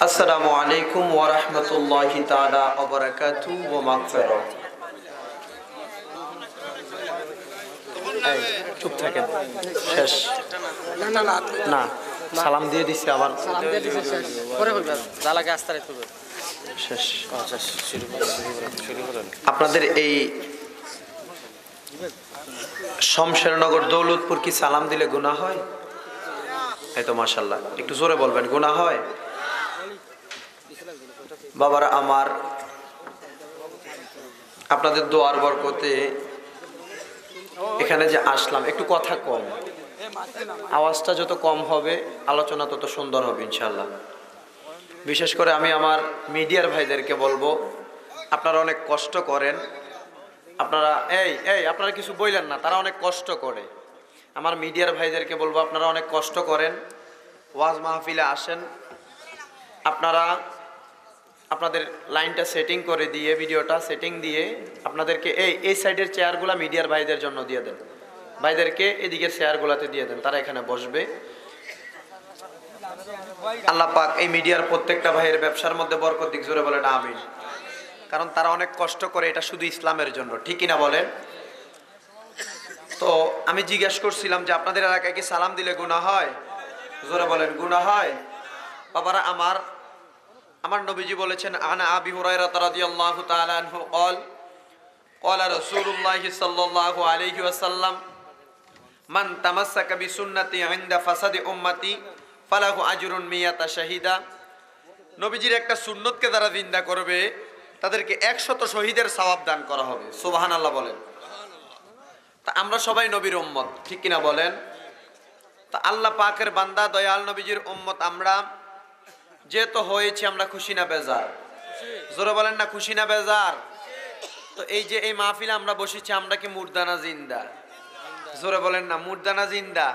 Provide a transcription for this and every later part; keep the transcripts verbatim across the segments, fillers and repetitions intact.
আসসালামু আলাইকুম ওয়া রাহমাতুল্লাহি তাআলা ওয়া বারাকাতুহু ওয়া মাগফিরাহ। এই, চুপ থাকেন। শেষ। না, না, না। না, সালাম দিয়ে দিছে আবার। সালাম দিয়ে দিছে, শেষ। পরে বলবেন। যা লাগে আস্তে রাখতে হবে। শেষ। আচ্ছা, শুরু করেন, শুরু করেন, শুরু করেন। আপনাদের এই শমশেরনগর দৌলতপুর কি সালাম দিলে গুনাহ হয়? এই তো মাশাআল্লাহ, একটু জোরে বলবেন, গুনাহ হয়? বাবারা আমার, আপনাদের দোয়ার বরকতে এখানে যে আসলাম, একটু কথা কম, আওয়াজটা যত কম হবে আলোচনা তত সুন্দর হবে ইনশাআল্লাহ। বিশেষ করে আমি আমার মিডিয়ার ভাইদেরকে বলবো, আপনারা অনেক কষ্ট করেন, আপনারা এই এই আপনারা কিছু বললেন না, তারা অনেক কষ্ট করে। আমার মিডিয়ার ভাইদেরকে বলবো, আপনারা অনেক কষ্ট করেন, ওয়াজ মাহফিলে আসেন, আপনারা আপনাদের লাইনটা সেটিং করে দিয়ে, ভিডিওটা সেটিং দিয়ে আপনাদেরকে এই এই সাইডের চেয়ারগুলা মিডিয়ার ভাইদের জন্য দিয়ে দেন। ভাইদেরকে এদিকের চেয়ারগুলাতে দিয়ে দেন, তারা এখানে বসবে। আল্লাহ পাক এই মিডিয়ার প্রত্যেকটা ভাইয়ের ব্যবসার মধ্যে বরকত দিক, জোরে বলেন আমিন। কারণ তারা অনেক কষ্ট করে, এটা শুধু ইসলামের জন্য, ঠিক কিনা বলেন? তো আমি জিজ্ঞেস করছিলাম যে আপনাদের এলাকায় কি সালাম দিলে গুনাহ হয়? জোরে বলেন, গুনাহ হয়? বাবারা আমার, আমার নবীজি বলেছেন, আন আবি হুরায়রা রাদিয়াল্লাহু তাআলা আনহু ক্বাল, ক্বালা রাসূলুল্লাহ সাল্লাল্লাহু আলাইহি ওয়াসাল্লাম, মান তামাসসাকা বিসুন্নতি ইনদা ফাসাদি উম্মতি ফালাহু আজরুন মিয়াতা শাহিদা। নবীজির একটা সুন্নতকে যারা জিন্দা করবে, তাদেরকে একশত শহীদের সওয়াব দান করা হবে। সুবহানাল্লাহ বলেন। তা আমরা সবাই নবীর উম্মত, ঠিক কিনা বলেন? তা আল্লাহ পাকের বান্দা, দয়াল নবীজির উম্মত আমরা, যে তো হয়েছি আমরা খুশি না বেজার? জোরে বলেন না, খুশি না বেজার? তো এই যে এই মাহফিলে আমরা বসেছি, আমরা কি মুর্দা না জিন্দা? জোরে বলেন না, মুর্দা না জিন্দা?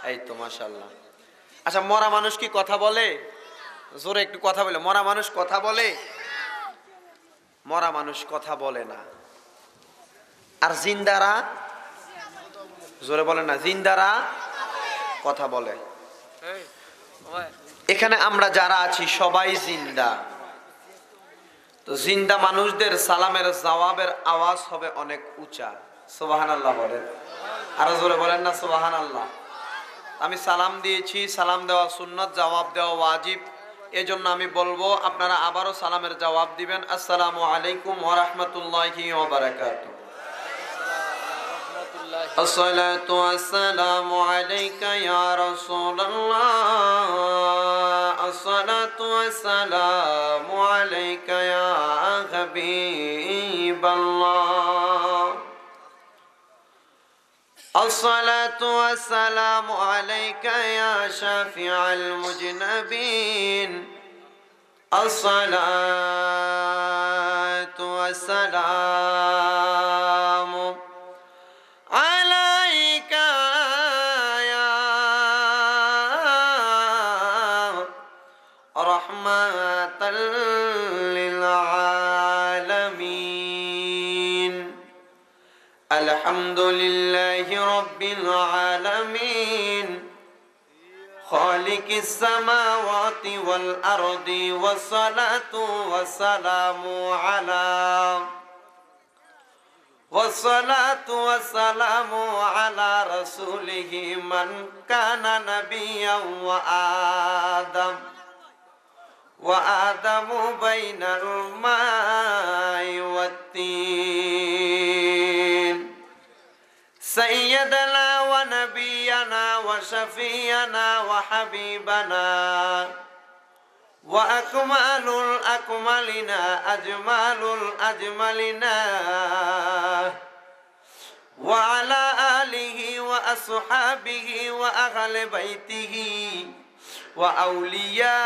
এই তো মাশাআল্লাহ। আচ্ছা, মরা মানুষ কি কথা বলে? জোরে একটু কথা বলে, মরা মানুষ কথা বলে? মরা মানুষ কথা বলে না। আর জিন্দারা, জোরে বলেন না, জিন্দারা কথা বলে। এখানে আমরা যারা আছি সবাই জিন্দা। তো জিন্দা মানুষদের সালামের জবাবের আওয়াজ হবে অনেক উঁচা। সুবহানাল্লাহ বলেন। আরো জোরে বলেন না, সুবহানাল্লাহ। আমি সালাম দিয়েছি, সালাম দেওয়া সুন্নত, জবাব দেওয়া ওয়াজিব। এজন্য আমি বলবো, আপনারা আবারও সালামের জবাব দিবেন, আসসালামু আলাইকুম ওয়া রাহমাতুল্লাহি ওয়া বারাকাতুহু। الصلاة والسلام عليك يا رسول الله. الصلاة والسلام عليك يا حبيب الله. الصلاة والسلام عليك يا شافع المذنبين. الصلاة والسلام عليك يا رحمة للعالمين. الحمد لله رب العالمين، خالق السماوات والأرض، والصلاة والسلام على، والصلاة والسلام على رسوله من كان نبيا وآدم، وآدم بين الماء والطين. سيدنا ونبينا وشفيعنا وحبيبنا وأكمل الأكملين أجمل الأجملين وعلى آله وأصحابه وأهل بيته وأولياء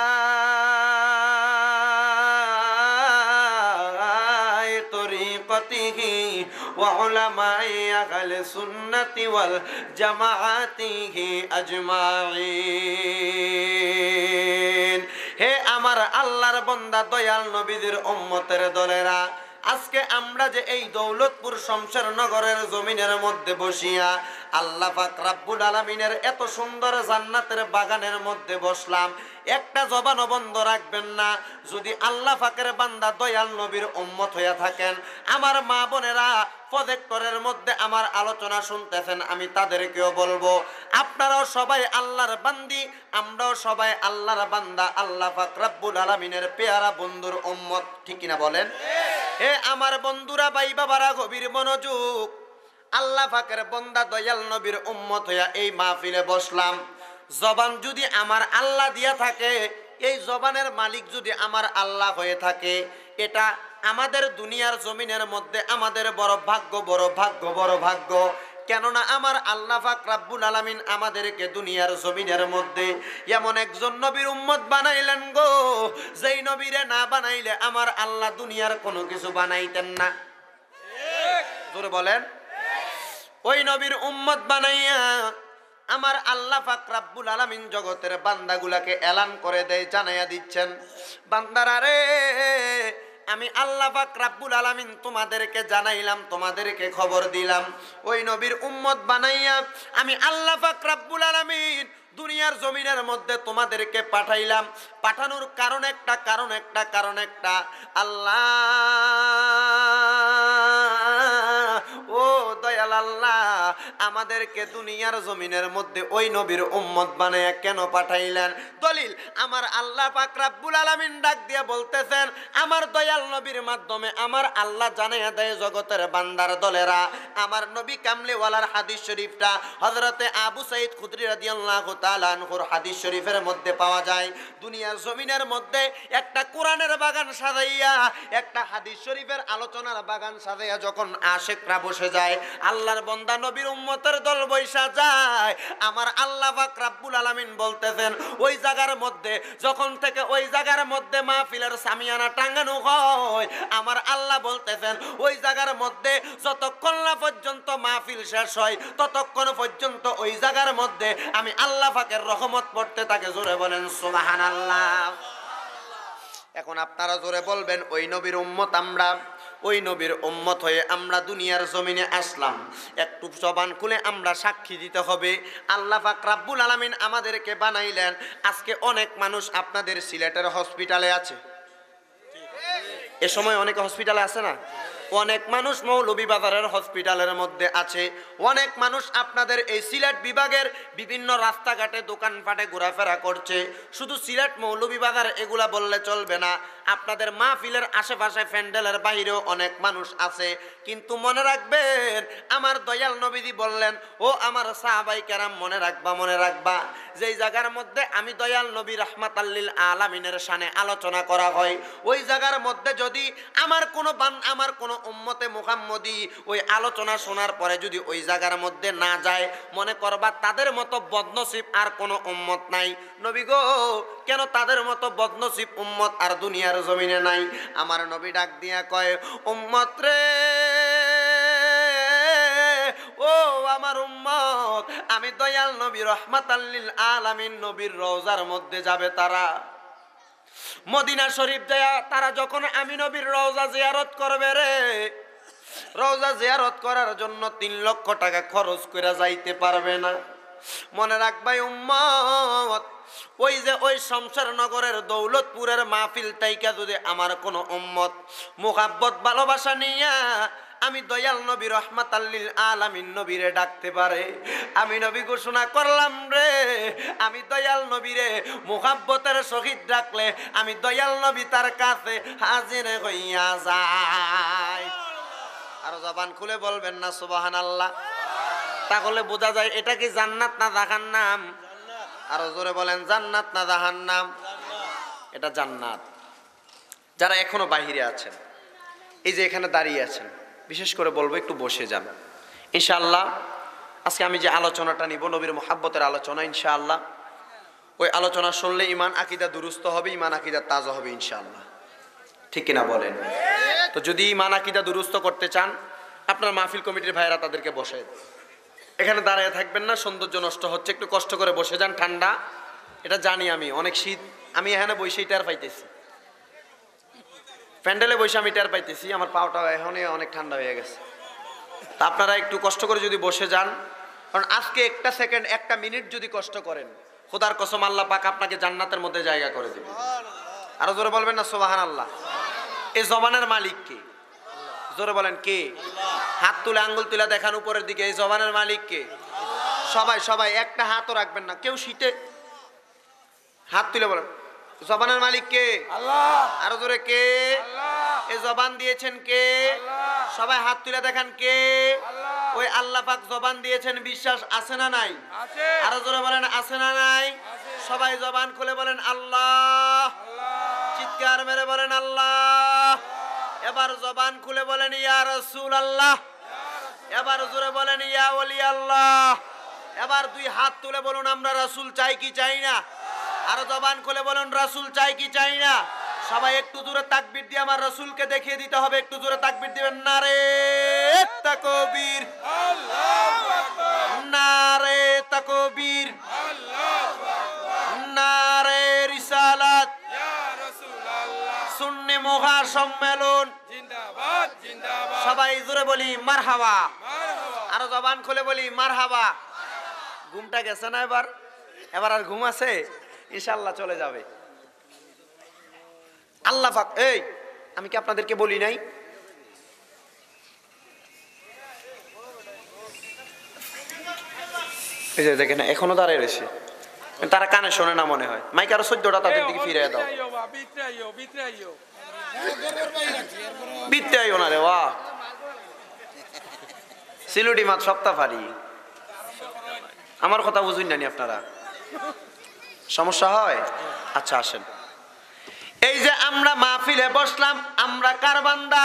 طريقته وعلماء أهل السنة والجماعة أجمعين. হে আমার আল্লাহর বান্দা, দয়াল নবীজির উম্মতের দলেরা, আজকে আমরা যে এই দৌলতপুর শমশেরনগরের জমিনের মধ্যে বসিয়া আল্লাহ পাক রাব্বুল আলামিনের এত সুন্দর জান্নাতের বাগানের মধ্যে বসলাম, একটা জবানও বন্ধ রাখবেন না। যদি আল্লাহ পাকের বান্দা দয়াল নবীর উম্মত হইয়া থাকেন, আমার মা বোনেরা প্রজেক্টরের মধ্যে আমার আলোচনা শুনতেছেন, আমি তাদেরকেও বলবো, আপনারাও সবাই আল্লাহর বান্দি, আমরাও সবাই আল্লাহর বান্দা, আল্লাহ পাক রাব্বুল আলামিনের পেয়ারা বন্ধুর উম্মত, ঠিক কিনা বলেন? হে আমার বন্ধুরা, ভাই বাবারা, গভীর মনোযোগ। আল্লাহ পাকের বন্দা দয়াল নবীর উম্মত হইয়া এই মাহফিলে বসলাম। জবান যদি আমার আল্লাহ দিয়া থাকে, এই জবানের মালিক যদি আমার আল্লাহ হয়ে থাকে, এটা আমাদের দুনিয়ার জমিনের মধ্যে আমাদের বড় ভাগ্য, বড় ভাগ্য, বড় ভাগ্য। কেননা আমার আল্লাহ পাক রাব্বুল আলামিন আমাদেরকে দুনিয়ার জমিনের মধ্যে এমন একজন নবীর উম্মত বানাইলেন গো, যেই নবীরে না বানাইলে আমার আল্লাহ দুনিয়ার কোনো কিছু বানাইতেন না। জোরে বলেন। ওই নবীর উম্মত বানাইয়া আমার আল্লাহ পাক রাব্বুল আলামিন জগতের বান্দাগুলাকে এলান করে দেয়, জানাইয়া দিচ্ছেন, বান্দারা রে, আমি আল্লাহ পাক রাব্বুল আলামিন তোমাদেরকে জানাইলাম, তোমাদেরকে খবর দিলাম, ওই নবীর উম্মত বানাইয়া আমি আল্লাহ পাক রাব্বুল আলামিন দুনিয়ার জমিনের মধ্যে তোমাদেরকে পাঠাইলাম। পাঠানোর কারণ একটা, কারণ একটা, কারণ একটা, আল্লাহ, ও দয়াল আল্লাহ, আমাদেরকে দুনিয়ার জমিনের মধ্যে ওই নবীর উম্মত বানাইয়া কেন পাঠাইলেন? দলিল, আমার আল্লাহ পাক রাব্বুল আলামিন ডাক দিয়া বলতেছেন, আমার দয়াল নবীর মাধ্যমে আমার আল্লাহ জানাইয়া দেয় জগতের বান্দার দলেরা। আমার নবী কামলিওয়ালার হাদিস শরীফটা হযরতে আবু সাঈদ খুদরি রাদিয়াল্লাহু তাআলা আনহুর হাদিস শরীফের মধ্যে পাওয়া যায়। দুনিয়ার জমিনের মধ্যে একটা কোরআনের বাগান সাজাইয়া, একটা হাদিস শরীফের আলোচনার বাগান সাজাইয়া যখন আশেকরা বসে যায়, আল্লাহর বন্দা নবীর উম্মতের দল বইসা যায়, আমার আল্লাহ পাক রাব্বুল আলামিন বলতেছেন, ওই জায়গার মধ্যে, যখন থেকে ওই জায়গার মধ্যে মাহফিলের সামিয়ানা টাঙানো হয়, আমার আল্লাহ বলতেছেন, ওই জায়গার মধ্যে যতক্ষণ না পর্যন্ত মাহফিল শেষ হয়, ততক্ষণ পর্যন্ত ওই জায়গার মধ্যে আমি আল্লাহ পাকের রহমত পড়তে থাকে। জোরে বলেন সুবহানাল্লাহ। এখন আপনারা জোরে বলবেন, ওই নবীর উম্মত আমরা, ওই নবীর উম্মত হয়ে আমরা দুনিয়ার জমিনে আসলাম। একটু জবান খুলে আমরা সাক্ষী দিতে হবে, আল্লাহ পাক রাব্বুল আলামিন আমাদেরকে বানাইলেন। আজকে অনেক মানুষ আপনাদের সিলেটের হসপিটালে আছে, এ সময় অনেকে হসপিটালে আছে না? অনেক মানুষ মৌলভীবাজারের হসপিটালের মধ্যে আছে, অনেক মানুষ আপনাদের এই সিলেট বিভাগের বিভিন্ন রাস্তাঘাটে, দোকানপাটে ঘোরাফেরা করছে। শুধু সিলেট, মৌলভীবাজার এগুলা বললে চলবে না, আপনাদের মাহফিলের আশেপাশে প্যান্ডেলের বাইরেও অনেক মানুষ আছে। কিন্তু মনে রাখবেন, আমার দয়াল নবীজি বললেন, ও আমার সাহাবাই কেরাম, মনে রাখবা, মনে রাখবা, যেই জায়গার মধ্যে আমি দয়াল নবী রাহমাতাল্লিল আলামিনের শানে আলোচনা করা হয়, ওই জায়গার মধ্যে যদি আমার কোনো বান-, আমার কোনো উম্মতে মুহাম্মদী ওই আলোচনা শোনার পরে যদি ওই জায়গার মধ্যে না যায়, মনে করবা তাদের মতো বদনসিব আর কোনো উম্মত নাই। নবী গো, কেন তাদের মতো বদনসিব উম্মত আর দুনিয়ার জমিনে নাই? আমার নবী ডাক দিয়া কয়, উম্মত রে, ও আমার উম্মত, আমি দয়াল নবী রহমাতাল্লিল আলামিন নবীর রওজার মধ্যে যাবে তারা। মদিনা শরীফ যায়া তারা যখন আমি নবীর রওজা জিয়ারত করবে রে, রওজা জিয়ারত করার জন্য তিন লক্ষ টাকা খরচ করে যাইতে পারবে না। মনে রাখবাই উম্মত, ওই যে ওই শমশেরনগরের দৌলতপুরের মাহফিল তাইকা যদি আমার কোনো উম্মত মুহাব্বত ভালোবাসা নিয়া আমি দয়াল নবী রহমাতাল্লিল আলামিন নবীরে ডাকতে পারে, আমি নবী ঘোষণা করলাম রে, আমি দয়াল নবীরে মুহাব্বতের সহিত ডাকলে আমি দয়াল নবী তার কাছে হাজির হইয়া যাই। আরো জবান খুলে বলবেন না সুবহানাল্লাহ? তাহলে বোঝা যায় এটা কি জান্নাত না জাহান্নাম? আরো জোরে বলেন, জান্নাত না জাহান্নাম? এটা জান্নাত। যারা এখনো বাইরে আছেন, এই যে এখানে দাঁড়িয়ে আছেন, বিশেষ করে বলবো একটু বসে যান ইনশাআল্লাহ। আজকে আমি যে আলোচনাটা নিব, নবীর মোহাব্বতের আলোচনা ইনশাআল্লাহ। ওই আলোচনা শুনলে ইমান আকিদা দুরুস্ত হবে, ইমান আকিদা তাজা হবে ইনশাআল্লাহ। ঠিক কিনা বলেন? তো যদি ইমান আকিদা দুরুস্ত করতে চান, আপনার মাহফিল কমিটির ভাইয়েরা তাদেরকে বসে, এখানে দাঁড়ায় থাকবেন না, সৌন্দর্য নষ্ট হচ্ছে, একটু কষ্ট করে বসে যান, ঠান্ডা। এটা জানি আমি, অনেক শীত, আমি এখানে বসেই টের পাইতেছি। প্যান্ডেলে বসে আমি টের পাইতেছি, আমার পাওটা এখনই অনেক ঠান্ডা হয়ে গেছে। তা আপনারা একটু কষ্ট করে যদি বসে যান, কারণ আজকে একটা সেকেন্ড, একটা মিনিট যদি কষ্ট করেন, খোদার কসম, আল্লাহ পাক আপনাকে জান্নাতের মধ্যে জায়গা করে দিবেন। আরো জোরে বলবেন না সুবহানাল্লাহ? এই জবানের মালিক কে? জোরে বলেন কে? হাত তুলে, আঙ্গুল তুলে দেখান উপরের দিকে, এই জবানের মালিক কে? সবাই, সবাই একটা হাতও রাখবেন না, কেউ শীতে হাত তুলে বলেন, জবানের মালিক কে? আল্লাহ। আরো জোরে কে? আল্লাহ। এ জবান দিয়েছেন কে? আল্লাহ। সবাই হাত তুলে দেখান কে? আল্লাহ। ওই আল্লাহ পাক জবান দিয়েছেন, বিশ্বাস আছে না নাই? আছে। আরো জোরে বলেন, আছে না নাই? আছে। সবাই জবান খুলে বলেন, আল্লাহ। আল্লাহ। চিৎকার মেরে বলেন, আল্লাহ। এবার জবান খুলে বলেন, ইয়া রাসূলুল্লাহ। এবার জোরে বলেন, ইয়া ওলি আল্লাহ। এবার দুই হাত তুলে বলুন, আমরা রাসূল চাই কি চাই না? আরো জবান খুলে বলুন, রাসূল চাই কি চাই না? সবাই একটু জোরে তাকবীর দিয়ে আমার রাসূলকে দেখিয়ে দিতে হবে। একটু জোরে তাকবীর দিবেন, নারে তাকবীর, আল্লাহু আকবার। নারে তাকবীর, আল্লাহু আকবার। নারে রিসালাত, ইয়া রাসূলুল্লাহ। সুন্নি মহাসম্মেলন জিন্দাবাদ, জিন্দাবাদ। সবাই জোরে বলি, মারহাবা। মারহাবা। আরো জবান খুলে বলি, মারহাবা। ঘুমটা গেছে না এবার? এবার আর ঘুম আছে? ইনশাআল্লাহ চলে যাবে। আল্লাহ পাক, এই, আমি কি আপনাদেরকে বলি নাই? এই যে দেখেন, এখনো দাঁড়ায় রয়েছে, তারা কানে শোনে না মনে হয়। মাইক আরো চোদ্দটা তাদের দিকে ফিরিয়ে দাও। ভিতরে আইও বা, ভিতরে আইও, ভিতরে আইও। ভিতরে আইও না রে, বাহ। সিলুটি মাত সপ্তাহ পারি। আমার কথা বুঝুন না নি আপনারা? সমস্যা হয়? আচ্ছা, আসেন। এই যে আমরা মাহফিলে বসলাম, আমরা কার বান্দা?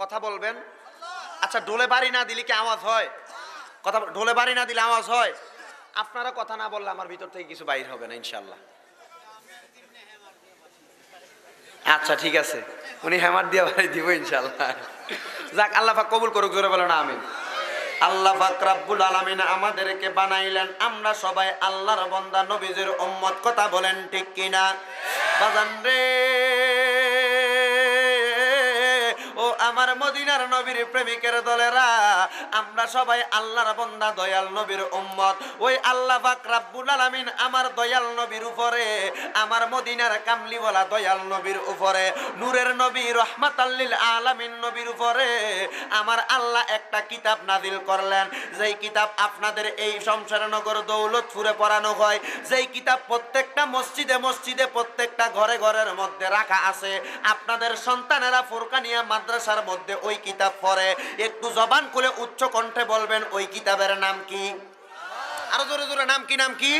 কথা বলবেন। আচ্ছা, ঢোলে বাড়ি না দিলে কি আওয়াজ হয়? কথা বল-, ঢোলে বাড়ি না দিলে আওয়াজ হয়? আপনারা কথা না বললে আমার ভিতর থেকে কিছু বাইর হবে না ইনশাআল্লাহ। আচ্ছা, ঠিক আছে, উনি হ্যামার দিয়ে বাড়ি দিব ইনশাআল্লাহ। যাক, আল্লাহ পাক কবুল করুক, জোরে বলেন আমিন। আল্লাহ পাক রাব্বুল আলামিন আমাদেরকে বানাইলেন, আমরা সবাই আল্লাহর বান্দা, নবীজির উম্মত। কথা বলেন ঠিক কিনা? বাজান রে, ও আমার মদিনার নবীর প্রেমিকের দলেরা, আমরা সবাই আল্লাহর বান্দা, দয়াল নবীর উম্মত। ওই আল্লাহ পাক রাব্বুল আলামিন আমার দয়াল নবীর উপরে, আমার মদিনার কামলিওয়ালা দয়াল নবীর উপরে, নূরের নবী রহমাতাল্লিল আলামিন নবীর উপরে আমার আল্লাহ একটা কিতাব নাজিল করলেন, যেই কিতাব আপনাদের এই শমশেরনগর দৌলতপুরে পড়ানো হয়, যেই কিতাব প্রত্যেকটা মসজিদে মসজিদে, প্রত্যেকটা ঘরে ঘরের মধ্যে রাখা আছে। আপনাদের সন্তানেরা ফুরকানিয়া মাদ্রাসার মধ্যে ওই কিতাব পড়ে। একটু জবান খুলে উচ্চ কণ্ঠে বলবেন, ওই কিতাবের নাম কি? আরো জোরে জোরে, নাম কি, নাম কি?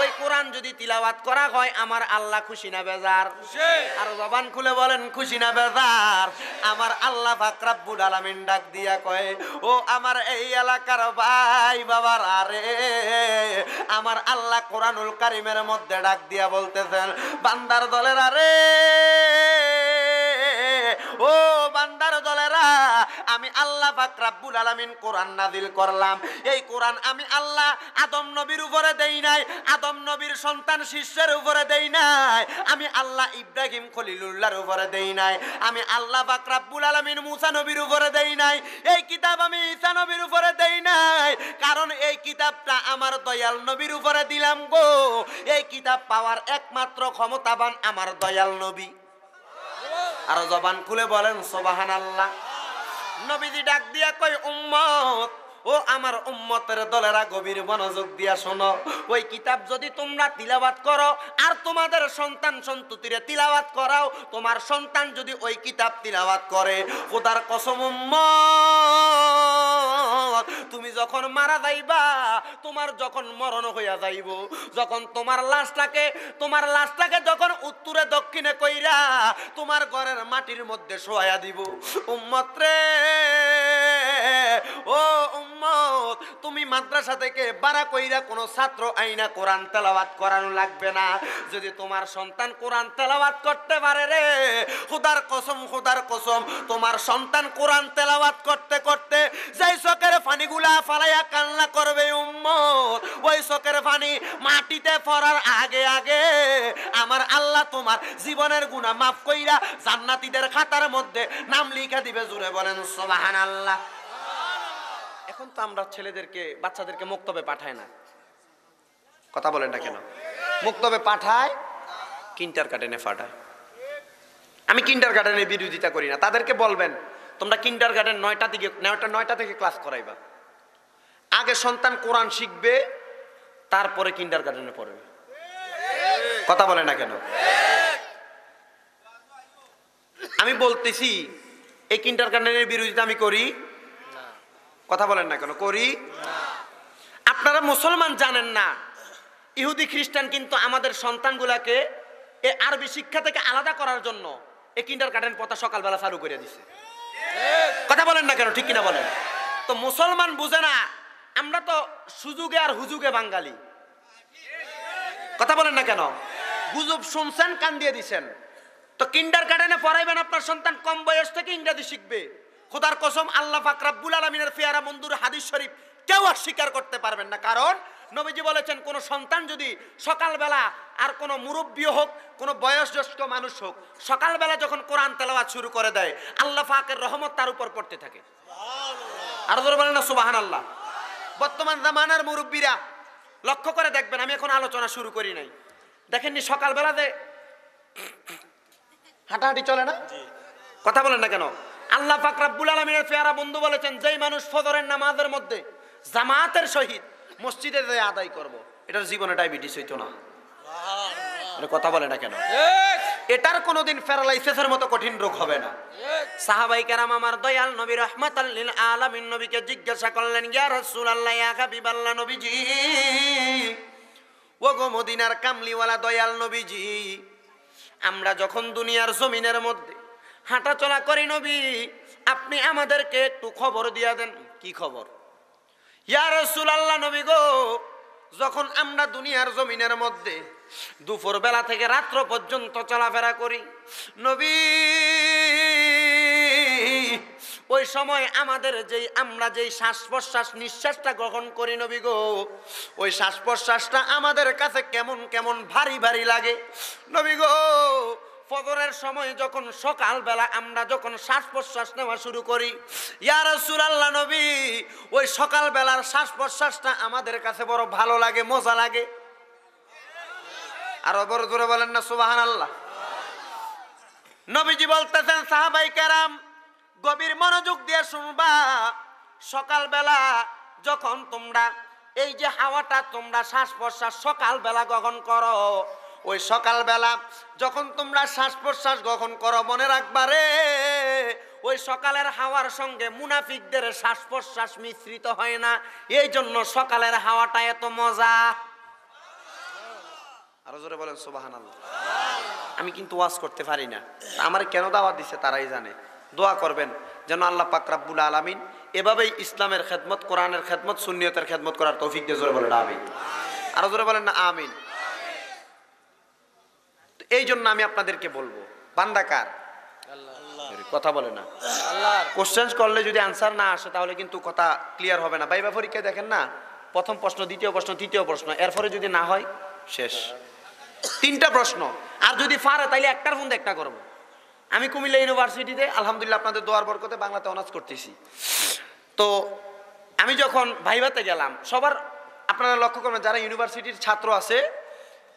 ওই কোরআন যদি তিলাওয়াত করা হয়, আমার আল্লাহ খুশি না বেজার? খুশি। আরো জবান খুলে বলেন, খুশি না বেজার? আমার আল্লাহ পাক রাব্বুল আলামিন ডাক দিয়া কয়, ও আমার এই এলাকার ভাই বাবারা রে, আমার আল্লাহ কোরআনুল কারীমের মধ্যে ডাক দিয়া বলতেছেন, বান্দার দলেরা রে, ও বান্দার দলেরা, আমি আল্লাহ পাক রাব্বুল আলামিন কোরআন নাজিল করলাম। এই কোরআন আমি আল্লাহ আদম নবীর উপরে দেই নাই, আদম নবীর সন্তান শিষ্যের উপরে দেই নাই, আমি আল্লাহ ইব্রাহিম খলিলুল্লাহর উপরে দেই নাই, আমি আল্লাহ পাক রাব্বুল আলামিন মুসা নবীর উপরে দেই নাই। এই কিতাব আমি ঈসা নবীর উপরে দেই নাই, কারণ এই কিতাবটা আমার দয়াল নবীর উপরে দিলাম গো। এই কিতাব পাওয়ার একমাত্র ক্ষমতাবান আমার দয়াল নবী। আরো জবান খুলে বলেন সুবহানাল্লাহ। নবীজি ডাক দিয়া কয়, উম্মত, ও আমার উম্মতের দলেরা, গভীর মনোযোগ দিয়া শোনো, ওই কিতাব যদি তোমরা তিলাওয়াত করো আর তোমাদের সন্তান সন্ততিরে তিলাওয়াত করাও, তোমার সন্তান যদি ওই কিতাব তিলাওয়াত করে, খোদার কসম উম্মত, তুমি যখন মারা যাইবা, তোমার যখন মরণ হইয়া যাইব, যখন তোমার লাশটাকে, তোমার লাশটাকে যখন উত্তরে দক্ষিণে কইরা তোমার ঘরের মাটির মধ্যে শোয়া দিব, উম্মত রে, ও উম্মত, তুমি মাদ্রাসা থেকে ভাড়া কইরা কোনো ছাত্র আইনা কোরআন তেলাওয়াত করানো লাগবে না। যদি তোমার সন্তান কোরআন তেলাওয়াত করতে পারে রে, খুদার কসম, খুদার কসম, তোমার সন্তান কোরআন তেলাওয়াত করতে করতে যেই চোখের পানিগুলা ফালাইয়া কান্না করবে উম্মত, ওই চোখের পানি মাটিতে পড়ার আগে আগে আমার আল্লাহ তোমার জীবনের গুনাহ মাফ কইরা জান্নাতীদের খাতার মধ্যে নাম লিখে দিবে। জোরে বলেন সুবহানাল্লাহ। এখন তো আমরা ছেলেদেরকে, বাচ্চাদেরকে মক্তবে পাঠায় না, কথা বলেন না কেন? মক্তবে পাঠায়, কিন্ডারগার্ডেনে পাঠায়। আমি কিন্ডারগার্ডেনের বিরোধিতা করি না। তাদেরকে বলবেন, "তোমরা কিন্ডারগার্ডেন নয়টা দিকে, নয়টা, নয়টা থেকে ক্লাস করাইবা, আগে সন্তান কোরআন শিখবে, তারপরে কিন্ডারগার্ডেনে পড়বে।" কথা বলেন না কেন? আমি বলতেছি, এই কিন্ডারগার্ডেনের বিরোধিতা আমি করি? কথা বলেন না কেন? করি? আপনারা মুসলমান জানেন না, ইহুদি খ্রিস্টান কিন্তু আমাদের সন্তানগুলাকে এই আরবি শিক্ষা থেকে আলাদা করার জন্য এই কিন্ডারগার্ডেন প্রথা সকালবেলা চালু করে দিছে। কথা বলেন না কেন? ঠিক কিনা বলেন? তো মুসলমান বুঝে না, আমরা তো সুযোগে আর হুজুগে বাঙালি। কথা বলেন না কেন? গুজব শুনছেন, কান দিয়ে দিছেন। তো কিন্ডারগার্ডেনে পড়াইবেন আপনার সন্তান, কম বয়স থেকে ইংরেজি শিখবে। খোদার কসম, আল্লাহ পাক রাব্বুল আলামিনের পেয়ারা মধুর হাদিস শরীফ কেউ অস্বীকার করতে পারবেন না। কারণ নবীজি বলেছেন, কোনো সন্তান যদি সকালবেলা, আর কোনো মুরব্বী হোক, কোনো বয়সজ্যেষ্ঠ মানুষ হোক, সকালবেলা যখন কোরআন তেলাওয়াত শুরু করে দেয়, আল্লাহ পাকের রহমত তার উপর পড়তে থাকে। আরো জোরে বলেন না সুবহানাল্লাহ। বর্তমান জামানার মুরব্বীরা লক্ষ্য করে দেখবেন, আমি এখন আলোচনা শুরু করি নাই, দেখেননি সকালবেলা যে হাঁটাহাঁটি চলে না? কথা বলেন না কেন? আল্লাহ পাক রাব্বুল আলামিনের পেয়ারা বন্ধু বলেছেন, যেই মানুষ ফজরের নামাজের মধ্যে জামাতের সহিত মসজিদে যে আদায় করব, এটার জীবনে ডায়াবেটিস হইতো না। আরে কথা বলে না কেন? এটার কোনোদিন প্যারালাইসিসের মতো কঠিন রোগ হবে না। সাহাবাই কেরাম আমার দয়াল নবী রহমাতাল লিল আলামিন নবীকে জিজ্ঞাসা করলেন, "ইয়া রাসূলুল্লাহ, ইয়া হাবিবাল্লাহ, নবীজি, ও গো মদিনার কামলিওয়ালা দয়াল নবীজি, আমরা যখন দুনিয়ার জমিনের মধ্যে হাঁটাচলা করি নবী, আপনি আমাদেরকে একটু খবর দিয়া দেন।" কি খবর? ইয়া রাসূলুল্লাহ নবী গো, যখন আমরা দুনিয়ার জমিনের মধ্যে দুপুর বেলা থেকে রাত্র পর্যন্ত চলাফেরা করি নবী, ওই সময় আমাদের যেই, আমরা যেই শ্বাস প্রশ্বাস, নিঃশ্বাসটা গ্রহণ করি নবী গো, ওই শ্বাস প্রশ্বাসটা আমাদের কাছে কেমন কেমন ভারী ভারী লাগে নবী গো। ফজরের সময় যখন সকালবেলা আমরা যখন শ্বাস প্রশ্বাস নেওয়া শুরু করি, ইয়া রাসূলুল্লাহ নবী, ওই সকালবেলার শ্বাস প্রশ্বাসটা আমাদের কাছে বড় ভালো লাগে, মজা লাগে। আরো বড় জোরে বলেন না সুবহানাল্লাহ। নবীজি বলতেছেন, সাহাবাই কেরাম, গভীর মনোযোগ দিয়ে শুনবা, সকালবেলা যখন তোমরা এই যে হাওয়াটা তোমরা শ্বাস প্রশ্বাস সকালবেলা গ্রহণ করো, ওই সকালবেলা যখন তোমরা শ্বাস প্রশ্বাস গ্রহণ করো, মনে রাখবা রে, ওই সকালের হাওয়ার সঙ্গে মুনাফিকদের শ্বাস প্রশ্বাস মিশ্রিত হয় না, এই জন্য সকালের হাওয়াটা এত মজা। আরো জোরে বলেন সুবহানাল্লাহ। আমি কিন্তু ওয়াজ করতে পারি না, আমারে কেন দাওয়াত দিছে তারাই জানে। দোয়া করবেন যেন আল্লাহ পাক রাব্বুল আলামিন এভাবেই ইসলামের খেদমত, কোরআনের খেদমত, সুন্নিয়তের খেদমত করার তৌফিক দিয়ে। জোরে বলেন আমিন। আরো জোরে বলেন না আমিন। তো এই জন্য আমি আপনাদেরকে বলবো, বান্দা কার? কথা বলে না। কোশ্চেন করলে যদি আনসার না আসে, তাহলে কিন্তু কথা ক্লিয়ার হবে না। ভাইবা পরীক্ষায় দেখেন না, প্রথম প্রশ্ন, দ্বিতীয় প্রশ্ন, তৃতীয় প্রশ্ন, এরপরে যদি না হয়, শেষ। তিনটা প্রশ্ন, আর যদি পারে, তাইলে একটার মধ্যে একটা করবো। আমি কুমিল্লা ইউনিভার্সিটিতে আলহামদুলিল্লাহ আপনাদের দোয়ার বরকতে বাংলাতে অনার্স করতেছি। তো আমি যখন ভাইভাতে গেলাম, সবার, আপনারা লক্ষ্য করবেন, যারা ইউনিভার্সিটির ছাত্র আছে,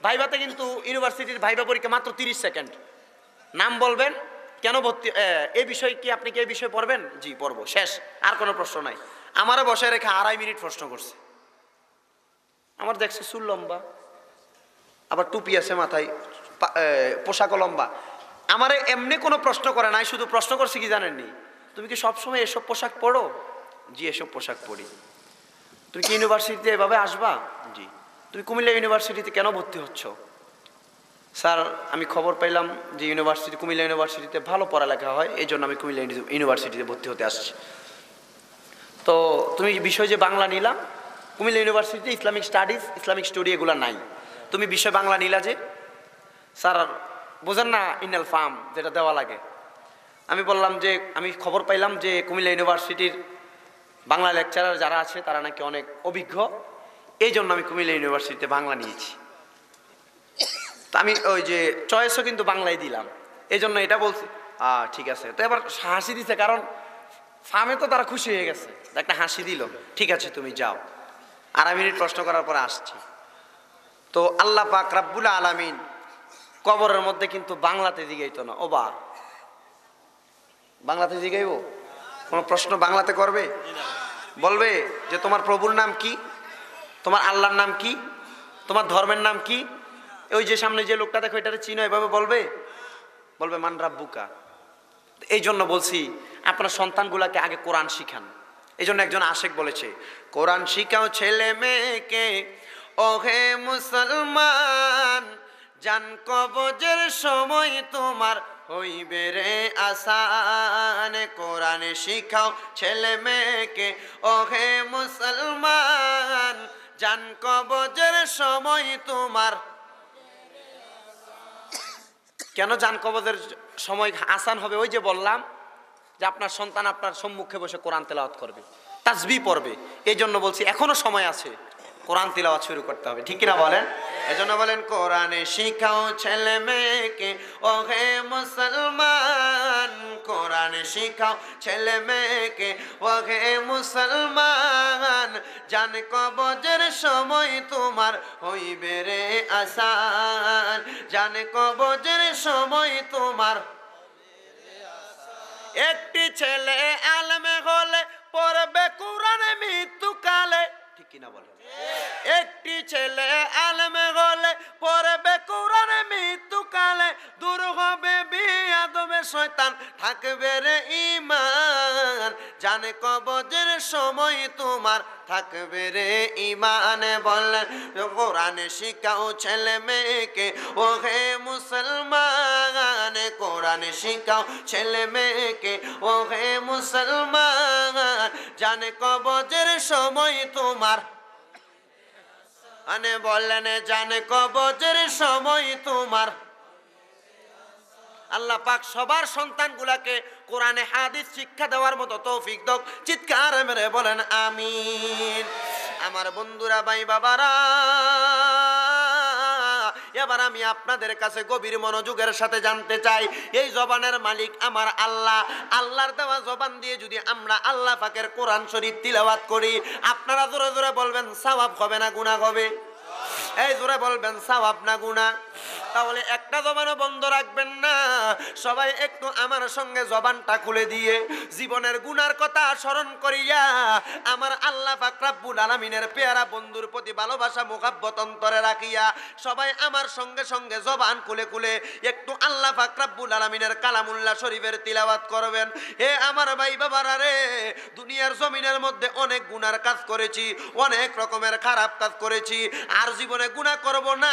ভাইভাতে কিন্তু ইউনিভার্সিটির ভাইভা পরীক্ষা মাত্র তিরিশ সেকেন্ড। নাম বলবেন, কেন ভর্তি, এ, এই বিষয়ে কি, আপনি কি এই বিষয়ে পড়বেন? জি, পড়বো, শেষ, আর কোনো প্রশ্ন নাই। আমারে বসায় রেখে আড়াই মিনিট প্রশ্ন করছে। আমার দেখছে চুল লম্বা, আবার টুপি আছে মাথায়, পা-, এ, পোশাকও লম্বা। আমারে এমনি কোনো প্রশ্ন করে নাই, শুধু প্রশ্ন করছে কি জানেননি? "তুমি কি সবসময় এসব পোশাক পরো?" "জি, এসব পোশাক পরি।" "তুমি কি ইউনিভার্সিটিতে এভাবে আসবা?" "জি।" "তুমি কুমিল্লা ইউনিভার্সিটিতে কেন ভর্তি হচ্ছ?" "স্যার, আমি খবর পাইলাম যে ইউনিভার্সিটি, কুমিল্লা ইউনিভার্সিটিতে ভালো পড়ালেখা হয়, এই জন্য আমি কুমিল্লা ইউনি-, ইউনিভার্সিটিতে ভর্তি হতে আসছি।" তো তুমি বিষয় যে বাংলা নিলা, কুমিল্লা ইউনিভার্সিটিতে ইসলামিক স্টাডিজ, ইসলামিক স্টোরি এগুলা নাই, তুমি বিষয় বাংলা নিলা যে? স্যার, বুঝেন না, ইনাল ফাম যেটা দেওয়া লাগে। আমি বললাম যে আমি খবর পাইলাম যে কুমিল্লা ইউনিভার্সিটির বাংলা লেকচারার যারা আছে তারা নাকি অনেক অভিজ্ঞ, এই জন্য আমি কুমিল্লা ইউনিভার্সিটিতে বাংলা নিয়েছি। তো আমি ওই যে চয়েসও কিন্তু বাংলায় দিলাম, এই জন্য এটা বলছি। আহ, ঠিক আছে। তো এবার হাসি দিছে, কারণ ফামে তো তারা খুশি হয়ে গেছে, একটা হাসি দিল। ঠিক আছে, তুমি যাও, আড়াই মিনিট প্রশ্ন করার পরে আসছি। তো আল্লাহ পাক রাব্বুল আলামিন কবরের মধ্যে কিন্তু বাংলাতে জিগাইতো না, ও বা, বাংলাতে জিগাইবো? কোনো প্রশ্ন বাংলাতে করবে? বলবে যে, "তোমার প্রভুর নাম কি? তোমার আল্লাহর নাম কি? তোমার ধর্মের নাম কি?" ওই যে সামনে যে লোকটা দেখো, এটারে চিনো, এভাবে বলবে? বলবে, "মান রাব্বুকা?" এই জন্য বলছি, আপনার সন্তানগুলাকে আগে কোরআন শিখান। এই জন্য একজন আশেক বলেছে, "কোরআন শিখাও ছেলে মেয়েকে, ওহে মুসলমান, জান কবজের সময় তোমার হইবে রে আসান। কোরআন শিখাও ছেলে মেয়েকে, ওহে মুসলমান, জান কবজের সময় তোমার।" কেন জান কবজের সময় আসান হবে? ওই যে বললাম যে আপনার সন্তান আপনার সম্মুখে বসে কোরআন তেলাওয়াত করবে, তাসবিহ পড়বে। এই জন্য বলছি, এখনো সময় আছে, কোরআন তিলাওয়াত শুরু করতে হবে, ঠিক কিনা বলেন? এজন্য বলেন, "কোরআনে শিখাও ছেলে মেয়েকে, ওহে মুসলমান, কোরআনে শিখাও ছেলে মেয়েকে, ওহে মুসলমান, জান কবজের সময় তোমার হইবে রে আসান, জান কবজের সময় তোমার।" একটি ছেলে আলেম হলে পড়বে কোরআন মৃত্যুকালে, ঠিক কিনা বলেন? একটি ছেলে আলেম হলে পড়বে কোরআন মৃত্যুকালে, দূর হবে বেয়াদব শয়তান, থাকবে রে ইমান, জান কবজের সময় তোমার থাকবে রে ইমান। বলেন, "কোরআন শিখাও ছেলে মেয়েকে, ওহে মুসলমান, কোরআন শিখাও ছেলে মেয়েকে, ওহে মুসলমান, জান কবজের সময় তোমার।" আনে বলেন, "জান কবজের সময় তোমার।" আল্লাহ পাক সবার সন্তানগুলাকে কোরআনে হাদিস শিক্ষা দেওয়ার মতো তৌফিক দক। চিৎকার মেরে বলেন, "আমিন।" আমার বন্ধুরা, ভাই, বাবারা, এবার আমি আপনাদের কাছে গভীর মনোযোগের সাথে জানতে চাই, এই জবানের মালিক আমার আল্লাহ। আল্লাহর দেওয়া জবান দিয়ে যদি আমরা আল্লাহ পাকের কোরআন শরীফ তিলাওয়াত করি, আপনারা জোরে জোরে বলবেন, সওয়াব হবে না গুনাহ হবে? এই জোরে বলবেন, সওয়াব না গুনাহ? তাহলে একটা জবানও বন্ধ রাখবেন না। সবাই একটু আমার সঙ্গে জবানটা খুলে দিয়ে জীবনের গুনার কথা স্মরণ করিয়া আমার আল্লাহ পাক রাব্বুল আলামিনের পেয়ারা বন্ধুর প্রতি ভালোবাসা মুহাব্বত অন্তরে রাখিয়া সবাই আমার সঙ্গে সঙ্গে জবান খুলে খুলে একটু আল্লাহ পাক রাব্বুল আলামিনের কালামুল্লাহ শরীফের তিলাওয়াত করবেন। হে আমার ভাই বাবারা রে, দুনিয়ার জমিনের মধ্যে অনেক গুনার কাজ করেছি, অনেক রকমের খারাপ কাজ করেছি, আর জীবনে গুনাহ করব না,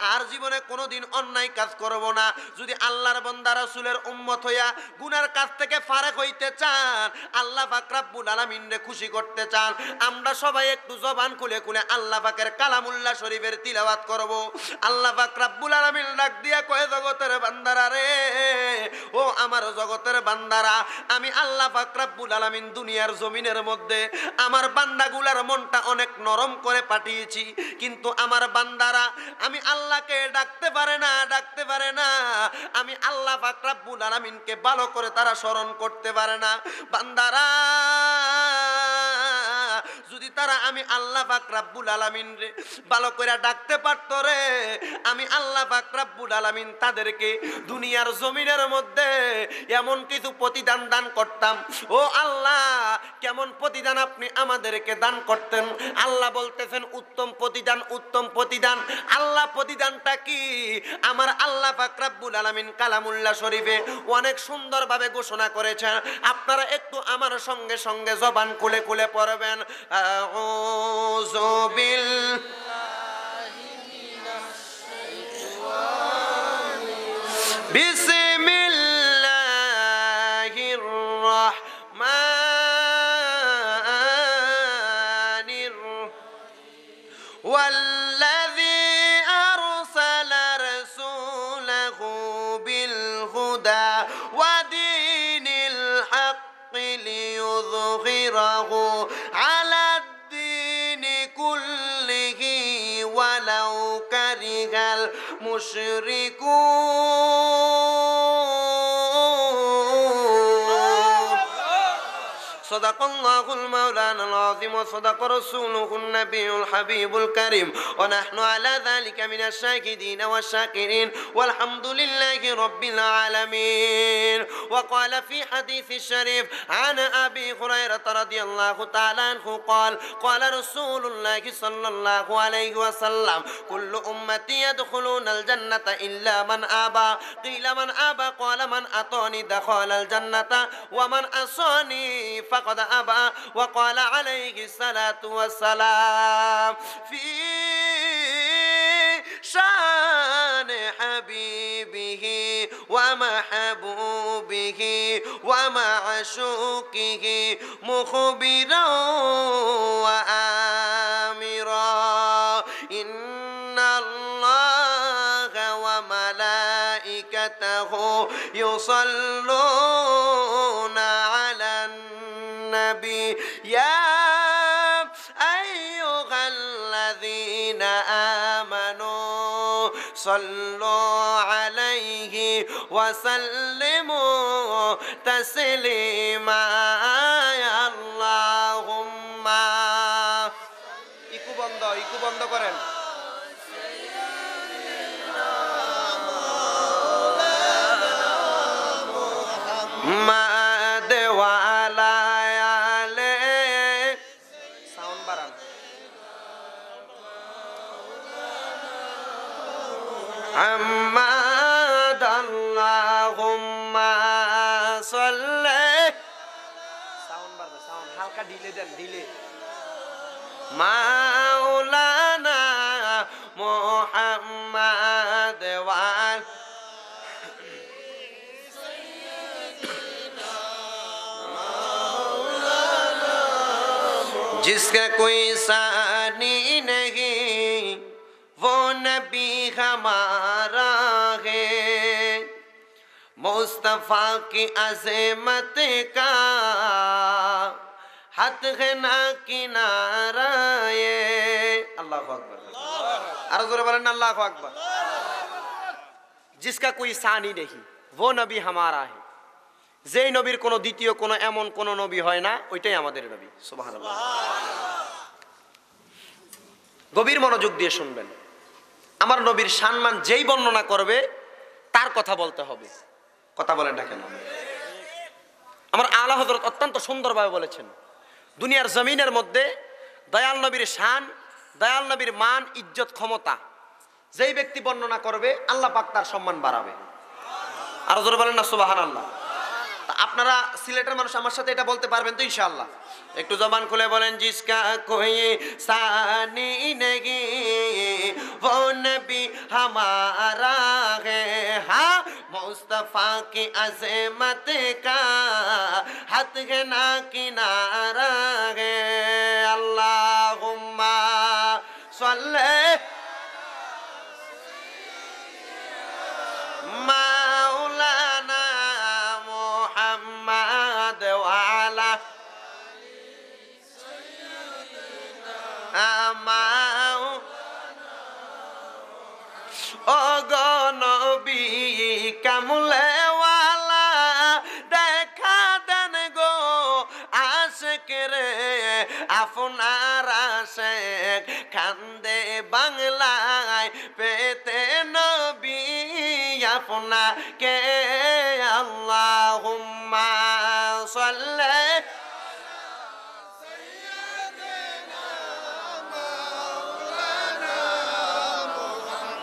আর জীবনে কোনোদিন অন্যায় কাজ করব না। যদি আল্লাহর বান্দা রাসূলের উম্মত হইয়া গুনার কাজ থেকে ফারেক হইতে চান, আল্লাহ পাক রাব্বুল আলামিনরে খুশি করতে চান, আমরা সবাই একটু জবান খুলে খুলে আল্লাহ পাকের কালামুল্লাহ শরীফের তিলাওয়াত করব। আল্লাহ পাক রাব্বুল আলামিন ডাক দিয়া কয়, "জগতের বান্দারা রে, ও আমার জগতের বান্দারা, আমি আল্লাহ পাক রাব্বুল আলামিন দুনিয়ার জমিনের মধ্যে আমার বান্দাগুলার মনটা অনেক নরম করে পাঠিয়েছি, কিন্তু আমার বান্দারা আমি আল্লাহকে ডাকতে পারে না, ডাকতে পারে না। আমি আল্লাহ পাক রাব্বুল আলামিনকে ভালো করে তারা স্মরণ করতে পারে না।" বান্দারা, যদি তারা আমি আল্লাহ পাক রাব্বুল আলামিনরে ভালো করে ডাকতে পারতো রে, আমি আল্লাহ পাক রাব্বুল আলামিন তাদেরকে দুনিয়ার জমিনের মধ্যে এমন কিছু প্রতিদান দান করতাম। ও আল্লাহ, কেমন প্রতিদান আপনি আমাদেরকে দান করতেন? আল্লাহ বলতেছেন, "উত্তম প্রতিদান, উত্তম প্রতিদান।" আল্লাহ প্রতিদানটা কি? আমার আল্লাহ পাক রাব্বুল আলামিন কালামুল্লাহ শরীফে অনেক সুন্দরভাবে ঘোষণা করেছেন। আপনারা একটু আমার সঙ্গে সঙ্গে জবান খুলে খুলে পড়বেন। আউযু বিল-, বিসমিল্লাহির রহমান بالهدى ودين الحق ليظهره على الدين كله ولو كره المشركون. صدق الله المولانا العظيم وصدق رسوله النبي الحبيب الكريم، ونحن على ذلك من الشاهدين والشاكرين، والحمد لله رب العالمين. وقال في حديث الشريف عن أبي هريرة رضي الله تعالى عنه قال: قال رسول الله صلى الله عليه وسلم: كل أمتي يدخلون الجنة إلا من أبى. قيل: من أبى؟ قال: من أطاعني دخل الجنة، ومن عصاني فقد أبى. وقال عليه الصلاة والسلام في شان حبيبه ومحبوبه ومعشوقه مخبرا وآمرا: إن الله وملائكته يصلون على النبي، يا أيها الذين آمنوا صلوا عليه وسلموا تسليما. اللهم ইকু বন্ধ, ইকু বন্ধ করেন। محمد وعلى آله। সাউন্ড বাড়ান। محمد اللهم صل। সাউন্ড বাড়বে, সাউন্ড হালকা ডিলে দেন, ডিলে। مولانا محمد وعلى جس کا کوئی ثانی نہیں، وہ نبی ہمارا ہے۔ مصطفیٰ کی عظمت کا حد ہے نہ کنارہ یہ۔ আল্লাহু আকবার। আরো জোরে বলেন, আল্লাহু আকবার। جس کا کوئی ثانی نہیں، وہ نبی ہمارا ہے। যেই নবীর কোনো দ্বিতীয়, কোনো এমন কোনো নবী হয় না, ওইটাই আমাদের নবী। সুবহানাল্লাহ। গভীর মনোযোগ দিয়ে শুনবেন। আমার নবীর সম্মান যেই বর্ণনা করবে, তার কথা বলতে হবে। কথা বলেন না কেন? আমার আলা হযরত অত্যন্ত সুন্দরভাবে বলেছেন, দুনিয়ার জমিনের মধ্যে দয়াল নবীর শান, দয়াল নবীর মান, ইজ্জত, ক্ষমতা, যেই ব্যক্তি বর্ণনা করবে, আল্লাহ পাক তার সম্মান বাড়াবে। আরো জোরে বলেন না, সুবহানাল্লাহ। তা আপনারা সিলেটের মানুষ, আমার সাথে এটা বলতে পারবেন তো ইনশাআল্লাহ? একটু জবান খুলে বলেন, جس کا کوئی ثانی نہیں، وہ نبی ہمارا ہے۔ ہاں، مصطفیٰ کی عظمت کا حد ہے نہ کنارہ ہے۔ اللهم صل مولانا محمد وعلى آل سيدنا مولانا। ও গো নবী কামলেওয়ালা, দেখা দেন গো আশিক রে, আপনার আশিক কান্দে বাংলায় পেতে নবী আপনাকে। আল্লাহুম্মা সাল্লি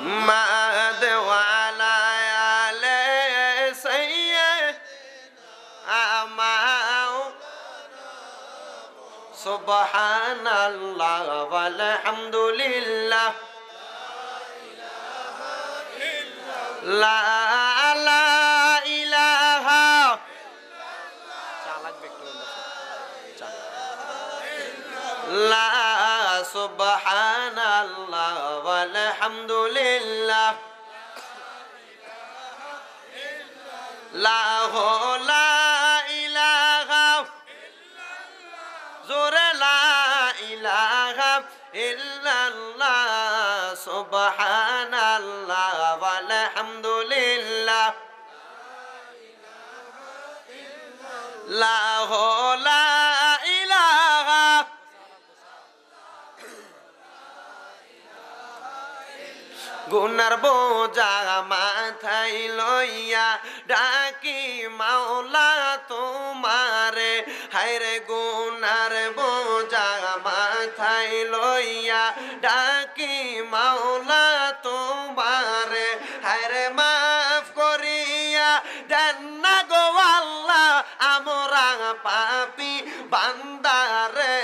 محمد وعلى آل سيدنا مولانا۔ سبحان الله والحمد لله، لا، لا إله চাচা লাগবে একটু। চা। لا، سبحان الله والحمد لله، লা ইলাহা, জোরে লা ইলাহা ইল্লাল্লাহ, সুবহানাল্লাহ, ওয়ালহামদুলিল্লাহ। লা ইলাহা গুনার বোঝা মাথায় লইয়া ডাকি মাওলা তোমারে, হায়রে গুনার বোঝা মাথায় লইয়া ডাকি মাওলা তোমারে, হায়রে মাফ করিয়া দেন না গো আল্লাহ, আমরা পাপী বান্দারে।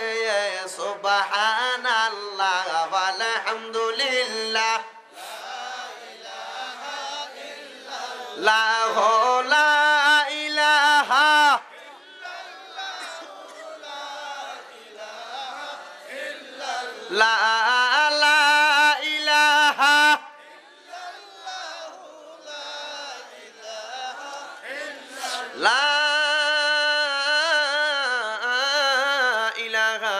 সুবহানাল্লাহ, ওয়ালহামদুলিল্লাহ। লা ইলাহা, লা, লা ইলাহা, লা ইলাহা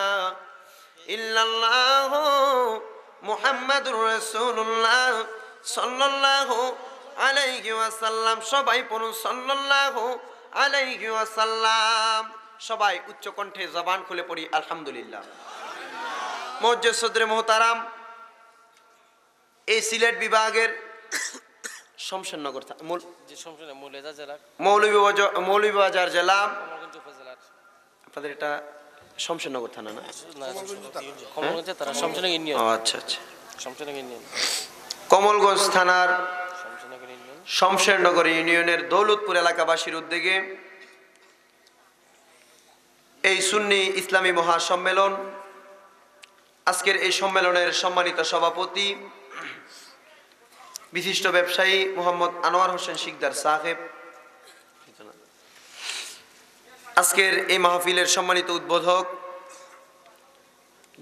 ইল্লাল্লাহু মুহাম্মাদুর রাসূলুল্লাহ সাল্লাল্লাহু আলাইহি ওয়াসাল্লাম। সবাই পড়ুন, সাল্লাল্লাহু আলাইহি ওয়াসাল্লাম। সবাই উচ্চ কণ্ঠে জবান খুলে পড়ি, আলহামদুলিল্লাহ। মুআজ্জাজ সদরে মুহতারাম, এই সিলেট বিভাগের শমশেরনগর থা-, মৌল-, জি, শমশেরনগর, মৌলভীবাজার জেলা। মৌলভীবাজার, মৌলভীবাজার জেলা। কমলগঞ্জ উপজেলার। আপনাদের এটা শমশেরনগর থানা না? না, কমলগঞ্জ থানা। কমলগঞ্জে তারা শমশেরনগর ইউনিয়ন। ও, আচ্ছা, আচ্ছা। শমশেরনগর ইউনিয়ন। কমলগঞ্জ থানার শমশেরনগর ইউনিয়ন। শমশেরনগর ইউনিয়নের দৌলতপুর এলাকাবাসীর উদ্যোগে এই সুন্নি ইসলামী মহাসম্মেলন, আজকের এই সম্মেলনের সম্মানিত সভাপতি বিশিষ্ট ব্যবসায়ী মোহাম্মদ আনোয়ার হোসেন শিকদার সাহেব, আজকের এই মাহফিলের সম্মানিত উদ্বোধক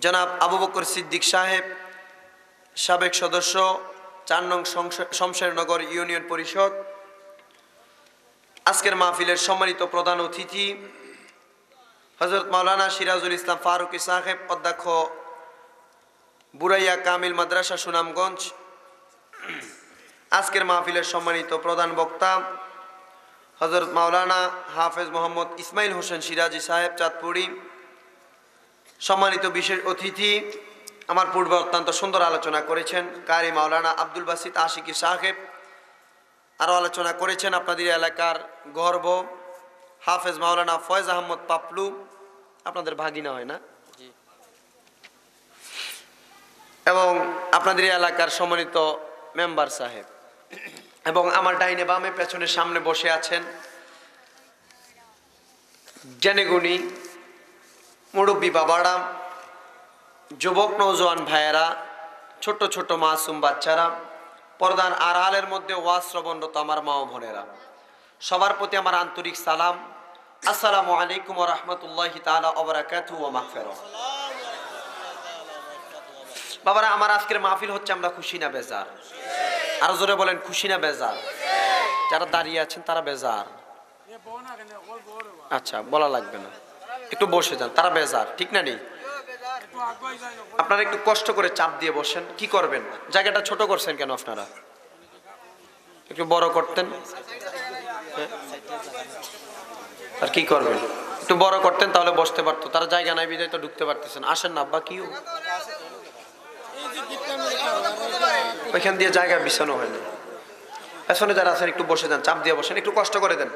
জনাব আবু বকর সিদ্দিক সাহেব, সাবেক সদস্য, চার নং সংস-, শমশেরনগর ইউনিয়ন পরিষদ, আজকের মাহফিলের সম্মানিত প্রধান অতিথি হযরত মাওলানা সিরাজুল ইসলাম ফারুকী সাহেব, অধ্যক্ষ বুরাইয়া কামিল মাদ্রাসা সুনামগঞ্জ, আজকের মাহফিলের সম্মানিত প্রধান বক্তা হযরত মাওলানা হাফেজ মোহাম্মদ ইসমাইল হোসেন সিরাজী সাহেব চাঁদপুরি, সম্মানিত বিশেষ অতিথি, আমার পূর্বে অত্যন্ত সুন্দর আলোচনা করেছেন কারি মাওলানা আব্দুল বাসিত আশিকি সাহেব, আরও আলোচনা করেছেন আপনাদের এলাকার গর্ব হাফেজ মাওলানা ফয়েজ আহমদ পাপলু, আপনাদের ভাগিনা হয় না? জি। এবং আপনাদের এলাকার সম্মানিত মেম্বার সাহেব, এবং আমার ডাইনে বামে পেছনে সামনে বসে আছেন জ্ঞানীগুণী মুরব্বী বাবারা, যুবক নওজোয়ান ভাইয়েরা, ছোট্ট ছোট্ট মাসুম বাচ্চারা, পর্দার আড়ালের মধ্যে ওয়াজ শ্রবণরত আমার মা ও বোনেরা, সবার প্রতি আমার আন্তরিক সালাম। আসসালামু আলাইকুম ওয়া রাহমাতুল্লাহি তাআলা ওয়া বারাকাতুহু ওয়া মাগফিরাহ। বাবারা, আমার আজকের মাহফিল হচ্ছে আমরা খুশি না বেজার? আরো জোরে বলেন, খুশি না বেজার? যারা দাঁড়িয়ে আছেন তারা বেজার। আচ্ছা, বলা লাগবে না, একটু বসে যান। তারা বেজার, ঠিক না নি? আপনারা একটু কষ্ট করে চাপ দিয়ে বসেন। কি করবেন? জায়গাটা ছোট করছেন কেন আপনারা? একটু বড় করতেন। হ্যাঁ? আর কি করবেন? একটু বড় করতেন, তাহলে বসতে পারতো। তারা জায়গা নাই বিধায় তো ঢুকতে পারতেছেন। আসেন না আব্বা, কি ও? ওইখান দিয়ে জায়গা বিছানো হয়নি। পেছনে যারা আছেন একটু বসে যান, চাপ দিয়ে বসেন, একটু কষ্ট করে দেন।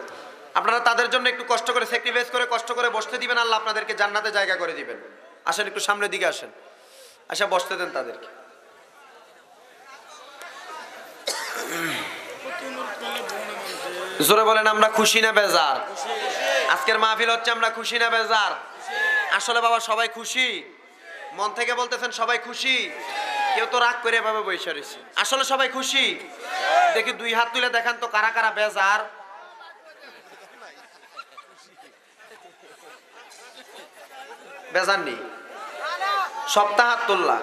আপনারা তাদের জন্য একটু কষ্ট করে, স্যাক্রিফাইস করে, কষ্ট করে বসতে দিবেন, আল্লাহ আপনাদেরকে জান্নাতে জায়গা করে দিবেন। আসেন, একটু সামনের দিকে আসেন, আসা বসতে দেন তাদেরকে। জোরে বলেন, আমরা খুশি না বেজার? আজকের মাহফিল হচ্ছে আমরা খুশি না বেজার? আসলে বাবা, সবাই খুশি। মন থেকে বলতেছেন সবাই খুশি? কেউ তো রাগ করে এভাবে বসে রয়েছে। আসলে সবাই খুশি? দেখি দুই হাত তুলে দেখান তো কারা কারা বেজার। বেজার নি? সবটা হাত তুললা,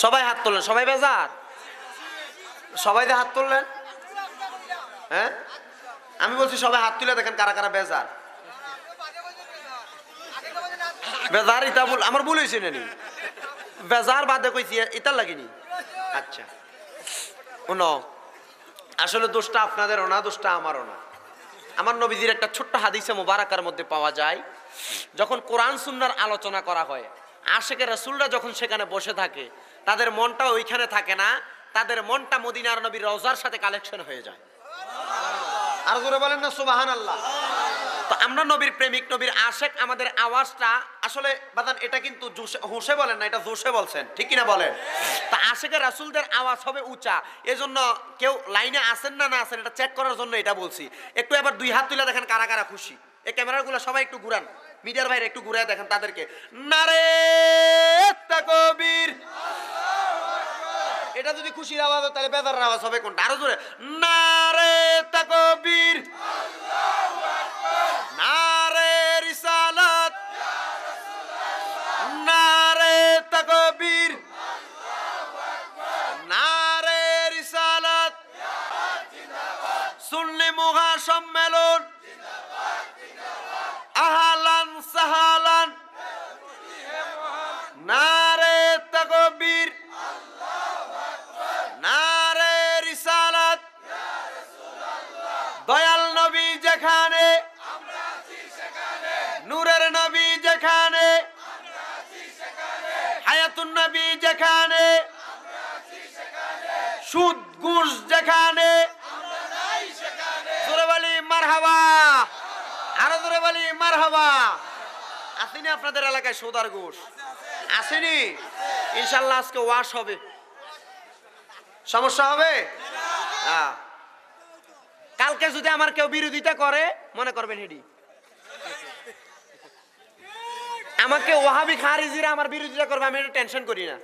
সবাই হাত তুললেন, সবাই বেজার, সবাই যে হাত তুললেন। হ্যাঁ, আমি বলছি সবাই হাত তুলে দেখেন কারা কারা বেজার। বেজার ইতা ভুল, আমার ভুল অইছে না নি? বেজার বাদে কইছি ইতার লাগি নি? আচ্ছা, হুনো, আসলে দোষটা আপনাদেরও না, দোষটা আমারও না। আমার নবীজির একটা ছোট্ট হাদিসে মোবারকার মধ্যে পাওয়া যায়, যখন কোরআন সুন্নাহর আলোচনা করা হয়, আশেকে রাসূলরা যখন সেখানে বসে থাকে, তাদের মনটা ওইখানে থাকে না, তাদের মনটা মদিনার নবীর রওজার সাথে কানেকশন হয়ে যায়। আরো জোরে বলেন না সুবহানাল্লাহ। তো আমরা নবীর প্রেমিক, নবীর আশেক, আমাদের আওয়াজটা আসলে বাজান, এটা কিন্তু জোশে, হুশে বলেন না, এটা জোশে বলছেন, ঠিক কিনা বলেন? তা আশেকে রাসূলদের আওয়াজ হবে উঁচা, এজন্য কেউ লাইনে আছেন না না আছেন, এটা চেক করার জন্য এটা বলছি। একটু এবার দুই হাত তুলে দেখেন কারা কারা খুশি। এই ক্যামেরাগুলো সবাই একটু ঘুরান, মিডিয়ার বাইরে একটু ঘুরে দেখেন তাদেরকে। নারে তাকবীর। এটা যদি খুশির আওয়াজ হয়, তাহলে বেজারের আওয়াজ হবে কোনটা? আরো জোরে। নারে তাকবীর। নারে রিসালাত। নারে তাকবীর। নারে রিসালাত। সুন্নি মহাসম্মেলন। আহলান সাহলান। নারে তাকবীর। নারে রিসালাত। দয়াল নবী যেখানে, নূরের নবী যেখানে, হায়াতুন নবী যেখানে, সুদ ঘুষ যেখানে, জোরে বলি মারহাবা, আরো জোরে বলি মারহাবা। আসেনি আপনাদের এলাকায় সুদ আর ঘুষ? আসেনি? ইনশাল্লাহ আজকে ওয়াশ হবে। সমস্যা হবে? হ্যাঁ। কালকে যদি আমার কেউ বিরোধিতা করে, মনে করবেন হেডি আমাকে ওয়াহাবি খারিজিরা আমার বিরোধিতা করবে, আমি এটা টেনশন করি না।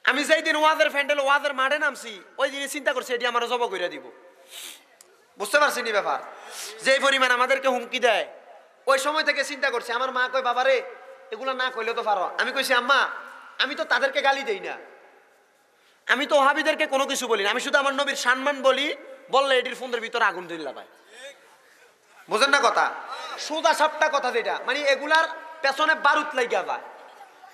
আমি যেই দিন ওয়াজের প্যান্ডেল, ওয়াজের মাঠে নামছি, ওই দিনই চিন্তা করছি এটি আমার জব করে দিব। বুঝতে পারছেন নি ব্যাপার? যেই পরিমাণ আমাদেরকে হুমকি দেয়, ওই সময় থেকে চিন্তা করছি। আমার মা কয়, "বাবারে, এগুলা না কইলে তো পারো।" আমি কইছি, "আম্মা, আমি তো তাদেরকে গালি দেই না, আমি তো ওয়াহাবিদেরকে কোনো কিছু বলি না, আমি শুধু আমার নবীর সম্মান বলি, বললে এটির ফোনের ভিতরে আগুন ধরিলা পায়।" বুঝেন না কথা? সোজা সাপটা কথা যেটা, মানে এগুলার পেছনে বারুদ লাগিয়া যায়।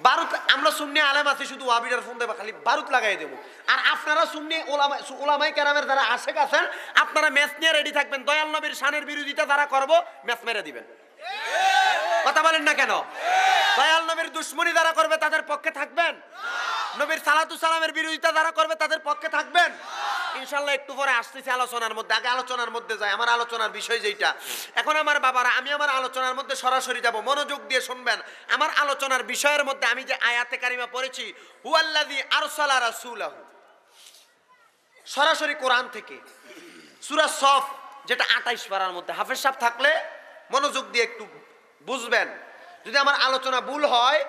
বারুদ, আমরা সুন্নি আলেম আছি, শুধু ওয়াহাবিরার ফোন দেবা, খালি বারুদ লাগাই দেবো। আর আপনারা সুন্নি ওলামা, ওলামায়ে কেরামের যারা আশেক আছেন, আপনারা ম্যাচ নিয়ে রেডি থাকবেন। দয়াল নবীর শানের বিরোধিতা যারা করবো, ম্যাচ মেরে দিবেন। কথা বলেন না কেন? দয়াল নবীর দুশমনি যারা করবে, তাদের পক্ষে থাকবেন। নবীর সালাতু সালামের বিরোধিতা যারা করবে, তাদের পক্ষে থাকবেন। ইনশাল্লাহ একটু পরে আসতেছি আলোচনার মধ্যে, আগে আলোচনার মধ্যে যাই, আমার আলোচনার বিষয় যেটা। এখন আমার বাবারা, আমি আমার আলোচনার মধ্যে সরাসরি যাব, মনোযোগ দিয়ে শুনবেন। আমার আলোচনার বিষয়ের মধ্যে আমি যে আয়াতে কারিমা পড়েছি, "হুয়াল্লাযী আরসালা রাসূলাহু", সরাসরি কোরআন থেকে, সূরা সফ, যেটা আঠাইশ পারার মধ্যে। হাফেজ সাহেব থাকলে মনোযোগ দিয়ে একটু বুঝবেন। যদি আমার আলোচনা ভুল হয়,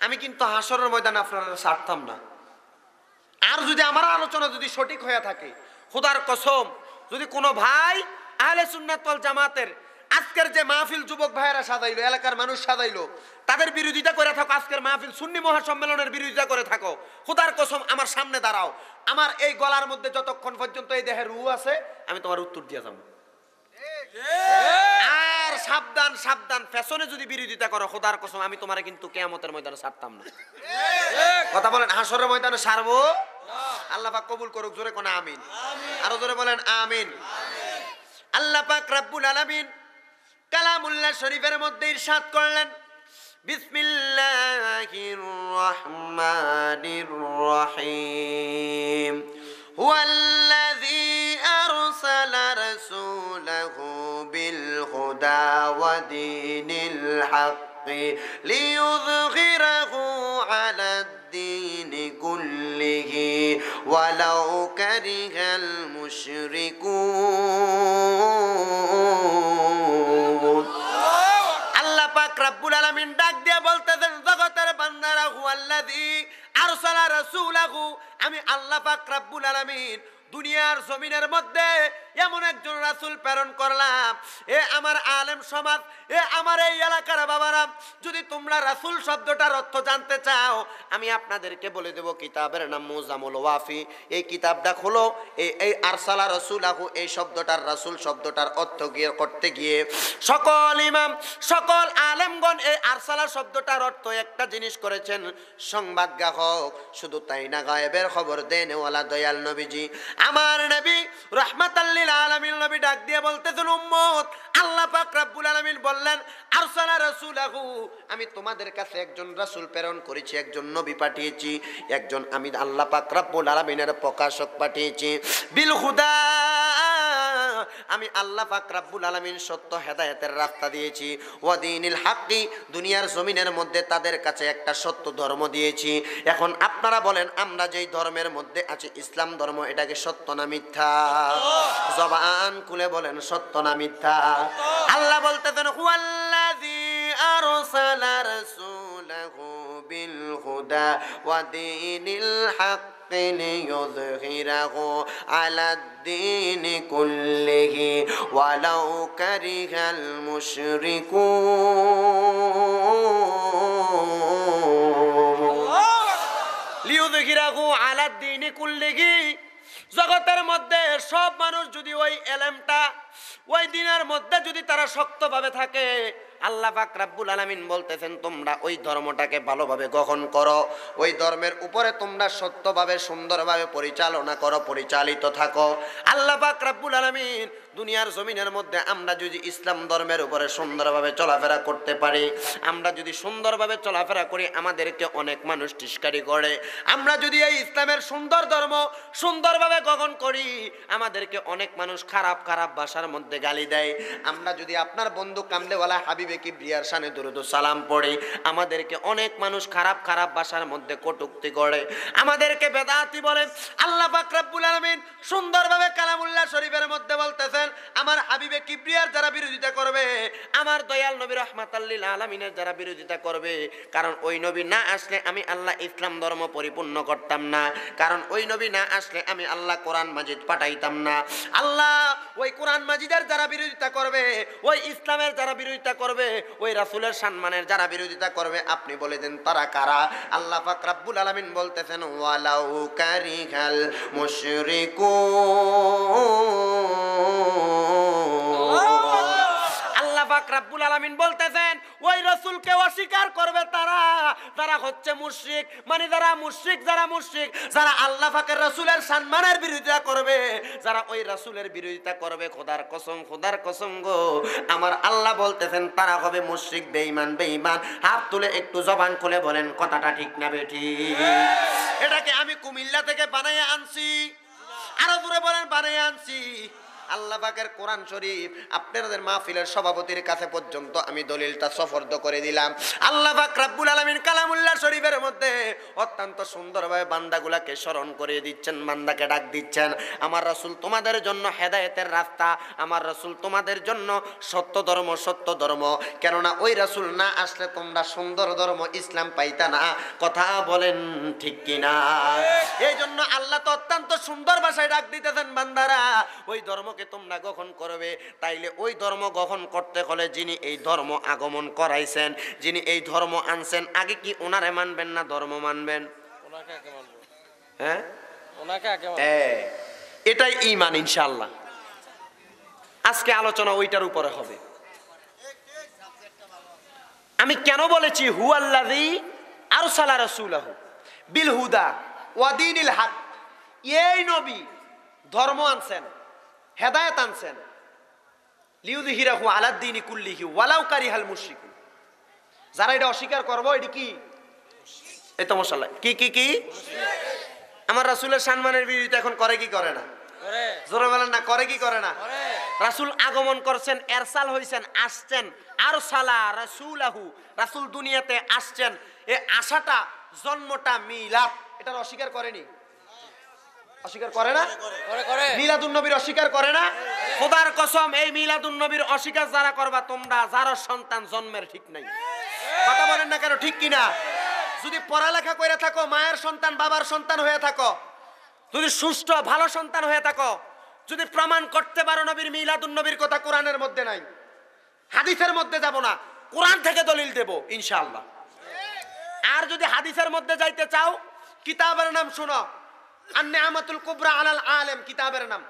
আমি কিন্তু হাশরের ময়দানে আপনারা ছাড়তাম না। আর যদি আমার আলোচনা যদি সঠিক হয়ে থাকে, খোদার কসম, যদি কোনো ভাই আহলে সুন্নাত ওয়াল জামাতের আজকের যে মাহফিল যুবক ভাইয়েরা সাজাইলো, এলাকার মানুষ সাজাইলো, তাদের বিরোধিতা করে থাকো, আজকের মাহফিল সুন্নি মহাসম্মেলনের বিরোধিতা করে থাকো, খোদার কসম আমার সামনে দাঁড়াও, আমার এই গলার মধ্যে যতক্ষণ পর্যন্ত এই দেহের রুহ আছে, আমি তোমার উত্তর দিয়ে যাবো। আর সাবধান, সাবধান, পেছনে যদি বিরোধিতা করো, খোদার কসম, আমি তোমারে কিন্তু কিয়ামতের ময়দানে ছাড়তাম না। কথা বলেন, হাশরের ময়দানে ছাড়বো। আল্লাহ পাক কবুল করুক, জোরে কোন আমিন। আরো জোরে বলেন আমিন। আল্লাহ পাক রাব্বুল আলামিন কালামুল্লাহ শরীফের মধ্যে ইরশাদ করলেন, বিসমিল্লাহির রহমানির রহিম। هو الذي أرسل رسوله بالهدى ودين الحق ليظهره على الدين كله ولو كره المشركون। আল্লাহ পাক রাব্বুল আলামিন ডাক দিয়ে বলতেছেন, জগতের বান্দারা, هو الذي أرسل رسوله, আমি আল্লাহ পাক রাব্বুল আলামিন দুনিয়ার জমিনের মধ্যে এমন একজন রাসূল প্রেরণ করলাম। এ আমার আলেম সমাজ, এ আমার এই এলাকার বাবারা, যদি তোমরা রাসূল শব্দটার অর্থ জানতে চাও, আমি আপনাদেরকে বলে দেব, কিতাবের নাম মুজামুল ওয়াফি। এই কিতাবটা খোলো। এই এই আরসালা রাসূলাহু, এই শব্দটার, রাসূল শব্দটার অর্থ গিয়ে করতে গিয়ে সকল ইমাম, সকল আলেমগণ এই আরসালা শব্দটার অর্থ একটা জিনিস করেছেন, সংবাদ গ্রাহক। শুধু তাই না, গায়েবের খবর দেনেওয়ালা দয়াল নবীজি, আমার নবী রহমাতাল লিল আলামিন নবী ডাক দিয়ে বলতেছেন, উম্মত, আল্লাহ পাক রাব্বুল আলামিন বললেন, আরসালা রাসূলাহু, আমি তোমাদের কাছে একজন রাসূল প্রেরণ করেছি, একজন নবী পাঠিয়েছি, একজন আমি আল্লাহ পাক রাব্বুল আলামিনের প্রকাশক পাঠিয়েছি। বিল হুদা, আমি আল্লাহ পাক রাব্বুল আলামিন সত্য হেদায়েতের রাস্তা দিয়েছি। ওয়া দীনিল হাক্কি, দুনিয়ার জমিনের মধ্যে তাদের কাছে একটা সত্য ধর্ম দিয়েছি। এখন আপনারা বলেন, আমরা যেই ধর্মের মধ্যে আছি, ইসলাম ধর্ম, এটা কি সত্য না মিথ্যা? জবান খুলে বলেন, সত্য না মিথ্যা? আল্লাহ বলতেছেন, হুয়াল্লাযী আরসালা রাসূলাহু বিল হুদা ওয়া দীনিল হাক্কি লিইয়ুযহিরাহু আলাদ দীনি কুল্লিহি ওয়ালাউ কারিহাল মুশরিকুন। লিইয়ুযহিরাহু আলাদ দীনি কুল্লিহি। জগতের মধ্যে সব মানুষ যদি ওই এলেমটা, ওই দ্বীনের মধ্যে যদি তারা শক্তভাবে থাকে, আল্লাহ পাক রাব্বুল আলামিন বলতেছেন, তোমরা ওই ধর্মটাকে ভালোভাবে গ্রহণ করো, ওই ধর্মের উপরে তোমরা সত্যভাবে সুন্দরভাবে পরিচালনা করো, পরিচালিত থাকো। আল্লাহ পাক রাব্বুল আলামিন দুনিয়ার জমিনের মধ্যে আমরা যদি ইসলাম ধর্মের উপরে সুন্দরভাবে চলাফেরা করতে পারি, আমরা যদি সুন্দরভাবে চলাফেরা করি, আমাদেরকে অনেক মানুষ টিটকারি করে। আমরা যদি এই ইসলামের সুন্দর ধর্ম সুন্দরভাবে গ্রহণ করি, আমাদেরকে অনেক মানুষ খারাপ খারাপ ভাষার মধ্যে গালি দেয়। আমরা যদি আপনার বন্ধু কামলেওয়ালা হাবিবে কিবরিয়ার শানে দুরুদ ও সালাম পড়ি, আমাদেরকে অনেক মানুষ খারাপ খারাপ ভাষার মধ্যে কটূক্তি করে, আমাদেরকে বেদাতি বলে। আল্লাহ পাক রাব্বুল আলামিন সুন্দরভাবে কালামুল্লাহ শরীফের মধ্যে বলতেছেন, আমার হাবিবে কিবরিয়ার যারা বিরোধিতা করবে, আমার দয়াল নবী রহমাতাল লিল আলামিনের যারা বিরোধিতা করবে, কারণ ওই নবী না আসলে আমি আল্লাহ ইসলাম ধর্ম পরিপূর্ণ করতাম না, কারণ ওই নবী না আসলে আমি আল্লাহ কোরআন মাজিদ পাঠাইতাম না। আল্লাহ ওই কোরআন মাজিদের যারা বিরোধিতা করবে, ওই ইসলামের যারা বিরোধিতা করবে, ওই রাসূলের সম্মানের যারা বিরোধিতা করবে, আপনি বলে দেন তারা কারা? আল্লাহ পাক রাব্বুল আলামিন বলতেছেন, ওয়ালাউ কারিহাল মুশরিকুন। আল্লাহ পাক রাব্বুল আলামিন বলতেছেন, ওই রাসূলকে অস্বীকার করবে তারা, যারা হচ্ছে মুশরিক, মানে যারা মুশরিক, যারা মুশরিক, যারা আল্লাহ পাকের রাসূলের সম্মানের বিরোধিতা করবে, যারা ওই রাসূলের বিরোধিতা করবে, খোদার কসম, খোদার কসম গো, আমার আল্লাহ বলতেছেন, তারা হবে মুশরিক, বেঈমান, বেঈমান। হাত তুলে একটু জবান খুলে বলেন, কথাটা ঠিক না বেঠিক? এটাকে আমি কুমিল্লা থেকে বানাইয়া আনছি? আরো জোরে বলেন, বানাইয়া আনছি। আল্লাহ পাকের কোরআন শরীফ, আপনাদের মাহফিলের সভাপতির কাছে পর্যন্ত আমি দলিলটা সফর্দ করে দিলাম। আল্লাহ পাক রাব্বুল আলামিন কালামুল্লাহ শরীফের মধ্যে অত্যন্ত সুন্দরভাবে বান্দাগুলাকে স্মরণ করিয়ে দিচ্ছেন, বান্দাকে ডাক দিচ্ছেন, আমার রাসূল তোমাদের জন্য হেদায়েতের রাস্তা, আমার রাসূল তোমাদের জন্য সত্য ধর্ম, সত্য ধর্ম। কেননা ওই রাসূল না আসলে তোমরা সুন্দর ধর্ম ইসলাম পাইতা না। কথা বলেন ঠিক কিনা? এই জন্য আল্লাহ তো অত্যন্ত সুন্দর ভাষায় ডাক দিতেছেন, বান্দারা, ওই ধর্মকে তোমরা গ্রহণ করবে। তাইলে ওই ধর্ম গ্রহণ করতে হলে যিনি এই ধর্ম আগমন করাইছেন, যিনি এই ধর্ম আনছেন, আগে কি ওনারে মানবেন না ধর্ম মানবেন? ওনাকে আগে মানবো। হ্যাঁ? ওনাকে আগে মানবো। এ, এটাই ঈমান ইনশাআল্লাহ। আজকে আলোচনা ওইটার উপরে হবে। আমি কেন বলেছি হুয়াল্লাযী আরসালা রাসূলাহু বিল হুদা ওয়া দীনিল হক, এই নবী ধর্ম আনছেন, হেদায়েত আনছেন, লিইয়ুযহিরাহু আলাদ দীনি কুল্লিহি ওয়ালাউ কারিহাল মুশরিকুন। যারা এটা অস্বীকার করবো, এটা কি? এই তো মশাল্লাহ। কি, কি, কি? আমার রাসূলের সম্মানের বিরোধিতা এখন করে কি করে না? করে। জোরে বলেন না, করে কি করে না? করে। রাসূল আগমন করছেন, এরসাল হইছেন, আসছেন। আরসালা রাসূলাহু, রাসূল দুনিয়াতে আসছেন। এই আসাটা, জন্মটা মিলাদ, এটার অস্বীকার করেনি? অস্বীকার করে না? করে, করে। মিলাদুন নবীর অস্বীকার করে না? খোদার কসম, এই মিলাদুন নবীর অস্বীকার যারা করবা তোমরা, যারও সন্তান জন্মের ঠিক নাই। কথা বলেন না কেন, ঠিক কিনা? যদি পড়ালেখা করে থাকো, মায়ের সন্তান, বাবার সন্তান হয়ে থাকো, যদি সুষ্ঠু ভালো সন্তান হয়ে থাকো, যদি প্রমাণ করতে পারো নবীর মিলাদুন নবীর কথা কোরআনের মধ্যে নাই, হাদিসের মধ্যে যাব না, কোরআন থেকে দলিল দেব ইনশাআল্লাহ। আর যদি হাদিসের মধ্যে যাইতে চাও, কিতাবের নাম শুনো, আন নি'মাতুল কুবরা আলাল আলেম কিতাবের নাম।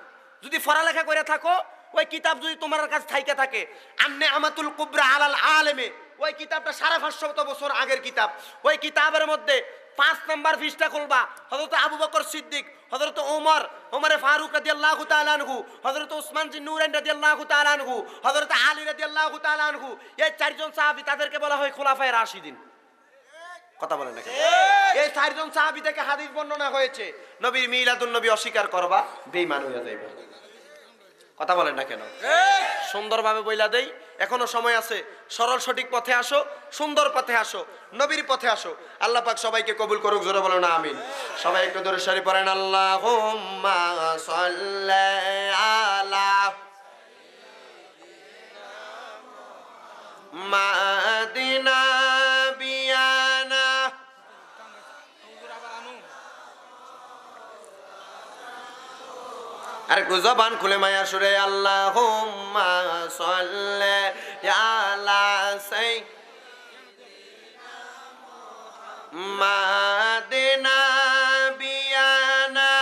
যদি পড়ালেখা করে থাকো, ওই কিতাব যদি তোমার কাছে থাইকে থাকে, আন নি'মাতুল কুবরা আলাল আলেমে, ওই কিতাবটা সাড়ে পাঁচশত বছর আগের কিতাব। ওই কিতাবের মধ্যে পাঁচ নাম্বার পৃষ্ঠা খুলবা, হযরত আবু বকর সিদ্দিক, হযরত ওমর, ওমরে ফারুক রাদিয়াল্লাহু তাআলা আনহু, হযরত উসমান জিন্নুরাইন রাদিয়াল্লাহু তাআলা আনহু, হযরত আলী রাদিয়াল্লাহু তাআলা আনহু, এই চারজন সাহাবী, তাদেরকে বলা হয় খুলাফায়ে রাশিদিন। কথা বলেন না কেন? এই চারজন সাহাবী থেকে হাদিস বর্ণনা হয়েছে। নবীর মিলাদুন নবী অস্বীকার করবা, বেঈমান হইয়া যাইবা। কথা বলেন না কেন? সুন্দরভাবে বইলা দেই, এখনো সময় আছে। সরল সঠিক পথে আসো, সুন্দর পথে আসো, নবীর পথে আসো। আল্লাহ পাক সবাইকে কবুল করুক, জোরে বলুন আমিন। সবাই একটু দরুদ শরীফ পড়েন, আল্লাহুম্মা সাল্লি আলা মাদিনা বিয়ানা। আর একটু জবান খুলে মায়ার সুরে, আল্লাহুম্মা সাল্লি আলা সাইয়্যিদিনা মুহাম্মাদিনা বিয়ানা।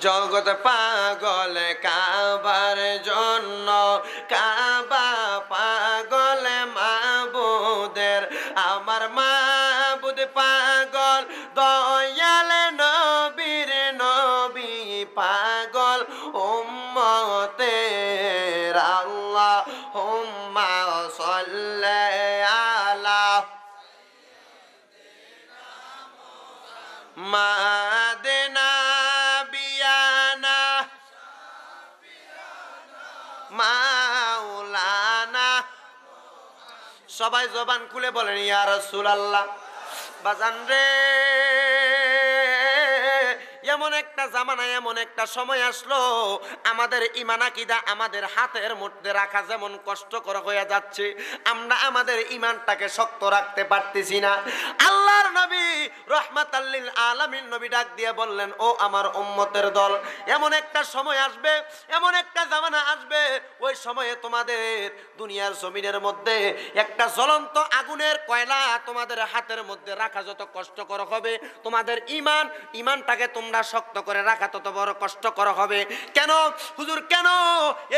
জগৎ পাগল কাবার জন্য, কাবা পাগল মাবুদের, আমার মাবুদ পাগল, দয়াল নবীর নবী পাগল, উম্মতের আল্লাহুম্মা সাল্লি আলা মাদিনা বিয়ানা মাওলানা। সবাই জবান খুলে বলেন, ইয়া রাসূলুল্লাহ। বাজান রে, এমন একটা জামানা, এমন একটা সময় আসলো, আমাদের ইমান আকিদা আমাদের হাতের মধ্যে রাখা যেমন কষ্টকর হয়ে যাচ্ছে, আমরা আমাদের ইমানটাকে শক্ত রাখতে পারতেছি না। আল্লাহর নবী রহমাতাল লিল আলামিন নবী ডাক দিয়ে বললেন, ও আমার উম্মতের দল, এমন একটা সময় আসবে, এমন একটা জামানা আসবে, ওই সময়ে তোমাদের দুনিয়ার জমিনের মধ্যে একটা জ্বলন্ত আগুনের কয়লা তোমাদের হাতের মধ্যে রাখা যত কষ্টকর হবে, তোমাদের ইমান, ইমানটাকে তোমরা শক্ত করে রাখা তত বড় কষ্টকর হবে। কেন হুজুর, কেন?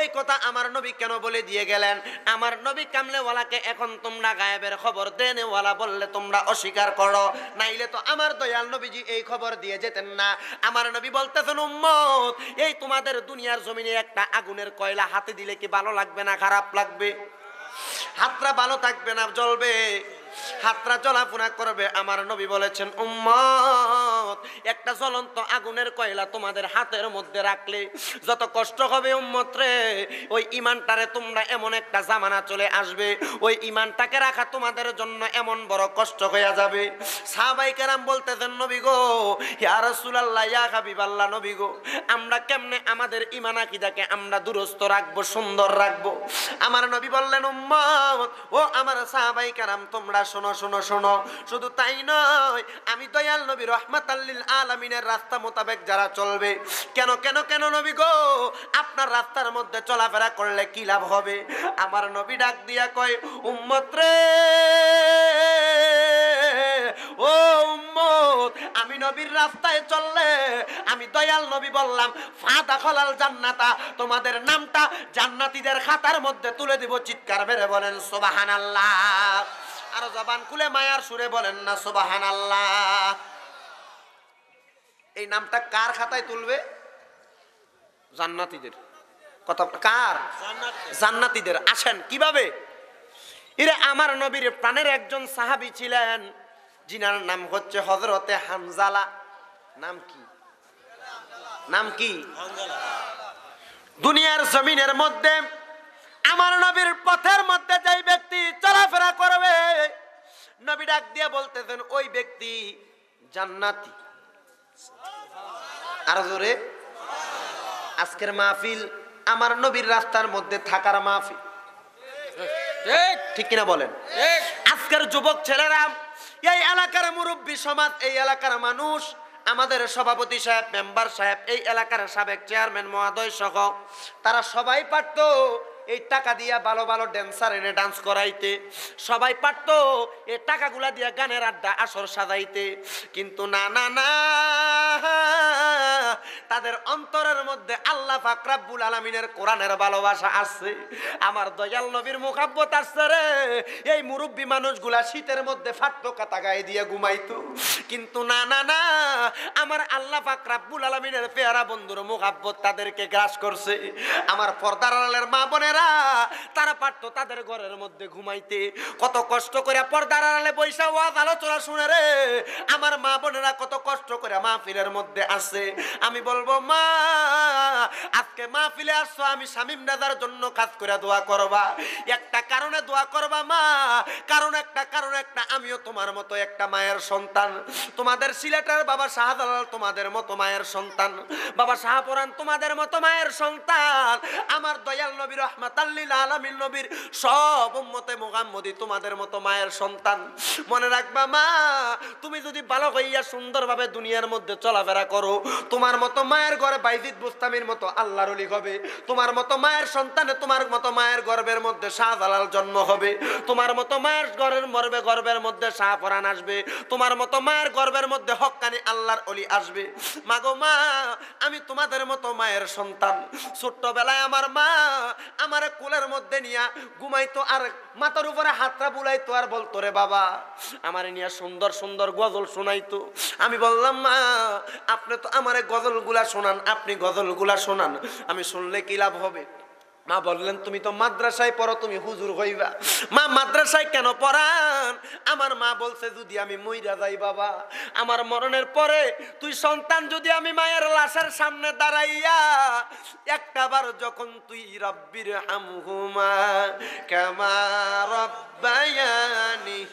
এই কথা আমার নবী কেন বলে দিয়ে গেলেন? আমার নবী কামলেওয়ালাকে এখন তোমরা গায়েবের খবর দেনেওয়ালা বললে তোমরা অস্বীকার করো, নাইলে তো আমার দয়াল নবীজি এই খবর দিয়ে যেতেন না। আমার নবী বলতেছেন, উম্মত, এই তোমাদের দুনিয়ার জমিনে একটা আগুনের কয়লা হাতে দিলে কি ভালো লাগবে না খারাপ লাগবে? হাতটা ভালো থাকবে না জ্বলবে? হাতটা জ্বলাফুনা করবে। আমার নবী বলেছেন, উম্মত, একটা জ্বলন্ত আগুনের কয়লা তোমাদের হাতের মধ্যে রাখলে যত কষ্ট হবে উম্মত রে, ওই ইমানটারে তোমরা এমন একটা জামানা চলে আসবে, ওই ইমানটাকে রাখা তোমাদের জন্য এমন বড় কষ্ট হইয়া যাবে। সাহাবায়ে কেরাম বলতেছেন, নবী গো, ইয়া রাসূলুল্লাহ, ইয়া হাবিবাল্লাহ, নবী গো, আমরা কেমনে আমাদের ইমান আকিদাকে আমরা দুরস্ত রাখবো, সুন্দর রাখবো? আমার নবী বললেন, উম্মত, ও আমার সাহাবায়ে কেরাম, তোমরা শোনো, শোনো, শোনো। শুধু তাই নয়, আমি দয়াল নবী রহমাতাল লিল আলামিনের রাস্তা মোতাবেক যারা চলবে, কেন, কেন, কেন নবী গো, আপনার রাস্তার মধ্যে চলাফেরা করলে কি লাভ হবে? আমার নবী ডাক দিয়া কয়, উম্মত রে, ও উম্মত, আমি নবীর রাস্তায় চললে, আমি দয়াল নবী বললাম, ফাদাখালাল জান্নাতা, তোমাদের নামটা জান্নাতীদের খাতার মধ্যে তুলে দিব। চিৎকার মেরে বলেন সুবহানাল্লাহ। আরো জবান খুলে মায়ার সুরে বলেন না সুবহানাল্লাহ। এই নামটা কার খাতায় তুলবে? জান্নাতীদের। কথা কার? জান্নাতীদের। আসেন, কিভাবে? এরা আমার নবীর প্রাণের একজন সাহাবী ছিলেন, যিনার নাম হচ্ছে হযরতে হানজালা। নাম কি? নাম কি? দুনিয়ার জমিনের মধ্যে আমার নবীর পথের মধ্যে যেই ব্যক্তি চলাফেরা করবে, নবী ডাক দিয়ে বলতেছেন, ওই ব্যক্তি জান্নাতি। আরো জোরে। আজকের মাহফিল আমার নবীর রাস্তার মধ্যে থাকার মাহফিল। ঠিক। ঠিক কিনা বলেন? ঠিক। আজকের যুবক ছেলেরা এই এলাকার মুরব্বী সমাজ, এই এলাকার মানুষ, আমাদের সভাপতি সাহেব, মেম্বার সাহেব, এই এলাকার সাবেক চেয়ারম্যান মহোদয় সহ তারা সবাই পারতো এই টাকা দিয়া ভালো ভালো ড্যান্সার এনে ডান্স করাইতে, সবাই পারতো এই টাকাগুলা দিয়া গানের আড্ডা আসর সাজাইতে। কিন্তু না, না, না, তাদের অন্তরের মধ্যে আল্লাহ পাক রাব্বুল আলামিনের কোরআনের ভালোবাসা আছে। আমার দয়াল নবীর মুহাব্বত আছে রে। এই মুরব্বী মানুষগুলা শীতের মধ্যে ফাট্টো কাতা গায়ে দিয়া ঘুমাইতো, কিন্তু না, না, না, আমার আল্লাহ পাক রাব্বুল আলামিনের পেয়ারা বন্ধুর মুহাব্বত তাদেরকে গ্রাস করছে। আমার পর্দার আড়ালের মা বোনেরা, তারা পারতো তাদের ঘরের মধ্যে ঘুমাইতে, কত কষ্ট করে পর্দার আড়ালে বইসা ওয়াজ আলোচনা শুনে রে। আমার মা বোনেরা কত কষ্ট করে মাহফিলের মধ্যে আছে। আমি বলবো, মা, আজকে মাহফিলে আসছো, আমি শামীম রাজার জন্য খাস করে দোয়া করবা। একটা কারণে দোয়া করবা মা, কারণ একটা, কারণ একটা, আমিও তোমার মতো একটা মায়ের সন্তান। তোমাদের সিলেটের বাবা শাহজালাল তোমাদের মতো মায়ের সন্তান, বাবা শাহপরান তোমাদের মতো মায়ের সন্তান, আমার দয়াল নবী রহমাতাল্লিল আলামিন নবীর সব উম্মতে মুহাম্মদী তোমাদের মতো মায়ের সন্তান। মনে রাখবা মা, তুমি যদি ভালো হইয়া সুন্দরভাবে দুনিয়ার মধ্যে চলাফেরা করো, তোমার মতো মায়ের ঘরে বাইজিদ বুস্তামির মতো আল্লাহর ওলি হবে, তোমার মতো মায়ের সন্তানে তোমার মতো মায়ের গর্ভের মধ্যে শাহজালাল জন্ম হবে, তোমার মতো মায়ের ঘরের মরবে গর্ভের মধ্যে শাহপরান আসবে, তোমার মতো মায়ের গর্ভের মধ্যে হক্কানি আল্লাহর ওলি আসবে। মাগো মা, আমি তোমাদের মতো মায়ের সন্তান। ছোট্টবেলায় আমার মা আমারে কোলের মধ্যে নিয়া ঘুমাইতো, আর মাথার উপরে হাতটা বুলাইতো, আর বলতো, "রে বাবা।" আমারে নিয়া সুন্দর সুন্দর গজল শোনাইতো। আমি বললাম, "মা, আপনি তো আমারে গজলগুলা শোনান, আপনি গজলগুলা শোনান, আমি শুনলে কি লাভ হবে?" মা বললেন, "তুমি তো মাদ্রাসায় পড়ো, তুমি হুজুর হইবা।" "মা, মাদ্রাসায় কেন পড়ান?" আমার মা বলছে, "যদি আমি মইরা যাই বাবা, আমার মরণের পরে তুই সন্তান যদি আমি মায়ের লাশের সামনে দাঁড়াইয়া একটা বার যখন তুই, রব্বির হামহুমা কামা রব্বায়ানি,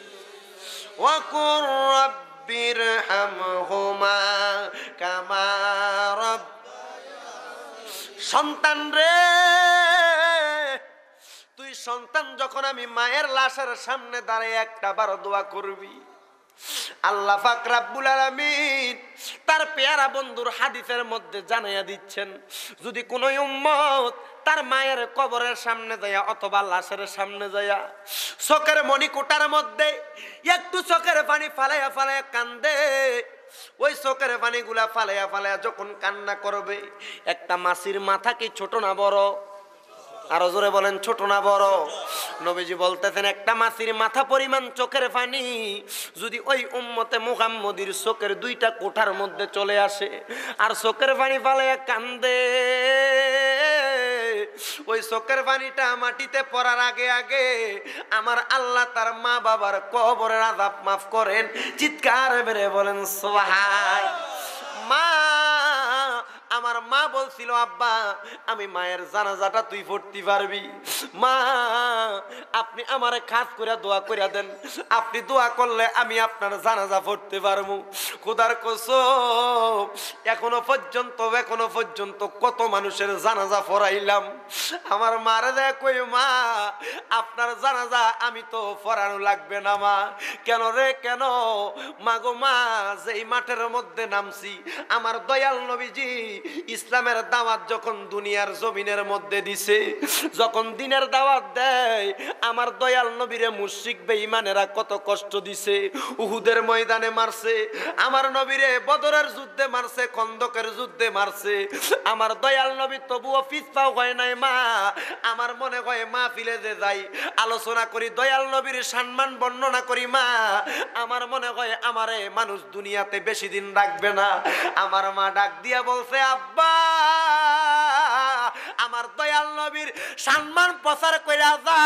ওয়াকুর রব্বির হামহুমা কামা রব্বায়ানি।" সন্তান রে, তুই সন্তান যখন আমি মায়ের লাশের সামনে দাঁড়াই একটা বার দোয়া করবি, আল্লাহ পাক রাব্বুল আলামিন তার পেয়ারা বন্ধুর হাদিসের মধ্যে জানাইয়া দিচ্ছেন, যদি কোনো উম্মত তার মায়ের কবরের সামনে যাইয়া অথবা লাশের সামনে যাইয়া চোখের মণিকুটার মধ্যে একটু চোখের পানি ফালাইয়া ফালাইয়া কান্দে, ওই চোখের পানিগুলা ফালাইয়া ফালাইয়া যখন কান্না করবে, একটা মাছির মাথা কি ছোট না বড়? আরো জোরে বলেন, ছোট না বড়? নবীজি বলতেছেন, একটা মাছির মাথা পরিমাণ চোখের পানি যদি ওই উম্মতে মুহাম্মদীর চোখের দুইটা কোঠার মধ্যে চলে আসে আর চোখের পানি ফালাইয়া কান্দে, ওই চোখের পানিটা মাটিতে পড়ার আগে আগে আমার আল্লাহ তার মা বাবার কবরের আযাব মাফ করেন। চিৎকার মেরে বলেন, "সুবহান।" মা, আমার মা বলছিল, "আব্বা, আমি মায়ের জানাজাটা তুই পড়তে পারবি? মা, আপনি আমারে খাস করে দোয়া করে দেন, আপনি দোয়া করলে আমি আপনার জানাজা পড়তে পারবো।" খোদার কসম, এখনো পর্যন্ত, এখনো পর্যন্ত কত মানুষের জানাজা পড়াইলাম। আমার মারে দেখ কই, "মা, আপনার জানাজা আমি তো পড়ানো লাগবে না মা।" "কেন রে, কেন?" "মা গো মা, যেই মাঠের মধ্যে নামছি, আমার দয়াল নবীজি ইসলামের দাওয়াত যখন দুনিয়ার জমিনের মধ্যে দিছে, যখন দ্বীনের দাওয়াত দেয়, আমার দয়াল নবীরে মুশরিক বেঈমানেরা কত কষ্ট দিছে। উহুদের ময়দানে মারছে আমার নবীরে, বদরের যুদ্ধে মারছে, খন্দকের যুদ্ধে মারছে। আমার দয়াল নবী তবুও পিছপা হয় নাই মা।" আমার মনে হয় মাহফিলে যে যাই, আলোচনা করি, দয়াল নবীর সম্মান বর্ণনা করি মা, আমার মনে হয় আমারে মানুষ দুনিয়াতে বেশি দিন রাখবে না। আমার মা ডাক দিয়া বলছে, "আব্বা, আমার দয়াল নবীর সম্মান প্রচার কইরা যা,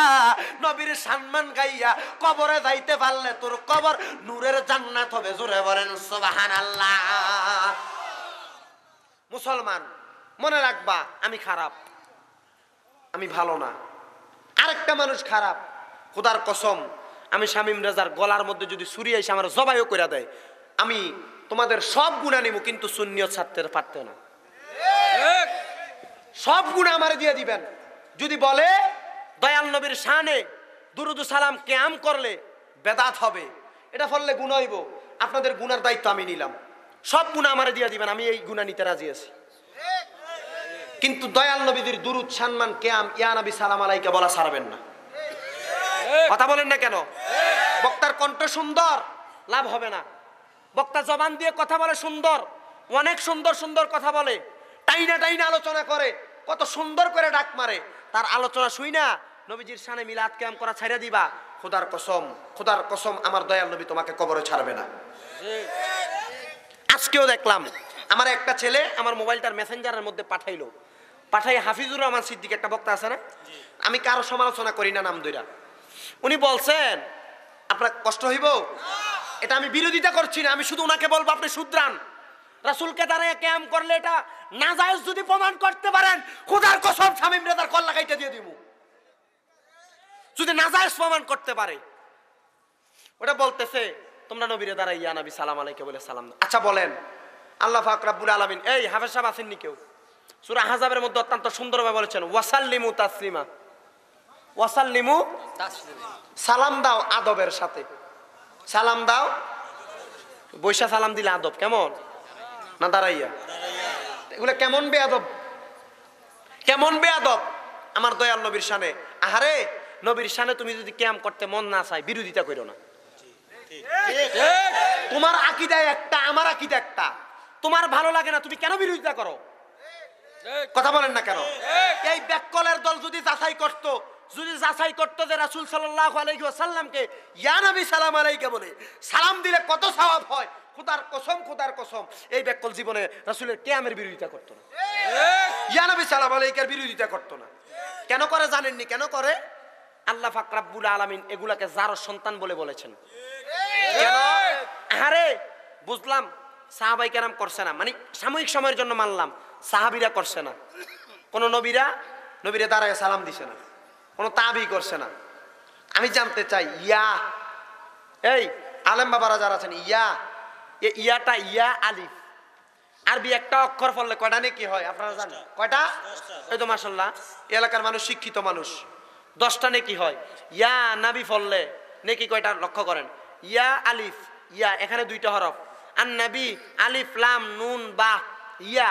নবীর সম্মান গাইয়া কবরে যাইতে পারলে তোর কবর নূরের জান্নাত হবে।" জোরে বলেন, "সুবহানাল্লাহ।" মুসলমান, মনে রাখবা, আমি খারাপ, আমি ভালো না। আরেকটা মানুষ খারাপ, খোদার কসম, আমি শামীম রেজার গলার মধ্যে যদি ছুরি আইসা আমার জবাইও কইরা দেয়, আমি তোমাদের সব গুণা নিমু, কিন্তু সুন্নিয়ত ছাড়তে পারতে না। সব গুণা আমারে দিয়ে দিবেন। যদি বলে দয়াল নবীর শানে দুরুদ সালাম কিয়াম করলে বেদাত হবে, এটা পড়লে গুনাহ হইব, আপনাদের গুনার দায়িত্ব আমি নিলাম, সব গুনাহ আমারে দিয়া দিবেন, আমি এই গুনাহ নিতে রাজি আছি। কিন্তু দয়াল নবীজির দুরুদ, সম্মান, কিয়াম, ইয়া নবী সালাম আলাইকা বলা ছাড়বেন না। কথা বলেন না কেন? বক্তার কণ্ঠ সুন্দর, লাভ হবে না। বক্তা জবান দিয়ে কথা বলে সুন্দর, অনেক সুন্দর সুন্দর কথা বলে, টাইনা টাইনা আলোচনা করে, কত সুন্দর করে ডাক মারে। তার আলোচনা শুই না নবীজির শানে মিলাদ কিয়াম করা ছাইড়া দিবা। খোদার কসম, খোদার কসম, আমার দয়াল নবী তোমাকে কবরে ছাড়বে না। আজকেও দেখলাম, আমার একটা ছেলে আমার মোবাইলটার মেসেঞ্জারের মধ্যে পাঠাইলো, পাঠাই হাফিজুর রহমান সিদ্দিক, একটা বক্তা আছে না, আমি কারো সমালোচনা করি না নাম ধইরা, উনি বলছেন, আপনার কষ্ট হইব? এটা আমি বিরোধিতা করছি না, আমি শুধু ওনাকে বলবো, আপনি শুধরান। রাসূলকে দাঁড়ায় কিয়াম করলে এটা নাজায়েজ যদি প্রমাণ করতে পারেন, খোদার কসম শামীম রেজার কল্লা কাইটা দিয়ে দিব। যদি নাজায়েজ প্রমাণ করতে পারে, ওটা বলতেছে, তোমরা নবীরে দাঁড়ায় ইয়া নবী সালাম আলাইকা বলে সালাম দাও। আচ্ছা বলেন, আল্লাহ পাক রাব্বুল আলামিন, এই হাফেজ সাহেব আছেননি কেউ? সূরা আহজাবের মধ্যে অত্যন্ত সুন্দরভাবে বলেছেন, "ওয়াসাল্লিমু তাসলিমা।" ওয়াসাল্লিমু, সালাম দাও আদবের সাথে। সালাম দাও, বইসা সালাম দিলে আদব কেমন? না দাঁড়াইয়া? এগুলো কেমন বেয়াদব, কেমন বেয়াদব আমার দয়াল নবীর শানে। আহারে, নবীর শানে তুমি যদি কিয়াম করতে মন না চায়, বিরোধিতা করো না। তোমার আকিদা একটা, আমার আকিদা একটা, তোমার ভালো লাগে না, তুমি কেন বিরোধিতা করো? কথা বলেন না কেন? এই বেক্কলের দল যদি যাচাই করত, যদি যাচাই করত যে রাসূল সাল্লাল্লাহু আলাইহি ওয়াসাল্লামকে ইয়া নবী সালাম আলাইকা বলে সালাম দিলে কত সওয়াব হয়, খোদার কসম, খোদার কসম, এই বেক্কল জীবনে রাসূলের কিয়ামের বিরোধিতা করতো না, ইয়া নবী সালাম আলাইকার বিরোধিতা করতো না। কেন করে জানেননি? কেন করে? আল্লাহ পাক রাব্বুল আলামিন এগুলাকে যার সন্তান বলে বলেছেন। কেন? আরে বুঝলাম, সাহাবাই কেরাম করছে না, মানে সাময়িক সময়ের জন্য মানলাম, সাহাবীরা করছে না, কোনো নবীরা নবীরে দাঁড়ায় সালাম দিছে না, কোনো তাবি করছে না। আমি জানতে চাই, ইয়া, এই আলেম বাবারা যারা আছেন, ইয়া, এ ইয়াটা ইয়া আলিফ, আরবি একটা অক্ষর পড়লে কয়টা নেকি হয় আপনারা জানেন? কয়টা? এই তো মাশাআল্লাহ, এই এলাকার মানুষ শিক্ষিত মানুষ। দশটা নেকি হয়। ইয়া নাবি পড়লে নেকি কয়টা লক্ষ্য করেন? ইয়া আলিফ, ইয়া, এখানে দুইটা হরফ। আন নাবি, আলিফ লাম নুন বা ইয়া।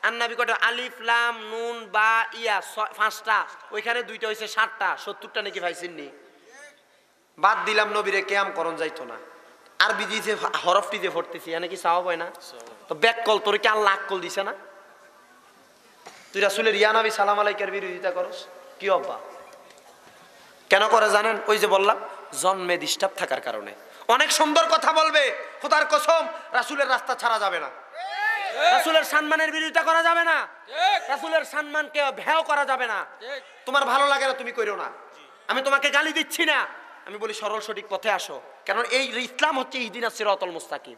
আন নাবি কয়টা? আলিফ লাম নুন বা ইয়া, ছয়, পাঁচটা। ওইখানে দুইটা হইছে সাতটা, সত্তরটা নেকি পাইছেন নি? বাদ দিলাম, নবীরে কিয়াম করন যাইতো না। আরবি দিছে, হরফটি যে পড়তেছি, এনে কি সওয়াব হয় না? তো বেক্কল, তোরে কি আল্লাহ আক্কল দিছে না? তুই রাসূলের ইয়া নবী সালাম আলাইকার বিরোধিতা করস, কি অব্বা? কেন করে জানেন? ওই যে বললাম, জন্মে ডিস্টার্ব থাকার কারণে। অনেক সুন্দর কথা বলবে, খোদার কসম, রাসূলের রাস্তা ছাড়া যাবে না, রাসূলের সম্মানের বিরোধিতা করা যাবে না, রাসূলের সম্মানকে হেয় করা যাবে না। তোমার ভালো লাগে না, তুমি কইরো না। আমি তোমাকে গালি দিচ্ছি না, আমি বলি সরল সঠিক পথে আসো, কারণ এই ইসলাম হচ্ছে ইহদিনাস সিরাতাল মুস্তাকিম।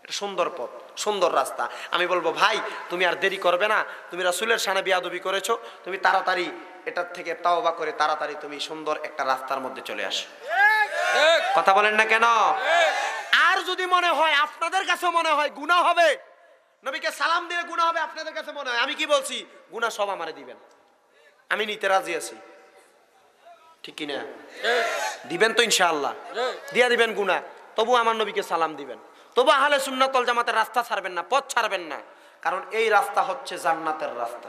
এটা সুন্দর পথ, সুন্দর রাস্তা। আমি বলবো, ভাই, তুমি আর দেরি করবে না, তুমি রাসূলের শানে বেয়াদবি করেছো, তুমি তাড়াতাড়ি এটার থেকে তওবা করে তাড়াতাড়ি তুমি সুন্দর একটা রাস্তার মধ্যে চলে আসো। কথা বলেন না কেন? আর যদি মনে হয়, আপনাদের কাছে মনে হয় গুনাহ হবে, নবীকে সালাম দিলে গুনাহ হবে, আপনাদের কাছে মনে হয়, আমি কি বলছি? গুনাহ সব আমারে দিবেন, আমি নিতে রাজি আছি, ঠিক কি না? দিবেন তো ইনশাআল্লাহ? দিয়া দিবেন গুনাহ, তবু আমার নবীকে সালাম দিবেন, তবু আহলে সুন্নাত ওয়াল জামাতের রাস্তা ছাড়বেন না, পথ ছাড়বেন না, কারণ এই রাস্তা হচ্ছে জান্নাতের রাস্তা।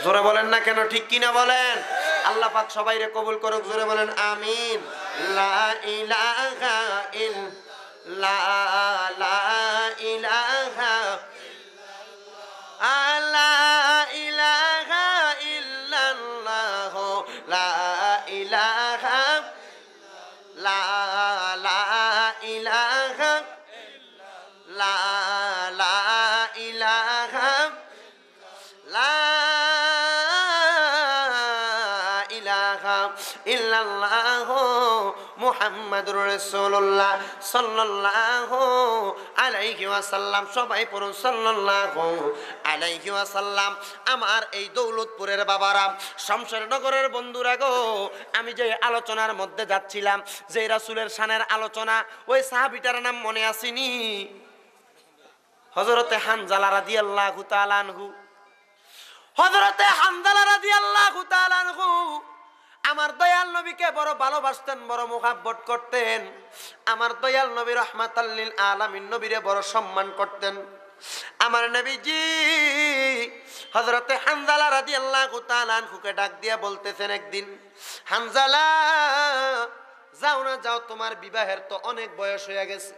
জোরে বলেন না কেন, ঠিক কি না বলেন? আল্লাহ পাক সবাইরে কবুল করুক, জোরে বলেন আমিন। লা ইলাহা ইল-, লা, লা ইলাহা, লা ইলাহা ইল্লাল্লাহ, লা ইলাহা, লা, লা ইলাহা, লা, লা ইলাহা, লা ইলাহা ইল্লাল্লাহ মুহাম্মাদুর রাসূলুল্লাহ সাল্লাল্লাহু আলাইহি ওয়াসাল্লাম। সবাই পড়ুন, সাল্লাল্লাহু আলাইহি ওয়াসাল্লাম। আমার এই দৌলতপুরের বাবারা, শমশেরনগরের বন্ধুরা গো, আমি যে আলোচনার মধ্যে যাচ্ছিলাম, যে রাসূলের শানের আলোচনা, ওই সাহাবীটার নাম মনে আসেনি? হযরতে হানজালা রাদিয়াল্লাহু তাআলা আনহু। হযরতে হানজালা রাদিয়াল্লাহু তাআলা আনহু আমার দয়াল নবীকে বড় ভালোবাসতেন, বড় মুহাব্বত করতেন। আমার দয়াল নবী রহমাতাল্লিল আলামিন নবীরে বড় সম্মান করতেন। আমার নবীজি হযরতে হানজালা রাদিয়াল্লাহু তাআলা আনহুকে ডাক দিয়া বলতেছেন একদিন, "হানজালা, যাও না যাও, তোমার বিবাহের তো অনেক বয়স হইয়া গেছে।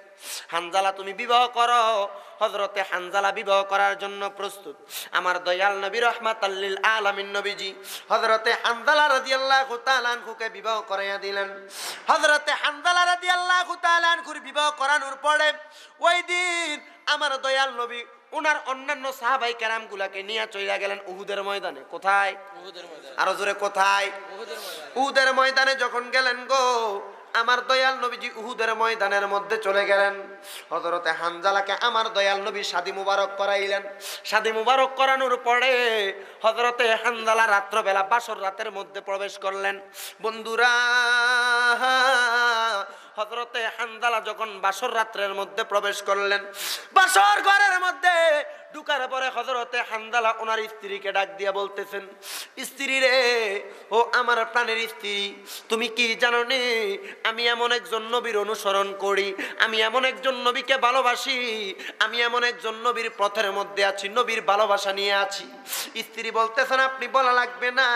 হানজালা, তুমি বিবাহ করো।" হযরতে হানজালা বিবাহ করার জন্য প্রস্তুত। আমার দয়াল নবী রহমাতাল্লিল আলামিন নবীজি হযরতে হানজালা রাদিয়াল্লাহু তাআলা আনহুকে বিবাহ করাইয়া দিলেন। হযরতে হানজালা রাদিয়াল্লাহু তাআলা আনহুর বিবাহ করানোর পরে ওই দিন আমার দয়াল নবী ওনার অন্যান্য সাহাবাই কেরামগুলাকে নিয়ে চলে গেলেন উহুদের ময়দানে। কোথায়? উহুদের ময়দানে। আরো জোরে, কোথায়? উহুদের ময়দানে। উহুদের ময়দানে যখন গেলেন গো, আমার দয়াল নবীজি উহুদের ময়দানের মধ্যে চলে গেলেন। হযরতে হানজালাকে আমার দয়াল নবী শাদী মুবারক করাইলেন। শাদী মুবারক করানোর পরে হযরতে হানজালা রাত্রবেলা বাসর রাতের মধ্যে প্রবেশ করলেন। বন্ধুরা, হযরতে হানজালা যখন বাসর রাত্রের মধ্যে প্রবেশ করলেন, বাসর ঘরের মধ্যে ঢুকার পরে হযরতে হানজালা ওনার স্ত্রীকে ডাক দিয়া বলতেছেন, "স্ত্রী রে, ও আমার প্রাণের স্ত্রী, তুমি কি জানো নি, আমি এমন একজন নবীর অনুসরণ করি, আমি এমন একজন নবীকে ভালোবাসি, আমি এমন একজন নবীর পথের মধ্যে আছি, নবীর ভালোবাসা নিয়ে আছি।" স্ত্রী বলতেছেন, "আপনি বলা লাগবে না,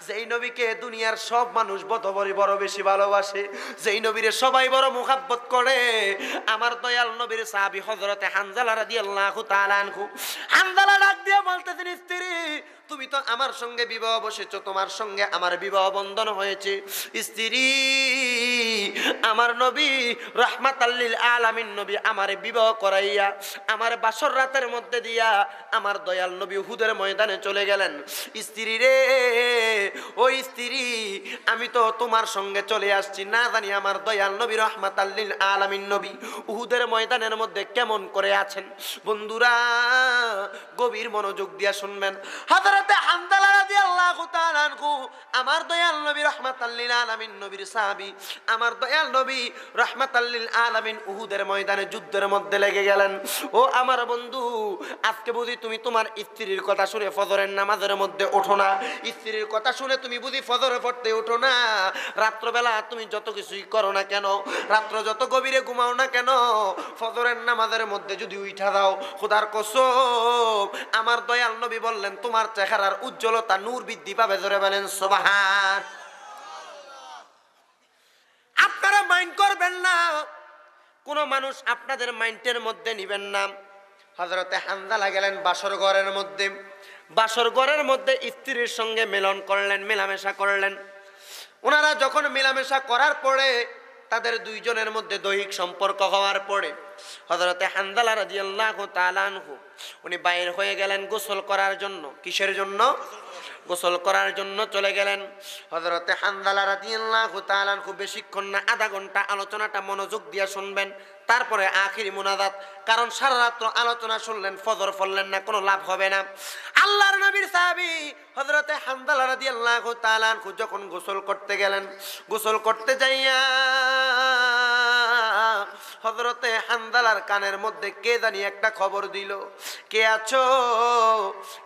যেই নবীকে দুনিয়ার সব মানুষ বরাবরই বড় বেশি ভালোবাসে, যেই নবীরে সবাই বড় মুহাব্বত করে, আমার দয়াল নবীর সাহাবী হযরতে হানজালা রাদিয়াল্লাহু তাআলা আনহু।" হানজালা ডাক দিয়া বলতেছেন, "স্ত্রী, তুমি তো আমার সঙ্গে বিবাহ বসেছো, তোমার সঙ্গে আমার বিবাহ বন্ধন হয়েছে। স্ত্রী, আমার নবী রহমাতাল্লিল আলামিন নবী আমারে বিবাহ করাইয়া আমার বাসর রাতের মধ্যে দিয়া আমার দয়াল নবী উহুদের ময়দানে চলে গেলেন। স্ত্রী রে, ও স্ত্রী, আমি তো তোমার সঙ্গে চলে আসছি, না জানি আমার দয়াল নবী রহমাতাল্লিল আলামিন নবী উহুদের ময়দানের মধ্যে কেমন করে আছেন।" বন্ধুরা, গভীর মনোযোগ দিয়া শুনবেন। হযরতে হানজালা রাদিয়াল্লাহু তাআলা আনহু, আমার দয়াল নবী রহমাতাল্লিল আলামিন নবীর সাহাবী, আমার দয়াল নবী রহমাতাল্লিল আলামিন উহুদের ময়দানে যুদ্ধের মধ্যে লেগে গেলেন। ও আমার বন্ধু, আজকে বুঝি তুমি তোমার স্ত্রীর কথা শুনে ফজরের নামাজের মধ্যে ওঠো না, স্ত্রীর কথা শুনে তুমি বুঝি ফজরে পড়তে উঠো না, রাত্রবেলা তুমি যত কিছুই করো না কেন, রাত্র যত গভীরে ঘুমাও না কেন, ফজরের নামাজের মধ্যে যদি উঠা যাও, খোদার কসম, আমার দয়াল নবী বললেন, তোমার চেহারার উজ্জ্বলতা, নূর বৃদ্ধি পাবে। জোরে বলেন সুবহান। আপনারা মাইন্ড করবেন না, কোনো মানুষ আপনাদের মাইন্ডের মধ্যে নিবেন না। হযরতে হানজালা গেলেন বাসর ঘরের মধ্যে, বাসর ঘরের মধ্যে স্ত্রীর সঙ্গে মিলন করলেন, মেলামেশা করলেন। ওনারা যখন মেলামেশা করার পরে, তাদের দুইজনের মধ্যে দৈহিক সম্পর্ক হওয়ার পরে হযরতে হানজালা রাদিয়াল্লাহু তাআলা আনহু উনি বাইর হয়ে গেলেন গোসল করার জন্য। কিসের জন্য? গোসল করার জন্য চলে গেলেন। হযরতে হানজালা রাদিয়াল্লাহু তাআলা আনহু বেশিক্ষণ না, আধা ঘন্টা আলোচনাটা মনোযোগ দিয়া শুনবেন, তারপরে আখেরি মুনাজাত। কারণ সারা রাত্র আলোচনা শুনলেন, ফজর পড়লেন না, কোনো লাভ হবে না। আল্লাহর নবীর সাহাবী হযরতে হানজালা রাদিয়াল্লাহু তাআলা আনহু যখন গোসল করতে গেলেন, গোসল করতে যাইয়া হযরতে হানজালার কানের মধ্যে কে জানি একটা খবর দিল, "কে আছো,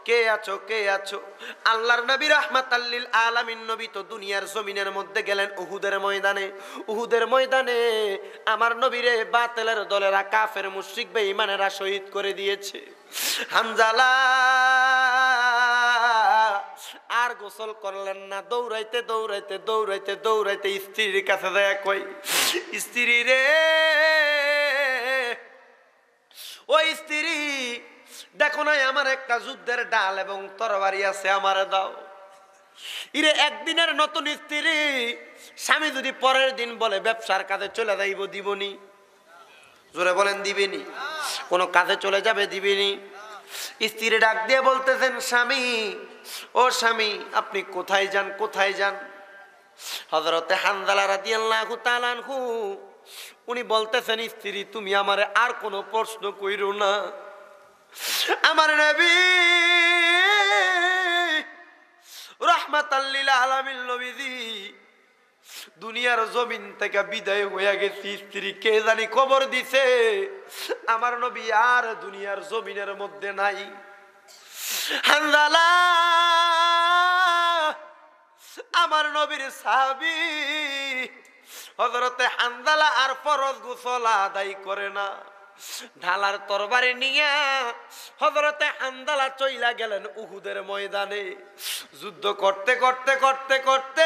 কে আছো, কে আছো?" আল্লাহর নবী রহমাতাল্লিল আলামিন নবী তো দুনিয়ার জমিনের মধ্যে গেলেন উহুদের ময়দানে। উহুদের ময়দানে আমার নবীরে বাতিলের দলেরা, কাফের মুশরিক বেঈমানেরা শহীদ করে দিয়েছে। হানজালা আর গোসল করলেন না, দৌড়াইতে দৌড়াইতে দৌড়াইতে দৌড়াইতে স্ত্রীর কাছে যায় কই, "স্ত্রী রে, ও স্ত্রী, দেখো নাই আমার একটা যুদ্ধের ঢাল এবং তরবারি আছে, আমারে দাও।" ইরে, একদিনের নতুন স্ত্রী, স্বামী যদি পরের দিন বলে ব্যবসার কাজে চলে যাইব, দিবনি? জোরে বলেন, দিবেনি? কোনো কাজে চলে যাবে, দিবেনি? স্ত্রী ডাক দিয়ে বলতেছেন, "স্বামী, ও স্বামী, আপনি কোথায় যান, কোথায় যান?" হযরতে হানজালা রাদিয়াল্লাহু তাআলা আনহু উনি বলতেছেন, "স্ত্রী, তুমি আমারে আর কোনো প্রশ্ন কইরো না। আমার নবী রহমাতাল্লিল আলামিন নবীজি দুনিয়ার জমিন থেকে বিদায় হইয়া গেছি, স্ত্রী কে জানি কবর দিছে, আমার নবী আর দুনিয়ার জমিনের মধ্যে নাই।" হানজালা আমার নবীর সাহাবী হযরতে হানজালা আর ফরজ গোসল আদায় করে না। ঢাল আর তরবারি নিয়া হযরতে হানজালা চইলা গেলেন উহুদের ময়দানে। যুদ্ধ করতে করতে করতে করতে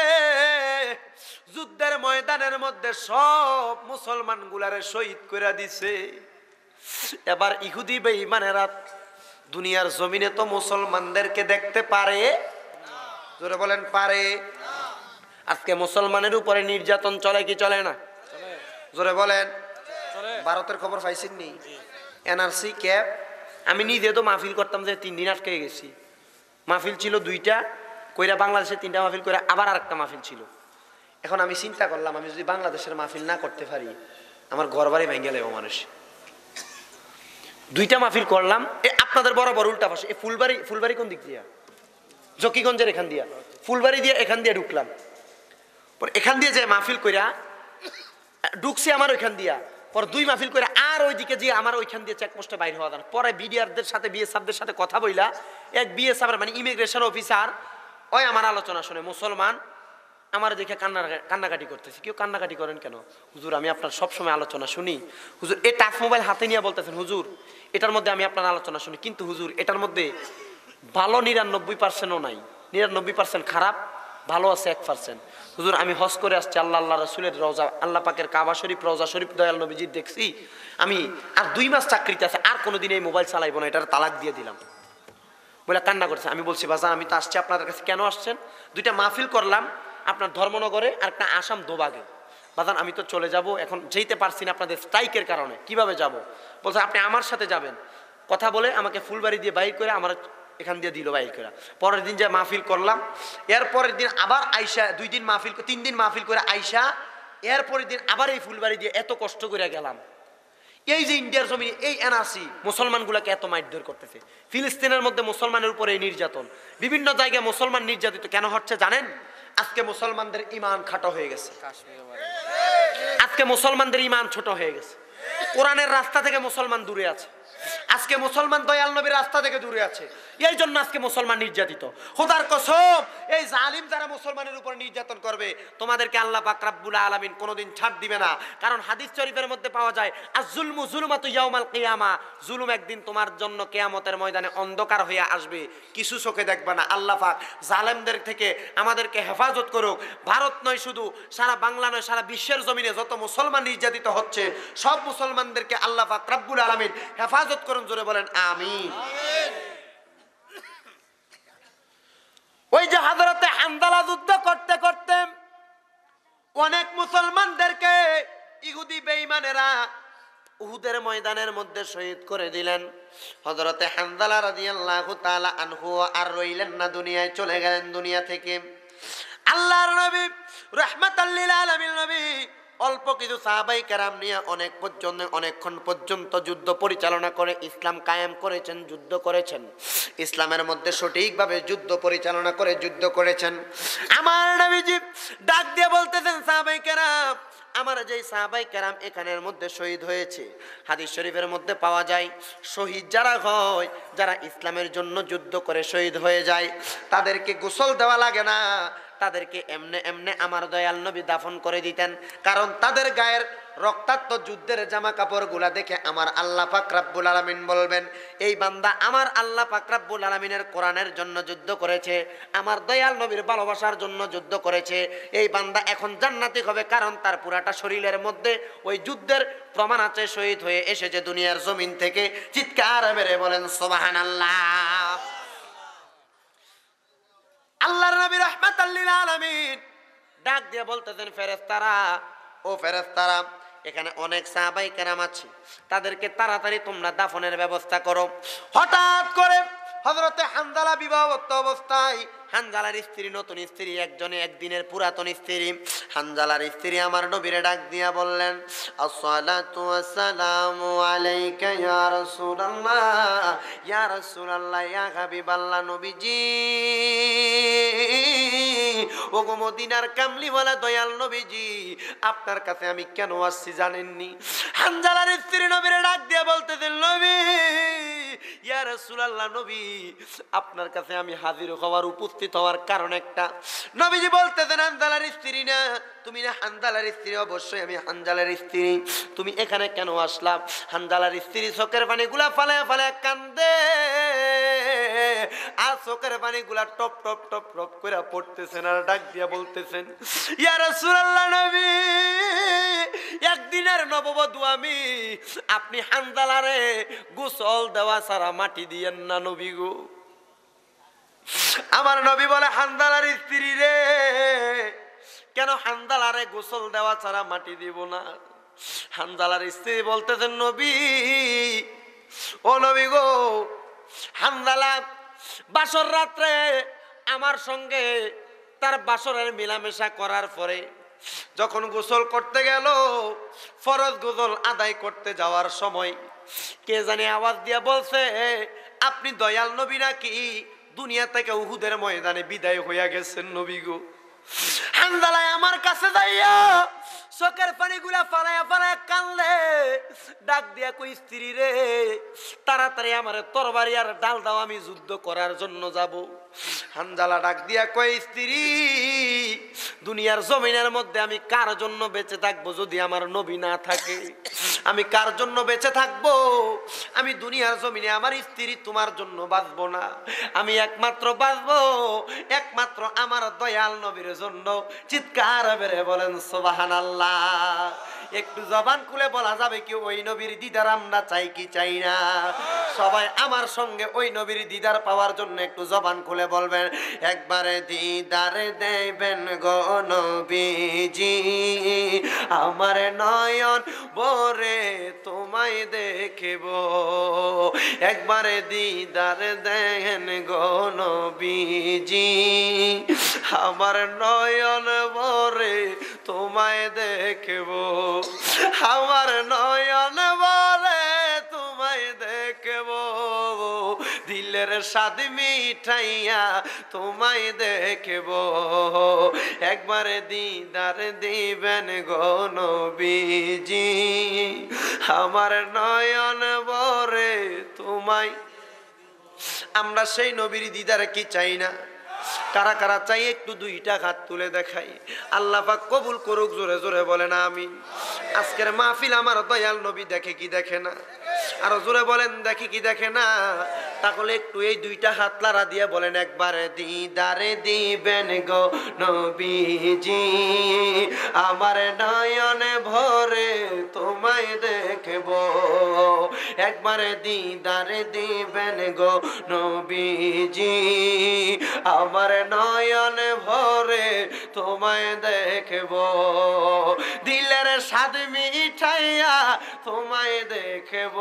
যুদ্ধের ময়দানের মধ্যে সব মুসলমানগুলারে শহীদ কইরা দিছে। এবার ইহুদি বেঈমানেরা দুনিয়ার জমিনে তো মুসলমানদেরকে দেখতে পারে, জোরে বলেন, পারে। আজকে মুসলমানের উপরে নির্যাতন চলে কি চলে না? জোরে বলেন। ভারতের খবর পাইছেন নি? NRC cab. আমি নিজে তো মাহফিল করতাম, যে তিন দিন আটকে গেছি। মাহফিল ছিল দুইটা, কইরা বাংলাদেশে তিনটা মাহফিল কইরা আবার আরেকটা মাহফিল ছিল। এখন আমি চিন্তা করলাম, আমি যদি বাংলাদেশের মাহফিল না করতে পারি, আমার ঘর বাড়ি ভেঙে লেব মানুষ। দুইটা মাহফিল করলাম, এ আপনাদের বরাবর উল্টা পাশে, এ ফুলবাড়ি, ফুলবাড়ি কোন দিক দিয়া? জকিগঞ্জের এখান দিয়া, ফুলবাড়ি দিয়া এখান দিয়া ঢুকলাম। পরে এখান দিয়ে যে মাহফিল কইরা ঢুকছি আমার ওইখান দিয়া, পর দুই মাহফিল কইরা আর ওইদিকে যে আমার ওইখান দিয়ে চেকপোস্টে বাইর হওয়া যায় না। পরে বিডিআরদের সাথে, বিএসএফদের সাথে কথা বইলা এক বিএসএফের, মানে, ইমিগ্রেশন অফিসার, ওই আমার আলোচনা শুনে মুসলমান আমার দেখে কান্না, কান্নাকাটি করতেছে। কেউ কান্নাকাটি করেন কেন? "হুজুর, আমি আপনার সবসময় আলোচনা শুনি।" হুজুর, এ টাচ মোবাইল হাতে নিয়ে বলতেছেন, "হুজুর, এটার মধ্যে আমি আপনার আলোচনা শুনি, কিন্তু হুজুর, এটার মধ্যে ভালো নিরানব্বই পার্সেন্টও নাই, নিরানব্বই পার্সেন্ট খারাপ, ভালো আছে এক পার্সেন্ট। হুজুর, আমি হজ করে আসছি, আল্লাহ, আল্লাহ রসুলের রওজা, আল্লাহ পাকের কাবা শরীফ, রওজা শরীফ, দয়াল নবীজির দেখছি। আমি আর দুই মাস চাকরিতে আছে, আর কোনোদিন এই মোবাইল চালাইবো না, এটার তালাক দিয়ে দিলাম।" বলে কান্না করছে। আমি বলছি, "বাজান, আমি তো আসছি আপনাদের কাছে, কেন আসছেন?" "দুইটা মাহফিল করলাম, আপনার ধর্মনগরে আর একটা আসাম দোবাগে।" "বাজান, আমি তো চলে যাব, এখন যেতে পারছি না আপনাদের স্ট্রাইকের কারণে, কিভাবে যাব?" বলছে, "আপনি আমার সাথে যাবেন।" কথা বলে আমাকে ফুলবাড়ি দিয়ে বাইর করে আমার এখান দিয়ে দিল বাইর করে। পরের দিন যে মাহফিল করলাম, এর পরের দিন আবার আইসা, দুই দিন মাহফিল, তিন দিন মাহফিল করে আইসা, এর পরের দিন আবার এই ফুলবাড়ি দিয়ে এত কষ্ট করে গেলাম। এই যে ইন্ডিয়ার জমিনে এই এনআরসি মুসলমানগুলাকে এত মারধর করতেছে, ফিলিস্তিনের মধ্যে মুসলমানের উপরে এই নির্যাতন, বিভিন্ন জায়গায় মুসলমান নির্যাতিত কেন হচ্ছে জানেন? আজকে মুসলমানদের ইমান খাটো হয়ে গেছে, আজকে মুসলমানদের ইমান ছোট হয়ে গেছে, কোরআনের রাস্তা থেকে মুসলমান দূরে আছে, আজকে মুসলমান দয়াল নবীর রাস্তা থেকে দূরে আছে, এই জন্য আজকে মুসলমান নির্যাতিত। খোদার কসম, এই জালিম যারা মুসলমানের উপর নির্যাতন করবে, তোমাদেরকে আল্লাহ পাক রাব্বুল আলামিন কোনোদিন ছাড় দিবে না। কারণ হাদিস শরীফের মধ্যে পাওয়া যায়, "আজ-জুলমু জুলুমাতু ইয়াউমাল কিয়ামা", জুলুম একদিন তোমার জন্য কিয়ামতের ময়দানে অন্ধকার হয়ে আসবে, কিছু চোখে দেখবা না। আল্লাহ পাক জালেমদের থেকে আমাদেরকে হেফাজত করুক। ভারত নয় শুধু, সারা বাংলা নয়, সারা বিশ্বের জমিনে যত মুসলমান নির্যাতিত হচ্ছে, সব মুসলমানদেরকে আল্লাহ পাক রাব্বুল আলামিন হেফাজত করুন। জোরে বলেন, "আমিন।" ওই যে হযরতে হানজালা যুদ্ধ করতে করতে অনেক মুসলমানদেরকে ইহুদি বেঈমানেরা উহুদের ময়দানের মধ্যে শহীদ করে দিলেন। হযরতে হানজালা রাদিয়াল্লাহু তাআলা আনহু আর রইলেন না দুনিয়ায়, চলে গেলেন দুনিয়া থেকে। আল্লাহর নবী, রাহমাতাল লিল আলামিন নবী, অল্প কিছু সাহাবায়ে কেরাম নিয়ে অনেক পর্যন্ত, অনেকক্ষণ পর্যন্ত যুদ্ধ পরিচালনা করে ইসলাম কায়েম করেছেন, যুদ্ধ করেছেন। ইসলামের মধ্যে সঠিকভাবে যুদ্ধ পরিচালনা করে যুদ্ধ করেছেন। আমার নবীজি ডাক দিয়ে বলতেছেন, "সাহাবায়ে কেরাম, আমার যেই সাহাবায়ে কেরাম এখানের মধ্যে শহীদ হয়েছে, হাদিস শরীফের মধ্যে পাওয়া যায়, শহীদ যারা হয়, যারা ইসলামের জন্য যুদ্ধ করে শহীদ হয়ে যায়, তাদেরকে গোসল দেওয়া লাগে না, তাদেরকে এমনে এমনে আমার দয়াল নবী দাফন করে দিতেন, কারণ তাদের গায়ের রক্তাক্ত যুদ্ধের জামা কাপড়গুলা দেখে আমার আল্লাহ পাক রাব্বুল আলামিন বলবেন, 'এই বান্দা আমার আল্লাহ পাক রাব্বুল আলামিনের কোরআনের জন্য যুদ্ধ করেছে, আমার দয়াল নবীর ভালোবাসার জন্য যুদ্ধ করেছে, এই বান্দা এখন জান্নাতি হবে, কারণ তার পুরাটা শরীরের মধ্যে ওই যুদ্ধের প্রমাণ আছে, শহীদ হয়ে এসেছে দুনিয়ার জমিন থেকে।'" চিৎকার মেরে বলেন, "সুবহানাল্লাহ।" আল্লাহর নবী রাহমাতাল লিল আলামিন ডাক দিয়ে বলতেছেন, "ফেরেশতারা, ও ফেরেশতারা, এখানে অনেক সাহাবায়ে কেরাম আছে, তাদেরকে তাড়াতাড়ি তোমরা দাফনের ব্যবস্থা করো।" হঠাৎ করে হযরতে হানজালা বিবাহবদ্ধ অবস্থায়, হানজালার স্ত্রী, নতুন স্ত্রী, একজনে একদিনের পুরাতন স্ত্রী, হানজালার স্ত্রী আমার নবীরে ডাক দিয়া বললেন, "আসসালাতু ওয়াসসালামু আলাইকা ইয়া রাসূলুল্লাহ, ইয়া রাসূলুল্লাহ, ইয়া হাবিবাল্লাহ, নবীজি, ওগো মদিনার কামলিওয়ালা দয়াল নবীজি, আপনার কাছে আমি কেন আসছি জানেননি?" হানজালার স্ত্রী নবীরে ডাক দিয়া বলতেছেন, "নবী, ইয়া রাসূলুল্লাহ নবী, আপনার কাছে আমি হাজির হওয়ার, উপস্থিত হওয়ার কারণ একটা। নবীজি বলতেছেন, "হানজালার স্ত্রী না? তুমি না হানজালার স্ত্রী?" "অবশ্যই আমি হানজালার স্ত্রী।" "তুমি এখানে কেন আসলা?" হানজালার স্ত্রী চোখের পানিগুলা ফালায়া ফালায়া কান্দে, আর চোখের পানিগুলা টপ টপ টপ টপ করে পড়তেছেন আর ডাক দিয়া বলতেছেন, "ইয়া রাসূলুল্লাহ নবী, একদিনের নববধূ আমি, আপনি হানজালারে গোসল দেওয়া ছাড়া মাটি দিয়েন না নবী গো।" আমার নবী বলে, "হানজালার স্ত্রী রে, কেন হানজালারে গোসল দেওয়া ছাড়া মাটি দিব না?" হানজালার স্ত্রী বলতেছেন, "নবী, ও নবী গো, হানজালা বাসর রাত্রে আমার সঙ্গে তার বাসরের মিলামেশা করার পরে যখন গোসল করতে গেল, ফরজ গোসল আদায় করতে যাওয়ার সময় কে জানি আওয়াজ দিয়া বলছে, 'আপনি দয়াল নবী নাকি? দুনিয়া থেকে উহুদের ময়দানে বিদায় হইয়া গেছেন নবী গো।'" হানজালায় আমার কাছে যাইয়া চোখের পানিগুলা ফালায়া ফালায়া কান্দে, ডাক দিয়া কই, "স্ত্রী রে, তাড়াতাড়ি আমারে তরবারি আর ঢাল দাও, আমি যুদ্ধ করার জন্য যাব।" হানজালা ডাক দিয়া কয়, "স্ত্রী, দুনিয়ার জমিনের মধ্যে আমি কার জন্য বেঁচে থাকবো যদি আমার নবী না থাকে? আমি কার জন্য বেঁচে থাকবো? আমি দুনিয়ার জমিনে আমার স্ত্রী তোমার জন্য বাঁচবো না। আমি একমাত্র বাঁচবো একমাত্র আমার দয়াল নবীর জন্য।" চিৎকার মেরে বলেন, "সুবহানাল্লাহ।" একটু জবান খুলে বলা যাবে কি, ওই নবীর দিদার আমরা চাই কি চাই না? সবাই আমার সঙ্গে ওই নবীর দিদার পাওয়ার জন্য একটু জবান খুলে বলবেন, "একবারে দিদার দেবেন গো নবীজি, আমার নয়ন ভরে তোমায় দেখব। একবারে দিদার দেন গো নবীজি, আমার নয়ন ভরে তোমায় দেখব, আমার নয়ন ভরে তোমায় দেখব, দিলের স্বাদ মিঠাইয়া তোমায় দেখব। একবারে দিদার দিবেন গো নবীজি, আমার নয়ন ভরে তোমায়।" আমরা সেই নবীর দিদার কি চাই না? কারা কারা চাই একটু দুইটা হাত তুলে দেখাই। আল্লাহ পাক কবুল করুক, জোরে জোরে বলেন আমিন। আজকের মাহফিল আমার দয়াল নবী দেখে কি দেখে না? আরো জোরে বলেন, দেখে কি দেখে না? তাহলে একটু এই দুইটা হাত লাড়া দিয়ে বলেন, "একবারে দিদারে দিবেন গো নবীজি, আমার নয়ন ভরে তোমায় দেখব। একবারে দিদারে দিবেন গো নবীজি, আমার নয়ন ভরে তোমায় দেখব। দিলের স্বাদ মিঠাইয়া তোমায় দেখব,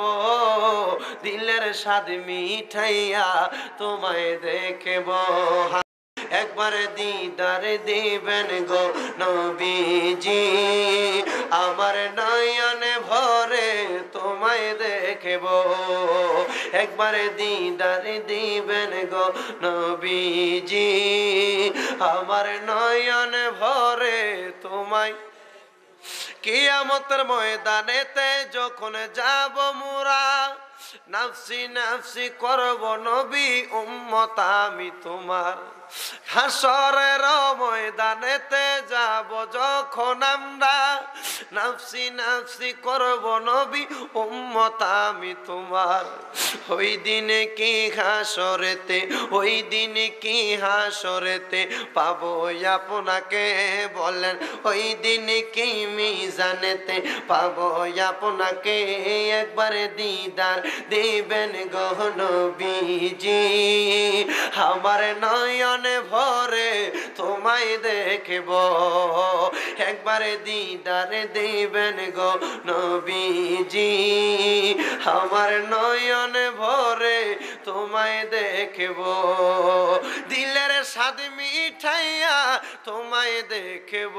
দিলের স্বাদ মিঠাইয়া তোমায় দেখব। একবার দিদার দিবেন গো নবীজি, আমার নয়ন ভরে তোমায় দেখব। একবার দিদার দিবেন গো নবীজি, আমার নয়ন ভরে তোমায়।" কিয়ামতের ময়দানেতে যখন যাব মোরা, নাফসি নাফসি করব নবী, উম্মত আমি তোমার। হাশরের ময়দানেতে যাব যখন আমরা, নাফসি নাফসি করব নবী, উম্মত আমি তোমার। ওই দিন কি হাশরেতে, ওই দিন কি হাশরেতে পাবো আপনাকে, বলেন, ওই দিন কি মিজানেতে পাবো আপনাকে। একবার দিদার দিবেন গো নবীজি, আমার নয়ন ভরে তোমায় দেখব। একবার দিদার দিবেন গো নবীজি, আমার নয়ন ভরে তোমায় দেখব। দিলের স্বাদ মিঠাইয়া তোমায় দেখব,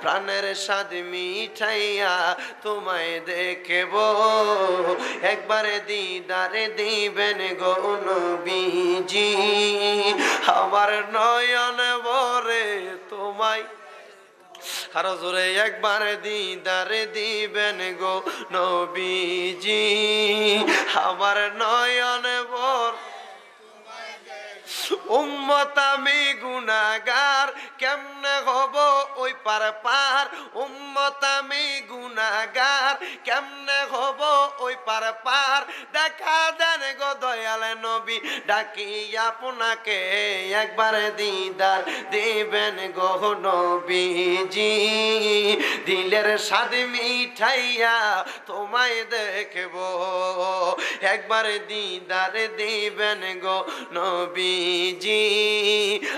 প্রাণের স্বাদ মিঠাইয়া তোমায় দেখব। একবার দিদার দিবেন গো নবীজি, আমার নয়ন ভরে তোমায়। আরো জোরে, একবার দিদার দিবেন গো নবীজি, আমার নয়ন ভর। উম্মত আমি গুনাগার, কেমনে হব ওই পার পার? উম্মত আমি গুনাগার, কেমনে হব ওই পার পার? দেখা দেন গো দয়াল নবী, ডাকি আপনাকে, একবার দিদার দিবেন গো নবীজি, দিলের স্বাদ মিঠাইয়া তোমায় দেখব, একবার দিদার দিবেন গো নবীজি,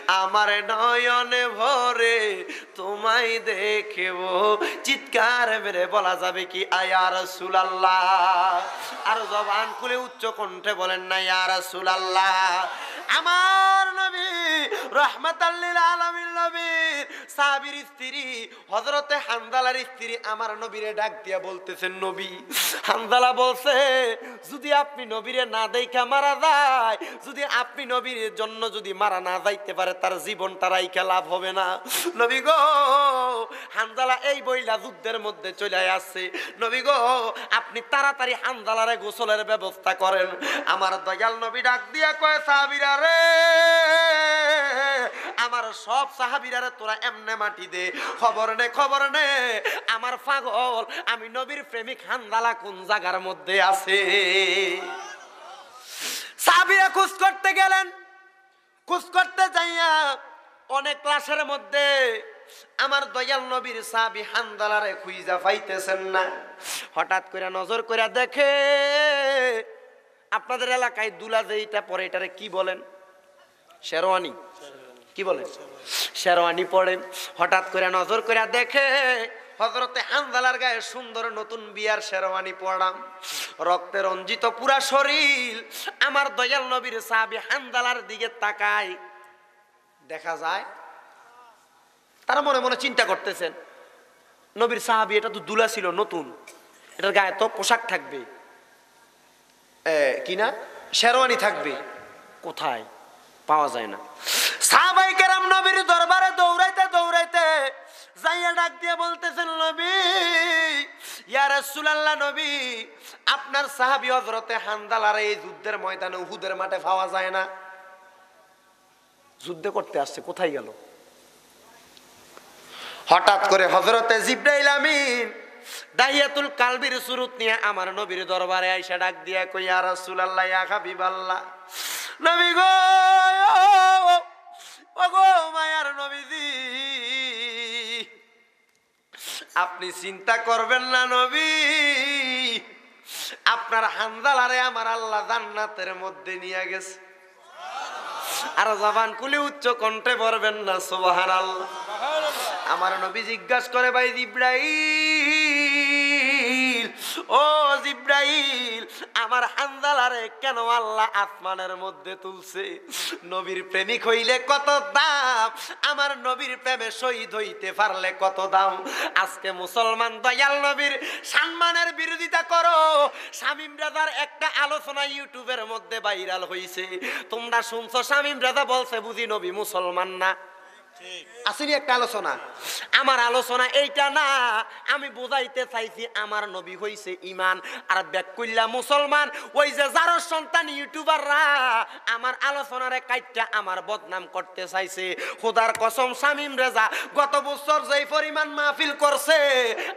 আমার নয়ন ভরে তোমায় দেখব। চিৎকার মেরে বলা যাবে কি, আয়া রাসূলুল্লাহ? আর জবান খুলে উচ্চ কণ্ঠে বলেন না, ইয়া রাসূলুল্লাহ। আমার নবী, রহমাতাল লিল আলামিন নবীর সাহাবীর স্ত্রী হযরতে হানজালার স্ত্রী আমার নবীরে ডাক দিয়া বলতেছেন, নবী। হানজালা বলছে, যদি আপনি নবীরে না দেখা মারা যায়, যদি আপনি নবীর জন্য যদি মারা না যাইতে পারে, তার জীবনটা রাইখা লাভ হবে না। নবী গো, হানজালা এই বইলা যুদ্ধের মধ্যে চলে আসছে। নবী গো, আপনি তাড়াতাড়ি হানজালারে গোসলের ব্যবস্থা করেন। আমার দয়াল নবী ডাক দিয়া কয়, সাহাবীরা রে, আমার সব সাহাবীরা রে, তোরা এমনে মাটি দে, খবর নে, খবর নে। আমার পাগল, আমি নবীর প্রেমিক হানজালা কোন জায়গার মধ্যে আছে? সাহাবীরা খোঁজ করতে গেলেন। খোঁজ করতে যাইয়া অনেক লাশের মধ্যে আমার দয়াল নবীর সাহাবী হানজালারে খুইজা পাইতেছেন না। হঠাৎ করে নজর করে দেখে, আপনাদের এলাকায় দুলা যেইটা পড়ে, এটারে কি বলেন? শেরওয়ানি। কি বলেন? শেরওয়ানি পড়ে। হঠাৎ করে নজর করে দেখে হযরতে হানজালার গায়ে সুন্দর নতুন বিয়ার শেরওয়ানি পড়া, রক্তে রঞ্জিত পুরা শরীর। আমার দয়াল নবীর সাহাবী হানজালার দিকে তাকায়, দেখা যায় তারা মনে মনে চিন্তা করতেছেন, নবীর সাহাবী, এটা তো দুলা ছিল নতুন, এটার গায়ে তো পোশাক থাকবে, এ, কি না, শেরওয়ানি থাকবে, কোথায়? পাওয়া যায় না। সাহাবায়ে কেরাম নবীর দরবারে দৌড়াইতে দৌড়াইতে যাইয়া ডাক দিয়ে বলতেছেন, নবী, ইয়া রাসূলুল্লাহ, নবী, আপনার সাহাবী হযরতে হানজালারে এই যুদ্ধের ময়দানে উহুদের মাঠে পাওয়া যায় না। যুদ্ধ করতে আসছে, কোথায় গেল? হঠাৎ করে হযরতে জিব্রাইল আমিন দাহিয়াতুল কালবির সুরত নিয়ে আমার নবীর দরবারে আইসা ডাক দিয়া কই, ইয়া রাসূলুল্লাহ, ইয়া হাবিবাল্লাহ, নবী গো, ও গো, মায়ার নবীজি, আপনি চিন্তা করবেন না নবী, আপনার হানজালারে আমার আল্লাহ জান্নাতের মধ্যে নিয়ে গেছে। আর জবান খুলে উচ্চ কণ্ঠে বলবেন না সুবহানাল্লাহ। আমার নবী জিজ্ঞাসা করে, ভাই জিব্রাইল, ও জিব্রাইল, আমার হানজালারে কেন আল্লাহ আসমানের মধ্যে তুলছে? নবীর প্রেমিক হইলে কত দাম, আমার নবীর প্রেমে শহীদ হইতে পারলে কত দাম। আজকে মুসলমান দয়াল নবীর সম্মানের বিরোধিতা করো। শামীম রেজার একটা আলোচনা YouTube-এর মধ্যে ভাইরাল হইছে, তোমরা শুনছো, শামীম রেজা বলছে বুঝি নবী মুসলমান না। আসেনি একটা আলোচনা? আমার আলোচনা এইটা না, আমি বুঝাইতে চাইছি আমার নবী হইছে ইমান। আর ব্যাকুল্লা মুসলমান, ওই যে যারর সন্তান YouTuber-রা আমার আলোচনারে কাইট্টা আমার বদনাম করতে চাইছে। খোদার কসম, শামীম রেজা গত বছর যেই পরিমাণ মাহফিল করছে,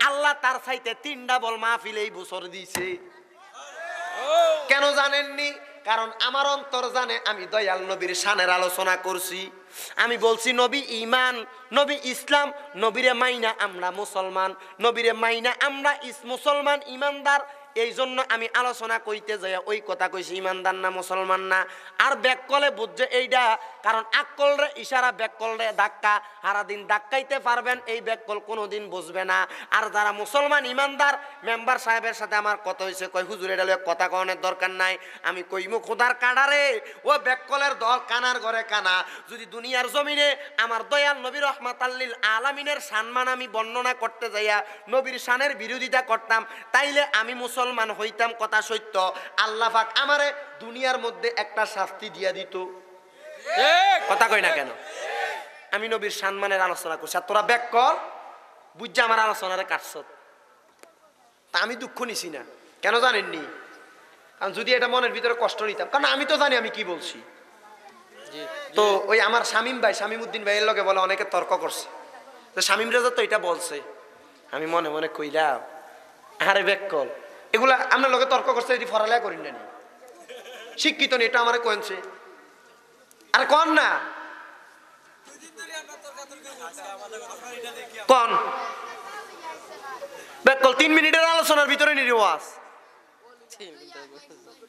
আল্লাহ তার চাইতে তিন ডাবল মাহফিল এই বছর দিছে। কেন জানেননি? কারণ আমার অন্তর জানে আমি দয়াল নবীর শানের আলোচনা করছি। আমি বলছি নবী ইমান, নবী ইসলাম, নবীরে মাইনা আমরা মুসলমান, নবীরে মাইনা আমরা ইস-, মুসলমান ইমানদার। এই জন্য আমি আলোচনা কইতে যাইয়া ওই কথা কইছি, ইমানদার না মুসলমান না। আর ব্যাককলে বুঝছে এইটা, কারণ আক্কলরে ইশারা, ব্যাককলরে ধাক্কা। সারাদিন ধাক্কাইতে পারবেন, এই ব্যাককল কোনোদিন বুঝবে না। আর যারা মুসলমান ইমানদার, মেম্বার সাহেবের সাথে আমার কথা হইছে, কয়, "হুজুর, এটা লইয়া কথা কওয়ানোর দরকার নাই।" আমি কইমু, "খোদার কাডারে, ও ব্যাককলের দল, কানার ঘরে কানা। যদি দুনিয়ার জমিনে আমার দয়াল নবী রহমাতাল্লিল আলামিনের সম্মান আমি বর্ণনা করতে যাইয়া নবীর শানের বিরোধিতা করতাম, তাইলে আমি মুসলমান হইতাম, কথা সত্য। আল্লাহ পাক আমারে দুনিয়ার মধ্যে একটা শাস্তি দিয়া দিত।" কথা কই না কেন? আমি নবীর সম্মানের আলোচনা করছি, আর তোরা ব্যাককল বুঝছে আমার আলোচনারে কাটছত। তা আমি দুঃখ নিছি না, কেন জানেননি? কারণ যদি এটা মনের ভিতরে কষ্ট নিতাম, কারণ আমি তো জানি আমি কি বলছি। তো ওই আমার শামীম ভাই, শামীম উদ্দিন ভাইয়ের লগে বলে অনেকে তর্ক করছে, তো শামীম রেজা তো এটা বলছে। আমি মনে মনে কইলাম, আরে বেক্কল, এগুলা আপনার লগে তর্ক করছে, এটি ফরালেয়া করিন না নি? শিক্ষিত নি, এটা আমারে কয়েনছে। আর কন না, কন। বেক্কল তিন মিনিটের আলোচনার ভিতরে নিরে ওয়াজ।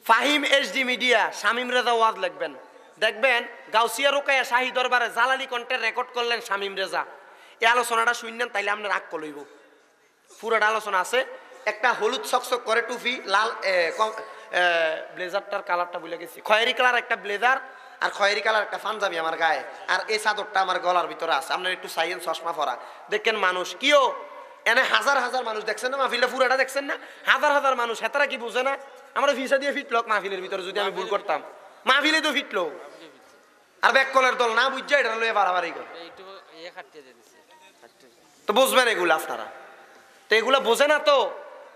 ফাহিম এইচডি মিডিয়া, শামীম রেজা ওয়াজ লিখবেন। দেখবেন, গাউসিয়া রোকেয়া শাহী দরবারে জালালি কণ্ঠে রেকর্ড করলেন শামীম রেজা। এই আলোচনাটা শুনলেন, তাইলে আপনার আক্কল হইব। পুরাটা আলোচনা আছে। একটা হলুদ চকচক করে টুপি, লাল, এ, কম-, এ, ব্লেজারটার কালারটা ভুলে গেছি, খয়েরি কালার একটা ব্লেজার আর খয়েরি কালার একটা পাঞ্জাবি আমার গায়ে, আর এই চাদরটা আমার গলার ভিতরে আছে। আপনার একটু চাইয়েন, চশমা পরা, দেখেন মানুষ কিও, এনে হাজার হাজার মানুষ দেখছেন না মাহফিলটা, পুরাটা দেখছেন না? হাজার হাজার মানুষ, হেতারা কি বুঝে না? আমরা ভিসা দিয়ে ফিটলক মাহফিলের ভিতরে, যদি আমি ভুল করতাম, মাহফিলে তো ফিটলো। আর বেক্কলের দল না বুঝছে, এটা লইয়া বাড়াবাড়ি করে। তো বুঝবেন এগুলা আপনারা, তো এগুলা বোঝে না তো,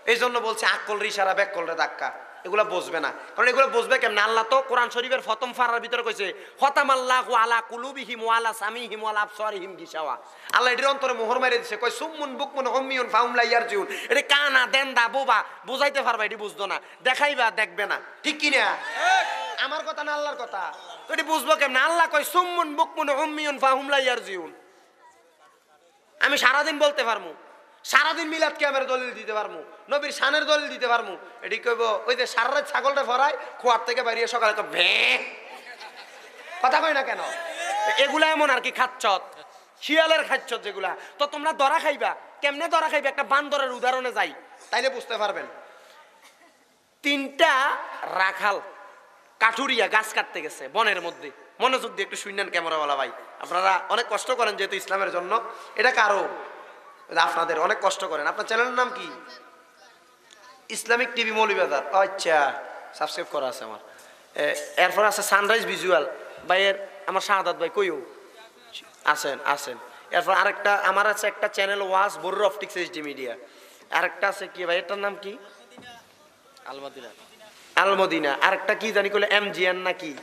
এই জন্য বলছে আক্কলরে ইশারা, বেক্কলরে ধাক্কা। এগুলা বুঝবে না, কারণ এগুলা বুঝবে কেমনে? আল্লাহ তো কোরআন শরীফের প্রথম পারার ভিতরে কইছে, "খতামাল্লাহু আলা কুলুবিহিম ওয়া আলা সামিহিম ওয়া আলা আবসারিহিম গিশাওয়া।" আল্লাহ এটির অন্তরে মোহর মেরে দিছে, কয়, "সুম্মুন বুকমুন উম্মিয়ুন ফাহুম লা ইয়ারজিউন।" এটি কানা, দেন্দা, বোবা, বুঝাইতে পারবা, এটি বুঝতো না, দেখাইবা, দেখবে না, ঠিক কি না? আমার কথা না আল্লাহর কথা? তো এটি বুঝবো কেমনে? আল্লাহ কয়, "সুম্মুন বুকমুন উম্মিয়ুন ফাহুম লা ইয়ারজিউন।" আমি সারাদিন বলতে পারমু, সারাদিন মিলাদ কিয়ামের দলিল দিতে পারমু, নবীর শানের দলিল দিতে পারমু। এটি কইব, ওই যে সারা রাত ছাগলটা ফরায়, খোয়ার থেকে বাইরে সকালে তো ভেঁ। কথা কয় না কেন? এগুলা এমন আর কি খাচ্ছত, শিয়ালের খাচ্ছত যেগুলা। তো তোমরা ধরা খাইবা, কেমনে ধরা খাইবা? একটা বান্দরের উদাহরণে যাই, তাইলে বুঝতে পারবেন। তিনটা রাখাল কাঠুরিয়া গাছ কাটতে গেছে বনের মধ্যে। মনোযোগ দিয়ে একটু শুনলেন ক্যামেরাওয়ালা ভাই, আপনারা অনেক কষ্ট করেন যেহেতু ইসলামের জন্য। এটা কারো? এটা আপনাদের, অনেক কষ্ট করেন। আপনার চ্যানেলের নাম কি? Islamic TV Moulvibazar. ও আচ্ছা, সাবস্ক্রাইব করা আছে আমার। এ, এরপর আছে সানরাইজ ভিজুয়াল ভাইয়ের, আমার শাহাদাত ভাই কইও আছেন, আছেন। এরপর আরেকটা আমার আছে একটা চ্যানেল ওয়াজ বরুর অপটিক্স এইচডি মিডিয়া। আরেকটা আছে কি ভাই, এটার নাম কি? আলমদিনা। আলমদিনা। আরেকটা কি জানি কইলে এমজিএন নাকি?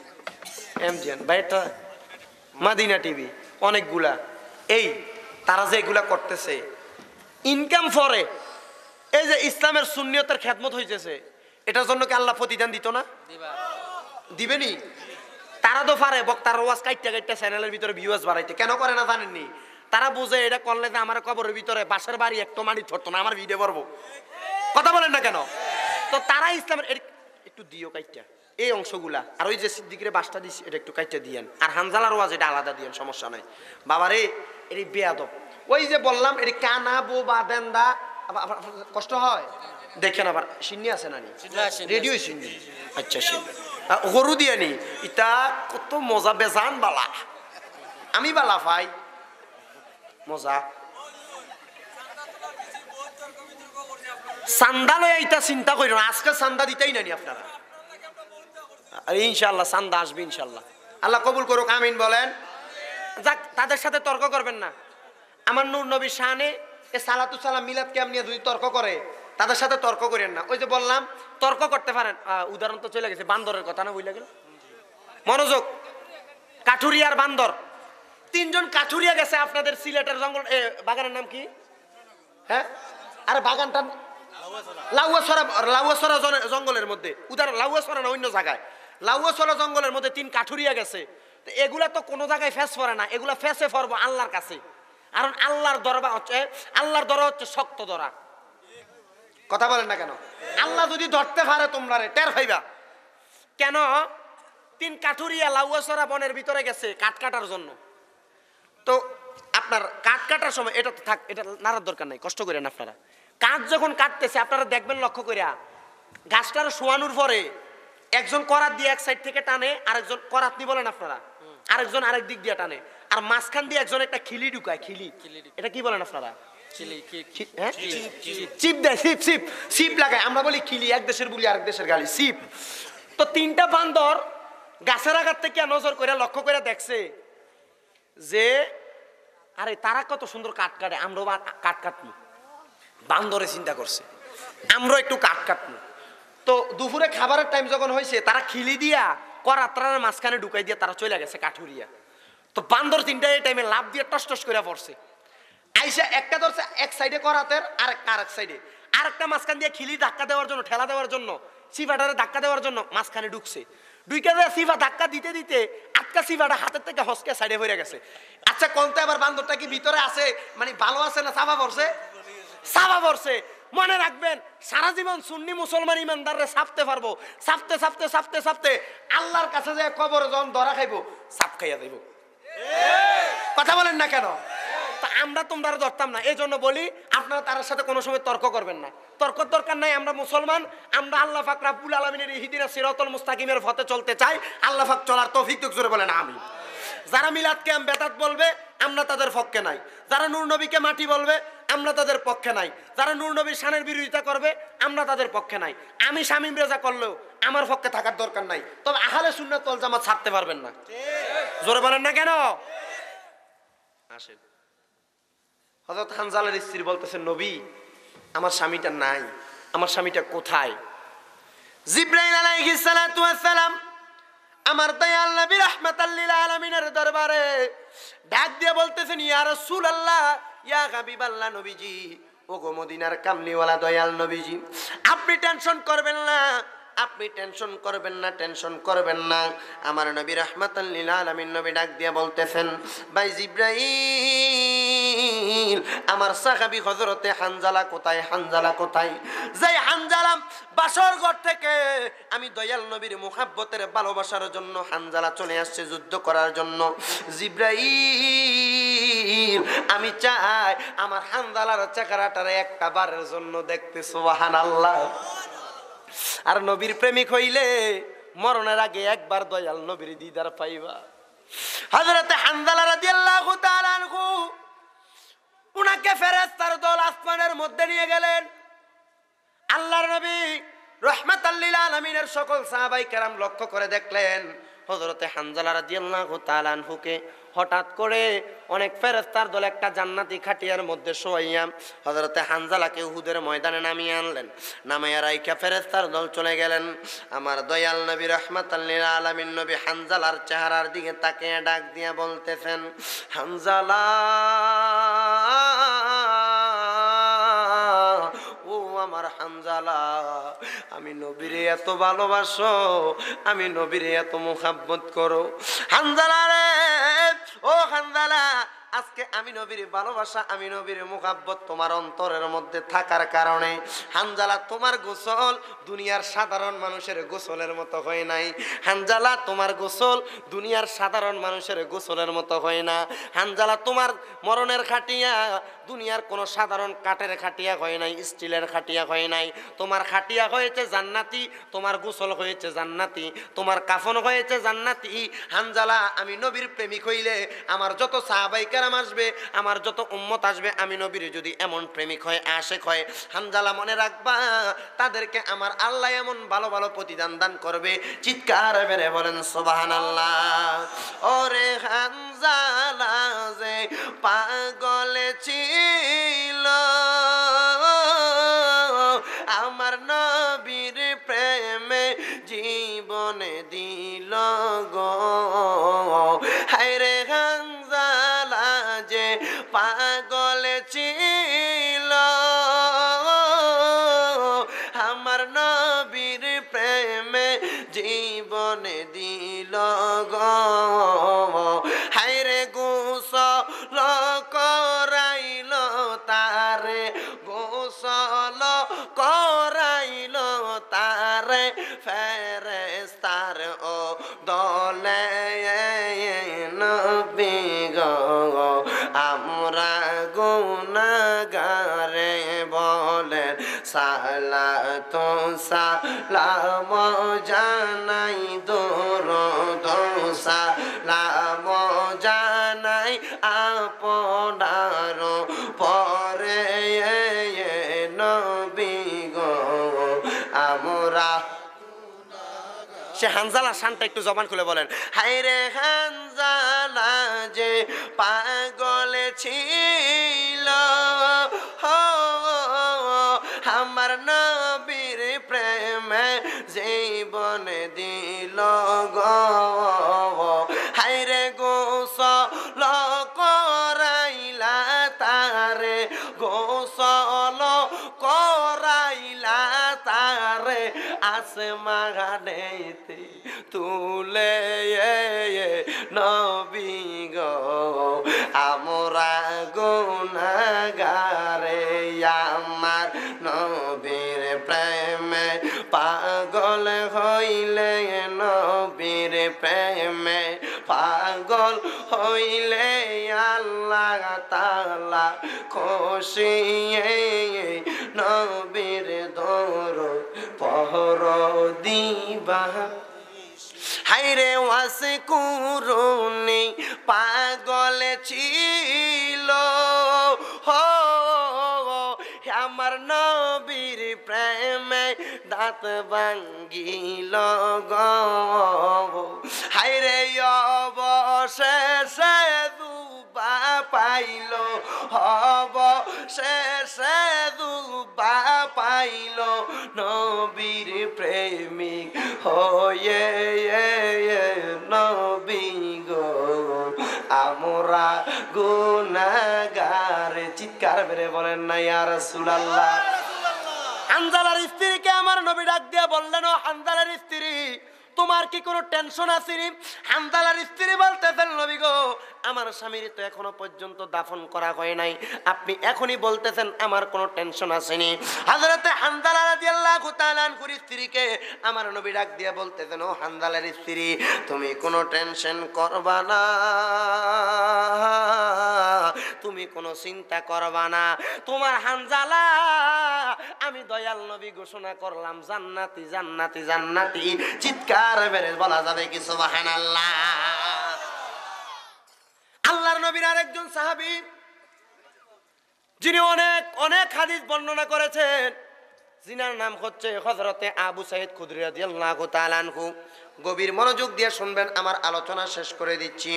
এমজিএন। ভাই এটা মাদিনা টিভি। অনেকগুলা। এই তারা যে এগুলা করতেছে, ইনকাম ফরে, এই যে ইসলামের সুন্নিয়তের খেদমত হইতেছে, এটার জন্য কি আল্লাহ প্রতিদান দিত না? দিবেনি? তারা তো পারে বক্তার ওয়াজ কাইট্টা কাইট্টা চ্যানেলের ভিতরে ভিউয়ার্স বাড়াইতে, কেন করে না জানেননি? তারা বুঝে এটা করলে যে আমার কবরের ভিতরে বাঁশের বাড়ি একটু মাটি ধরতো না, আমার ভিডিও পড়বো। কথা বলেন না কেন? তো তারা ইসলামের এর-, একটু দিও কাইট্টা এই অংশগুলা, আর ওই যে সিদ্দিকরে বাঁশটা দিছি এটা একটু কাইট্টা দিয়েন, আর হানজালার ওয়াজ এটা আলাদা দিয়েন, সমস্যা নাই। বাবারে, এটি বেয়াদব। ওই যে বললাম, এটি কানা, বোবা, দেন্দা, আবার, আবার, আবার কষ্ট হয়। দেখেন আবার, সিন্নি আছে না নি? না, সিন্নি রেডিও আছে। সিন্নি। আচ্ছা, সিন্নি। আ, গরু দিয়া নি? ইতা কত মজা, বেজান বালা। আমি বালা পাই। মজা। চান্দা লইয়া ইতা চিন্তা করিও না, আজকে চান্দা দিতেই না নি আপনারা। আর ইনশাআল্লাহ চান্দা আসবে ইনশাআল্লাহ। আল্লাহ কবুল করুক, আমিন বলেন। যাক, তাদের সাথে তর্ক করবেন না। আমার নূর নবীর শানে এ সালাতু সালাম মিলাদ কিয়াম নিয়ে যদি তর্ক করে, তাদের সাথে তর্ক করেন না। ওই যে বললাম, তর্ক করতে পারেন। আহ, উদাহরণ তো চলে গেছে, বান্দরের কথা না, ভুলে গেল। মনোযোগ, কাঠুরিয়ার বান্দর। তিনজন কাঠুরিয়া গেছে আপনাদের সিলেটের জঙ্গল, এ, বাগানের নাম কি? হ্যাঁ, আরে বাগানটা লাউয়াছড়া, লাউয়াছড়া জন-, জঙ্গলের মধ্যে, উদাহরণ লাউয়াছড়া না অন্য জায়গায়, লাউয়াছড়া জঙ্গলের মধ্যে তিন কাঠুরিয়া গেছে। তো এগুলা তো কোনো জায়গায় ফেস পড়ে না, এগুলা ফেসে পড়বো আল্লাহর কাছে। কারণ আল্লাহর দরবার হচ্ছে, আল্লাহর দরবার হচ্ছে শক্ত দরা। কথা বলেন না কেন? আল্লাহ যদি ধরতে পারে তোমরারে, টের পাইবা। কেন? তিন কাঠুরিয়া লাউয়াছড়া বনের ভিতরে গেছে কাঠ কাটার জন্য। তো আপনার কাঠ কাটার সময় এটা তো থাক, এটা নাড়ার দরকার নাই, কষ্ট করেন আপনারা। কাঠ যখন কাটতেছে আপনারা দেখবেন লক্ষ্য করিয়া, গাছটার শোয়ানোর পরে একজন করাত দিয়ে এক সাইড থেকে টানে, আরেকজন করাত নি বলেন আপনারা, আরেকজন আরেক দিক দিয়ে টানে, আর মাঝখান দিয়ে একজন একটা খিলি ঢুকায়, খিলি। খিলি ঢুকায়। এটা কি বলেন আপনারা? খিলি, কি, কি? খি-, হ্যাঁ? চিপ, চিপ। চিপ দেয়, চিপ, চিপ, চিপ লাগায়। আমরা বলি খিলি, এক দেশের বুলি আরেক দেশের গালি, চিপ। তো তিনটা বান্দর গাছের আগার থেকে নজর করে লক্ষ্য করে দেখছে যে আরে, তারা কত সুন্দর কাঠ কাটে, আমরাও বা-, কাঠ কাটমু। বান্দরে চিন্তা করছে, আমরাও একটু কাঠ কাটমু। তো দুপুরে খাবারের টাইম যখন হইছে, তারা খিলি দিয়া করাতটারে মাঝখানে ঢুকাই দিয়া তারা চলে গেছে কাঠুরিয়া। তো বান্দর তিনটা এই টাইমে লাফ দিয়ে টস টস করে পড়ছে। আইসা একটা ধরছে এক সাইডে করাতের, আরেকটা আরেক সাইডে, আরেকটা মাঝখান দিয়ে খিলি ধাক্কা দেওয়ার জন্য, ঠেলা দেওয়ার জন্য, চিপাটারে ধাক্কা দেওয়ার জন্য মাঝখানে ঢুকছে। ঢুকে যায় চিপা ধাক্কা দিতে দিতে আটকা চিপাটা হাতের থেকে হসকে সাইডে পড়ে গেছে। আচ্ছা, কোনটা আবার বান্দরটা কি ভিতরে আছে, মানে ভালো আছে না চাপা পড়ছে? চাপা পড়ছে। মনে রাখবেন, সারা জীবন সুন্নি মুসলমান ইমানদাররে ছাপতে পারবো। ছাপতে, ছাপতে, ছাপতে, ছাপতে আল্লাহর কাছে যে কবরে যখন ধরা খাইবো, ছাপ খাইয়া যাইবো। কথা বলেন না কেন? তা আমরা তোমরা ধরতাম না, এই জন্য বলি, আপনারা তার সাথে কোনো সময় তর্ক করবেন না। তর্ক দরকার নাই, আমরা মুসলমান, আমরা আল্লাহ পাক রাব্বুল আলামিনের ইহদিনাস সিরাতাল মুস্তাকিমের পথে চলতে চাই। আল্লাহ পাক চলার তৌফিক দেখ, জোরে বলেন আমিন। যারা মিলাদ কিয়াম বেদাত বলবে, আমরা তাদের পক্ষে নাই। যারা নূর নবীকে মাটি বলবে, আমরা তাদের পক্ষে নাই। যারা নূর নবীর শানের বিরোধিতা করবে, আমরা তাদের পক্ষে নাই। আমি শামীম রেজা করলেও আমার পক্ষে থাকার দরকার নাই, তবে আহলে সুন্নাত ওয়াল জামাত ছাড়তে পারবেন না। জোরে বলেন না কেন? আসেন। হযরত হানজালার স্ত্রী বলতেছেন, "নবী, আমার স্বামীটা নাই, আমার স্বামীটা কোথায়?" জিব্রাইল আলাইহিস সালাতু ওয়াস সালাম আমার দয়াল নবী রাহমাতাল লিল আলামিনের দরবারে ডাক দিয়ে বলতেছেন, "ইয়া রাসূলুল্লাহ, ইয়া হাবিবাল্লাহ, নবীজি, ওগো মদিনার কামলিওয়ালা দয়াল নবীজি, আপনি টেনশন করবেন না, আপনি টেনশন করবেন না, টেনশন করবেন না।" আমার নবী রাহমাতাল লিল আলামিন নবী ডাক দিয়া বলতেছেন, "ভাই জিব্রাইল, আমার সাহাবী হযরতে হানজালা কোথায়? হানজালা কোথায়?" যে হানজালা বাসর ঘর থেকে আমি দয়াল নবীর মুহাব্বতের ভালোবাসার জন্য হানজালা চলে আসছে যুদ্ধ করার জন্য। জিব্রাইল, আমি চাই আমার হানজালার চেহারাটারে একটা বারের জন্য দেখতে। সুবহানাল্লাহ। আর নবীর প্রেমিক হইলে মরণের আগে একবার দয়াল নবীর দিদার পাইবা। হযরতে হানজালা রাদিয়াল্লাহু তাআলা আনহু, উনাকে ফেরেশতার দল আসমানের মধ্যে নিয়ে গেলেন। আল্লাহর নবী রাহমাতাল লিল আলামিনের সকল সাহাবায়ে কেরাম লক্ষ্য করে দেখলেন, হযরতে হানজালা রাদিয়াল্লাহু তাআলা আনহুকে হঠাৎ করে অনেক ফেরেশতার দল একটা জান্নাতি খাটিয়ার মধ্যে শোয়াইয়া হযরতে হানজালাকে উহুদের ময়দানে নামিয়ে আনলেন। নামাইয়া রাইখা ফেরেশতার দল চলে গেলেন। আমার দয়াল নবী রাহমাতাল লিল আলামিন নবী হানজালার চেহারার দিকে তাকিয়ে ডাক দিয়া বলতেছেন, "হানজালা, ও আমার হানজালা, আমি নবীরে এত ভালোবাসো, আমি নবীরে এত মুহাব্বত করো। হানজালা রে, ও হানজালা, আজকে আমি নবীর ভালোবাসা, আমি নবীর মুহাব্বত তোমার অন্তরের মধ্যে থাকার কারণে, হানজালা, তোমার গোসল দুনিয়ার সাধারণ মানুষের গোসলের মতো হয় নাই। হানজালা, তোমার গোসল দুনিয়ার সাধারণ মানুষের গোসলের মতো হয় না। হানজালা, তোমার মরণের খাটিয়া দুনিয়ার কোনো সাধারণ কাঠের খাটিয়া হয় নাই, স্টিলের খাটিয়া হয় নাই। তোমার খাটিয়া হয়েছে জান্নাতি, তোমার গোসল হয়েছে জান্নাতি, তোমার কাফন হয়েছে জান্নাতি।" হানজালা, আমি নবীর প্রেমিক হইলে আমার যত সাহাবাই কেরাম আসবে, আমার যত উম্মত আসবে, আমি নবীর যদি এমন প্রেমিক হয়, আশেক হয়, হানজালা, মনে রাখবা, তাদেরকে আমার আল্লাহ এমন ভালো ভালো প্রতিদান দান করবে। চিৎকার মেরে বলেন সুবহানাল্লাহ। ওরে হানজালা যে পাগল ছিল, আমার নবীর প্রেমে জীবন দিল গো। হায় রে হানজালা যে পাগল ছিল, আমার নবীর প্রেমে জীবন দিল গো। হায় রে গোসল করাইল তারে, গোসল করাইল তারে ফেরেশতার ও দলে। নবী গো, আমরা গুনাহগারে বলেন, সালাতু সালাম জানাই, দুরুদ সালাম জানাই আপনার পরে। নবী গো, আমরা হানজালার শানটা একটু জবান খুলে বলেন। হায় রে হানজালা যে পাগল ছিল, আমার নবীর প্রেমে জীবন দিল গো। হায় রে গোসল করাইলা তারে, গোসল করাইলা তারে, আসমানেতে তুলে নবী গো। আমরা গুনাগারে, আমার নবীর প্রেমে পাগল হইলে, নবীর প্রেমে পাগল হইলে আল্লাহ তাআলা খুশি, নবীর দরুদ পড়ো দিবা। হায় রে ওয়াস কুরুনি পাগল ছিল, হো, আমার নবীর প্রেমে দাঁত ভাঙ্গিল গো। হায় রে অবশেষে দুবা পাইল, অবশেষে দুবা পাইল, নবীর প্রেমিক হয়ে নবী গো। আমরা গুনাগার, চিৎকার মেরে বলেন না ইয়া রাসূলুল্লাহ। হানজালার স্ত্রীকে আমার নবী ডাক দিয়ে বললেন, ও হানজালার স্ত্রী, তোমার কি কোনো টেনশন আছে নি? হানজালার স্ত্রী বলতেছেন, নবী গো, আমার স্বামীর তো এখনো পর্যন্ত দাফন করা হয় নাই, আপনি এখনই বলতেছেন আমার কোনো টেনশন আছে নি? হযরতে হানজালা রাদিয়াল্লাহু তাআলা আনহুর স্ত্রীকে আমার নবী ডাক দিয়ে বলতেছেন, ও হানজালার স্ত্রী, তুমি কোনো টেনশন করবা না, তুমি কোনো চিন্তা করবা না। তোমার হানজালা আমি দয়াল নবী ঘোষণা করলাম জান্নাতি, জান্নাতি, জান্নাতি। চিৎকার মেরে বলা যাবে কি সুবহানাল্লাহ? আল্লাহর নবীর আরেকজন সাহাবী, যিনি অনেক, অনেক হাদিস বর্ণনা করেছেন, যিনার নাম হচ্ছে হযরতে আবু সাঈদ খুদরি রাদিয়াল্লাহু তাআলা আনহু। গভীর মনোযোগ দিয়ে শুনবেন, আমার আলোচনা শেষ করে দিচ্ছি,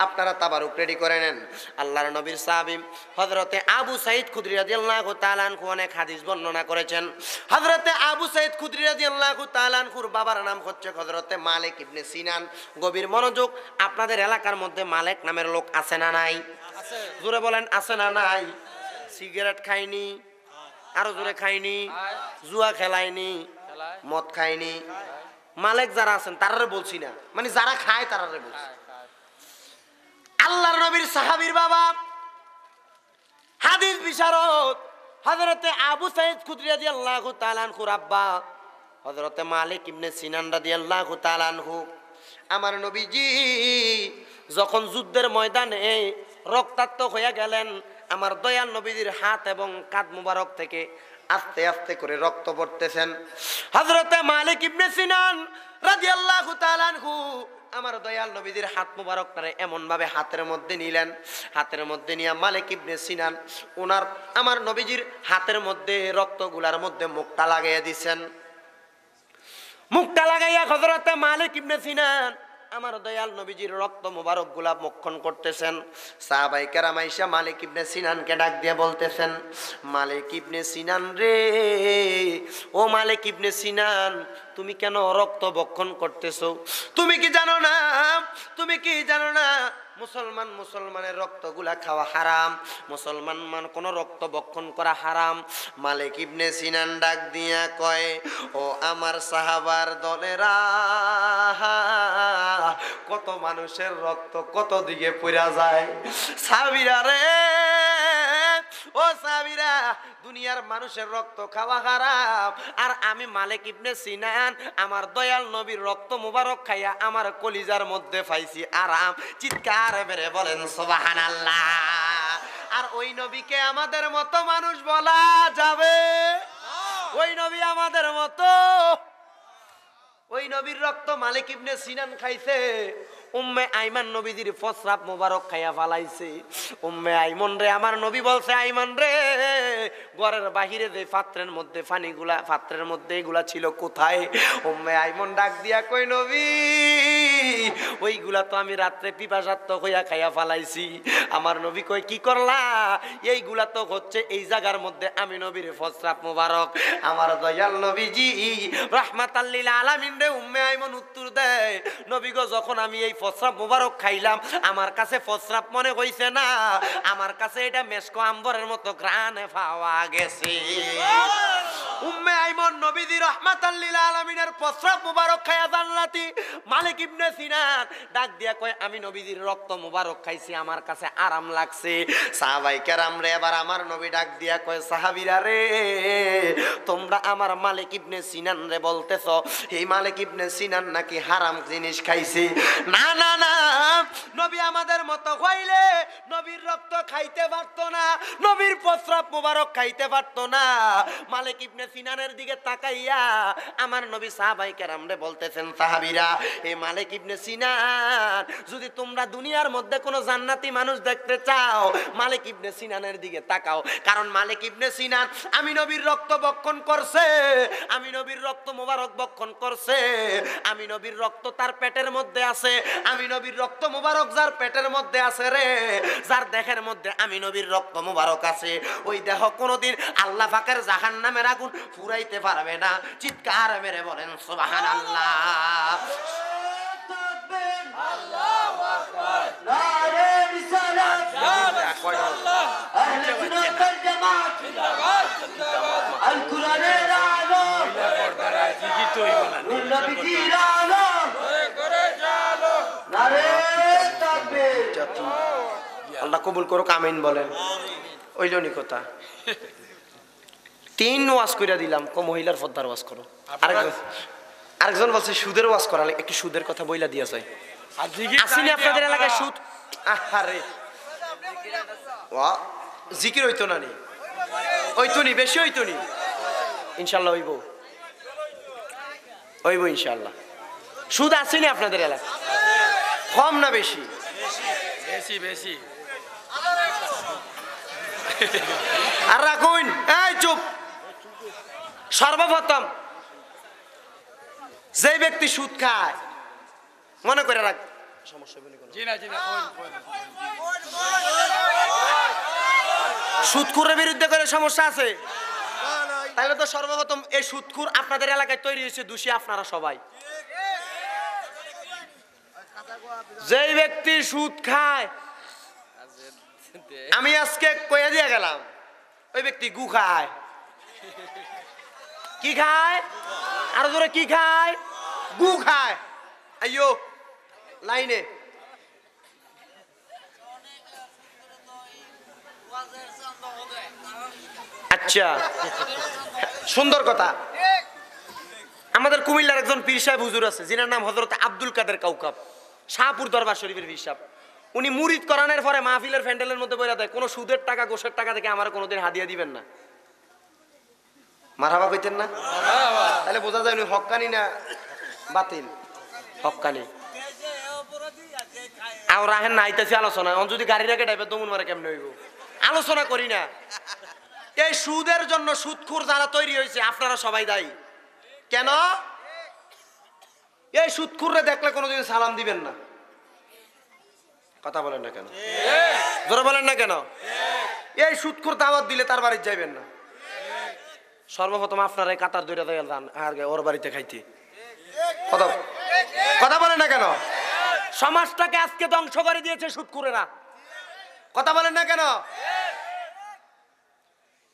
আপনারা তাবারুক রেডি করে নেন। আল্লাহর নবীর সাহাবী হযরতে আবু সাঈদ খুদরি রাদিয়াল্লাহু তাআলা আনহু অনেক হাদিস বর্ণনা করেছেন। হযরতে আবু সাঈদ খুদরি রাদিয়াল্লাহু তাআলা আনহুর বাবার নাম হচ্ছে হযরতে মালিক ইবনে সিনান। গভীর মনোযোগ, আপনাদের এলাকার মধ্যে মালিক নামের লোক আছে না নাই? জোরে বলেন, আছে না নাই? সিগারেট খায়নি, আরো জোরে খায়নি, জুয়া খেলায়নি, মদ খায়নি। মালিক যারা আছেন তারারে বলছি না, মানে যারা খায় তারারে বলছি। আল্লাহর নবীর সাহাবীর বাবা, হাদিস বিশারদ, হযরতে আবু সাঈদ খুদরি রাদিয়াল্লাহু তাআলা আনহুর আব্বা, হযরতে মালিক ইবনে সিনান রাদিয়াল্লাহু তাআলা আনহু। আমার নবীজি যখন যুদ্ধের ময়দানে রক্তাক্ত হইয়া গেলেন, আমার দয়াল নবীজির হাত এবং কাঁধ মুবারক থেকে আস্তে আস্তে করে রক্ত পড়তেছেন। হযরতে মালিক ইবনে সিনান রাদিয়াল্লাহু তাআলা আনহু আমার দয়াল নবীজির হাত মুবারকটারে এমন ভাবে হাতের মধ্যে নিলেন, হাতের মধ্যে নিয়া মালিক ইবনে সিনান ওনার, আমার নবীজির হাতের মধ্যে রক্তগুলার মধ্যে মুখটা লাগাইয়া দিছেন। মুখটা লাগাইয়া হযরতে মালিক ইবনে সিনান আমার দয়াল নবীজির রক্ত মুবারকগুলা মক্ষণ করতেছেন। সাহাবায়ে কেরাম আইসা মালিক ইবনে সিনানকে ডাক দিয়ে বলতেছেন, মালিক ইবনে সিনান রে, ও মালিক ইবনে সিনান, তুমি কেন রক্ত ভক্ষণ করতেছো? তুমি কি জানো না, তুমি কি জানো না মুসলমান মুসলমানের রক্তগুলা খাওয়া হারাম, মুসলমান মান কোনো রক্ত ভক্ষণ করা হারাম? মালিক ইবনে সিনান ডাক দিয়া কয়, ও আমার সাহাবার দলেরা, কত মানুষের রক্ত কত দিকে পড়া যায়। সাহাবীরা রে, ও সাহাবীরা, দুনিয়ার মানুষের রক্ত খাওয়া হারাম, আর আমি মালিক ইবনে সিনান আমার দয়াল নবীর রক্ত মুবারক খাইয়া আমার কলিজার মধ্যে পাইছি আরাম। চিৎকার মেরে বলেন সুবহানাল্লাহ। আর ওই নবীকে আমাদের মতো মানুষ বলা যাবে? ওই নবী আমাদের মতো? ওই নবীর রক্ত মালিক ইবনে সিনান খাইছে, উম্মে আইমান নবীজির প্রস্রাব মোবারক খাইয়া ফালাইছে। উম্মে আইমনরে আমার নবী বলছে, "আইমান রে, ঘরের বাহিরে যে পাত্রের মধ্যে পানিগুলা, পাত্রের মধ্যে এগুলা ছিল কোথায়?" উম্মে আইমন ডাক দিয়া কয়, "নবী, ওইগুলা তো আমি রাত্রে পিপাসার্ত হইয়া খাইয়া ফালাইছি।" আমার নবী কয়, "কি করলা? এইগুলা তো হচ্ছে এই জায়গার মধ্যে আমি নবীর প্রস্রাব মোবারক।" আমার দয়াল নবীজি রাহমাতাল্লিল আলামিন রে উম্মে আইমন উত্তর দেয়, "নবী গো, যখন আমি এই প্রস্রাব মোবারক খাইলাম, আমার কাছে প্রস্রাব মনে হইছে না, আমার কাছে এটা মেশক আম্বরের মতো ঘ্রাণে পাওয়া গেছে।" উম্মে আইমন নবীজি রাহমাতাল্লিল আলামিনের প্রস্রাব মোবারক খাইয়া জান্নাতি। মালিক ইবনে সিনান ডাক দিয়া কয়, "আমি নবীজির রক্ত মোবারক খাইছি, আমার কাছে আরাম লাগছে।" সাহাবাই কেরাম রে, এবার আমার নবী ডাক দিয়া কয়, "সাহাবীরা রে, তোমরা আমার মালিক ইবনে সিনান রে বলতেছ, এই মালিক ইবনে সিনান নাকি হারাম জিনিস খাইছে?" না, না, না, নবী আমাদের মতো হইলে নবীর রক্ত খাইতে পারতো না, নবীর প্রস্রাব মোবারক খাইতে পারতো না। মালিক ইবনে সিনানের দিকে তাকাইয়া আমার নবী সাহাবাই কেরামরে বলতেছেন, "সাহাবীরা, এই মালিক ইবনে সিনান, যদি তোমরা দুনিয়ার মধ্যে কোনো জান্নাতি মানুষ দেখতে চাও, মালিক ইবনে সিনানের দিকে তাকাও।" কারণ মালিক ইবনে সিনান আমি নবীর রক্ত ভক্ষণ করছে, আমি নবীর রক্ত মোবারক ভক্ষণ করছে, আমি নবীর রক্ত তার পেটের মধ্যে আছে, আমি নবীর রক্ত মোবারক যার পেটের মধ্যে আছে রে, যার দেহের মধ্যে আমি নবীর রক্ত মোবারক আছে, ওই দেহ কোনোদিন আল্লাহ পাকের জাহান্নামের আগুন ফুরাইতে পারবে না। চিৎকার মেরে বলেন সুবহানাল্লাহ। নারে রিসালাত। আহলে সুন্নাত ওয়াল জামাত। আল কোরআনের আলো। নবীজির আলো। নারে তাকবীর। আল্লাহ কবুল করুক, আমিন বলেন। অইলো নি কথা? তিন ওয়াজ কইরা দিলাম, কো মহিলার পর্দার ওয়াজ করো। আরেকজন, আরেকজন বলছে সুদের ওয়াজ করা, একটু সুদের কথা বইলা দিয়া যায়। আর জিকির আসেনি চাইলে আপনাদের আমরা এলাকায় সুদ? আহারে। ওয়া, জিকির হইতো না নি? হইতো নি, বেশি হইতো নি? ইনশাল্লাহ হইব। হইব ইনশাল্লাহ। সুদ আসেনি আপনাদের এলাকায়? কম না বেশি? বেশি, বেশি। আর রাখুন, এই চুপ। সর্বপ্রথম যে ব্যক্তি সুদ খায়, মনে করে রাখ, সমস্যা হবে না কোনো। জি না, জি না, কই, কই। সুদখুরের বিরুদ্ধে করে সমস্যা আছে? তাহলে তো সর্বপ্রথম এই সুদখুর আপনাদের এলাকায় তৈরি হয়েছে, দোষী আপনারা সবাই। যেই ব্যক্তি সুদ খায়, আমি আজকে কইয়া দিয়া গেলাম, ওই ব্যক্তি গু খায়। কি খায়? আরো জোরে কি খায়? গু খায়। আইয়ো, লাইনে। আচ্ছা, সুন্দর কথা। আমাদের কুমিল্লার একজন পীর সাহেব হুজুর আছে, যিনার নাম হযরত আব্দুল কাদের কাউকাব, শাহপুর দরবার শরীফের পীর সাহেব। উনি মুরিদ করানোর পরে মাহফিলের প্যান্ডেলের মধ্যে বইলা দেয়, "কোনো সুদের টাকা, ঘুষের টাকা থেকে আমার কোনোদিন হাদিয়া দিবেন না।" মারহাবা কইতেন না? তাহলে বোঝা যায় উনি হক্কানি না বাতিল? হক্কানি। আর রাহেন না, আইতাছি আলোচনা। অন যদি গাড়ি রেখে ড্রাইভার দমন মারে কেমনে হইব? আলোচনা করি না। এই সুদের জন্য সুদখুর যারা তৈরি হয়েছে, আপনারা সবাই দায়ী। কেন? এই সুদখুররে দেখলে কোনোদিন সালাম দিবেন না। কথা বলেন না কেন? জোরে বলেন না কেন? এই সুদখুর দাওয়াত দিলে তার বাড়িত যাইবেন না। সর্বপ্রথম আপনারা এই কাতার ধরে যাইয়া যান, আর ওর বাড়িতে খাইতে। কথা, কথা বলেন না কেন? সমাজটাকে আজকে ধ্বংস করে দিয়েছে সুদখুরেরা। কথা বলেন না কেন?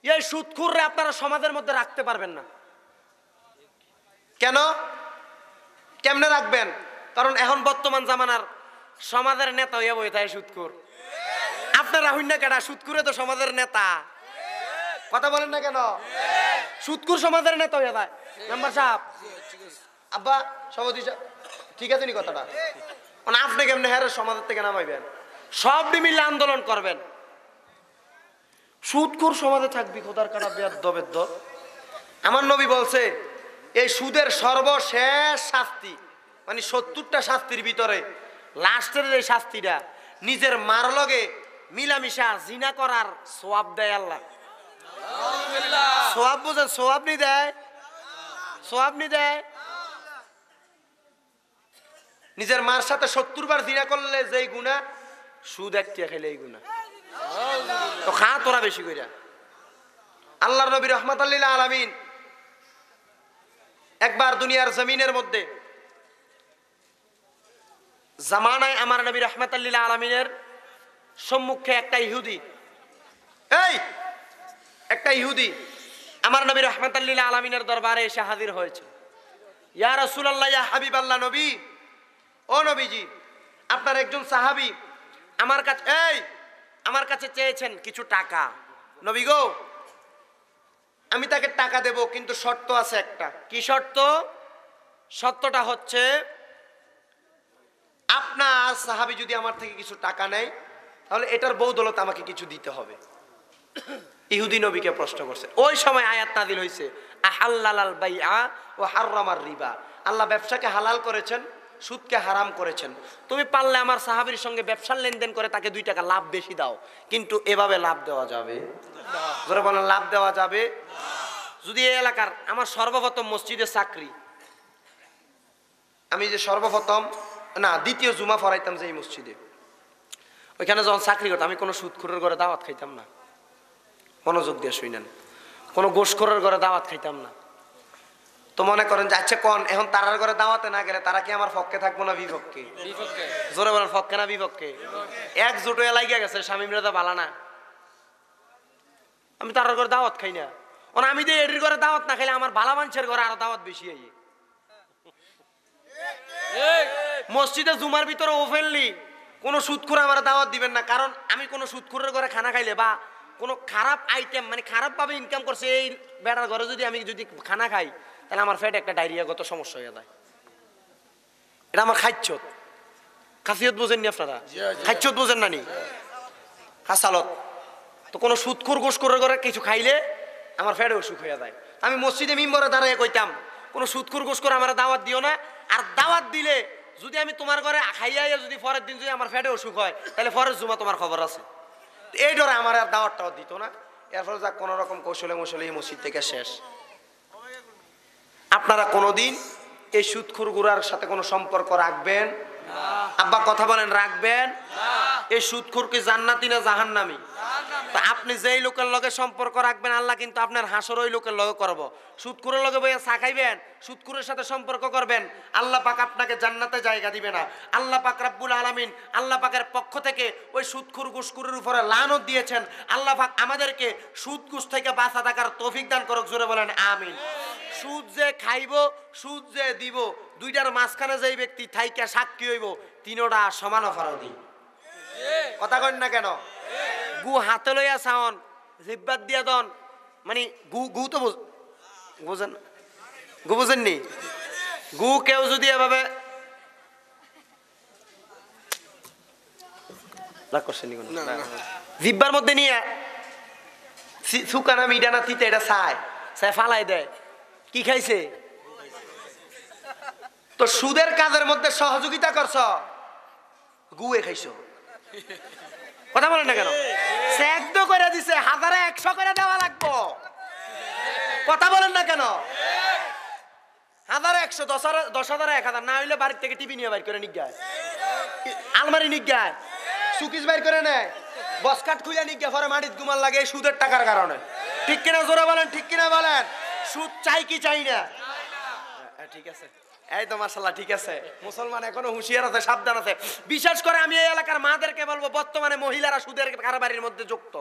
এই সুদখুররে আপনারা সমাজের মধ্যে রাখতে পারবেন না। কেন? কেমনে রাখবেন? কারণ এখন বর্তমান জামানার সমাজের নেতা হইয়া বই থাকে সুদখুর। আপনারা হইন না কেডা? সুদখুরে তো সমাজের নেতা। কথা বলেন না কেন? সুদখুর সমাজের নেতা হইয়া যায়। মেম্বার সাহেব, আব্বা, সভাপতি সাহেব, ঠিক আছে নি কথাটা? মানে আপনি কেমনে হ্যাঁ সমাজের থেকে নামাইবেন? সব মিলে আন্দোলন করবেন। সুদখুর সমাজে থাকবি, খোদার কাটা বেয়াদ্দবের দল। আমার নবী বলছে, এই সুদের সর্বশেষ শাস্তি, মানে সত্তরটা শাস্তির ভিতরে লাস্টের যে শাস্তিটা, নিজের মার লগে মিলামিশা জিনা করার সওয়াব দেয় আল্লাহ। সওয়াব বুঝেন? সওয়াব নি দেয়? সওয়াব নি দেয়? নিজের মার সাথে সত্তর বার জিনা করলে যেই গুনাহ, সুদ এক টিয়া খাইলে এই গুনাহ। তো খা তোরা বেশি কইরা। আল্লাহর নবী রহমাতাল লিল আলামিন একবার দুনিয়ার জমিনের মধ্যে জামানায় আমার নবী রহমাতাল লিল আলামিনের সম্মুখে একটা ইহুদি, এই একটা ইহুদি আমার নবী রহমাতাল লিল আলামিনের দরবারে এসে হাজির হয়েছে। ইয়া রাসূলুল্লাহ, ইয়া হাবিবাল্লাহ, নবী, ও নবীজি, আপনার একজন সাহাবী আমার কাছে, এই আমার কাছে চেয়েছেন কিছু টাকা। নবী গো, আমি তাকে টাকা দেব, কিন্তু শর্ত আছে একটা। কি শর্ত? শর্তটা হচ্ছে, আপনার সাহাবী যদি আমার থেকে কিছু টাকা নেয়, তাহলে এটার বদৌলতে আমাকে কিছু দিতে হবে। ইহুদি নবীকে প্রশ্ন করছে। ওই সময় আয়াত নাজিল হইছে, "আহাল্লালাল বাইআ ওয়া হাররামার রিবা।" আল্লাহ ব্যবসাকে হালাল করেছেন, সুদকে হারাম করেছেন। তুমি পারলে আমার সাহাবীর সঙ্গে ব্যবসার লেনদেন করে তাকে দুই টাকা লাভ বেশি দাও, কিন্তু এভাবে লাভ দেওয়া যাবে? জোরে বলেন, লাভ দেওয়া যাবে? যদি এই এলাকার আমার সর্বপ্রথম মসজিদে চাকরি, আমি যে সর্বপ্রথম, না, দ্বিতীয় জুমা পড়াইতাম যে এই মসজিদে, ওইখানে যখন চাকরি করতাম, আমি কোনো সুদখোরের ঘরে দাওয়াত খাইতাম না। মনোযোগ দিয়ে শুনেন, কোনো ঘুষখোরের ঘরে দাওয়াত খাইতাম না। তো মনে করেন যে, আচ্ছা, কোন এখন তারার ঘরে দাওয়াতে না গেলে তারা কি আমার পক্ষে থাকবো না বিপক্ষে? জোরে বলেন, পক্ষে না বিপক্ষে? একজোট হয়ে লাগিয়া গেছে শামীম রেজা বালা না। আমি তারার ঘরে দাওয়াত খাই না। ওনা আমি যে এটির ঘরে দাওয়াত না খাইলে আমার বালা মানুষের ঘরে আরো দাওয়াত বেশি আইয়ে। মসজিদে জুমার ভিতরে ওপেনলি কোনো সুদখোর আমার দাওয়াত দিবেন না, কারণ আমি কোনো সুদখোরের ঘরে খানা খাইলে বা কোনো খারাপ আইটেম, মানে খারাপভাবে ইনকাম করছে এই বেটার ঘরে যদি আমি যদি খানা খাই, তাহলে আমার পেটে একটা ডায়রিয়াগত সমস্যা হয়ে যায়। এটা আমার খাইচ্ছত। খাসিয়ত বুঝেননি আপনারা? খাইচ্ছত বুঝেন না নি? খাসালত। তো কোনো সুদখোর ঘুষখোরের ঘরে কিছু খাইলে আমার পেটে অসুখ হয়ে যায়। আমি মসজিদে মিম্বরে দাঁড়াইয়া কইতাম, "কোনো সুদখোর ঘুষখোর আমার দাওয়াত দিও না, আর দাওয়াত দিলে যদি আমি তোমার ঘরে খাইয়া আইয়া যদি পরের দিন যদি আমার পেটে অসুখ হয়, তাহলে পরের জুমা তোমার খবর আছে।" তো এই ডরে আমার আর দাওয়াত টাওয়াত দিত না। এরপরে যাক, কোনো রকম কৌশলে মৌশলে এই মসজিদ থেকে শেষ। আপনারা কোনোদিন এই সুদখোর গুরার সাথে কোনো সম্পর্ক রাখবেন? আব্বা, কথা বলেন, রাখবেন? এই সুদখোর কি জান্নাতি না জাহান্নামি? তো আপনি যেই লোকের লগে সম্পর্ক রাখবেন, আল্লাহ কিন্তু আপনার হাশর ওই লোকের লগে করব। সুদখোরের লগে বইয়া চা খাইবেন, সুদখোরের সাথে সম্পর্ক করবেন, আল্লাহ পাক আপনাকে জান্নাতে জায়গা দিবে না। আল্লাহ পাক রাব্বুল আলামিন, আল্লাহ পাকের পক্ষ থেকে ওই সুদখোর ঘুষখোরের উপরে লানত দিয়েছেন। আল্লাহ পাক আমাদেরকে সুদ ঘুষ থেকে বাঁচা থাকার তৌফিক দান করুক। জোরে বলেন, আমিন। সুদ যে খাইবো, সুদ যে দিবো, দুইটার মাঝখানে যেই ব্যক্তি থাইকা সাক্ষী হইবো, তিনোটা সমান অপরাধী। কথা কইন না কেন? গু হাতে লইয়া চাওন, জিব্বাত দিয়া দন, মানে গু, গু তো বুঝ-, বুঝেন, গু বুঝেননি? গু কেউ যদি এভাবে রাগ করছেন নি কোনো? না, না। জিব্বার মধ্যে নিয়ে সি-, সুকা না মিঠা না তিতা এটা চায়, চায় ফালাই দেয়। কি খাইছে? তো সুদের কাজের মধ্যে সহযোগিতা করছ, গুয়ে খাইছো। কথা বলেন না কেন? চেক তো করে দিছে, হাজারে একশো করে দেওয়া লাগবো। কথা বলেন না কেন? হাজারে একশো, দশ হাজার, দশ হাজারে এক হাজার, না হইলে বাড়ির থেকে টিভি নিয়ে বাইর করে নিগায়, আলমারি নিগায়, সুকিস বাইর করে নেয়, বসকাট খুলে নিগায়, পরে মাটিত ঘুমান লাগে এই সুদের টাকার কারণে। ঠিক কিনা? জোরে বলেন, ঠিক কিনা বলেন? সুদ চাই কি চাই না? হ্যাঁ, ঠিক আছে। এই তো মাশাআল্লাহ, ঠিক আছে। মুসলমান এখনো হুঁশিয়ার আছে, সাবধান আছে। বিশেষ করে আমি এই এলাকার মাদেরকে বলবো, বর্তমানে মহিলারা সুদের কারবারির মধ্যে যুক্ত।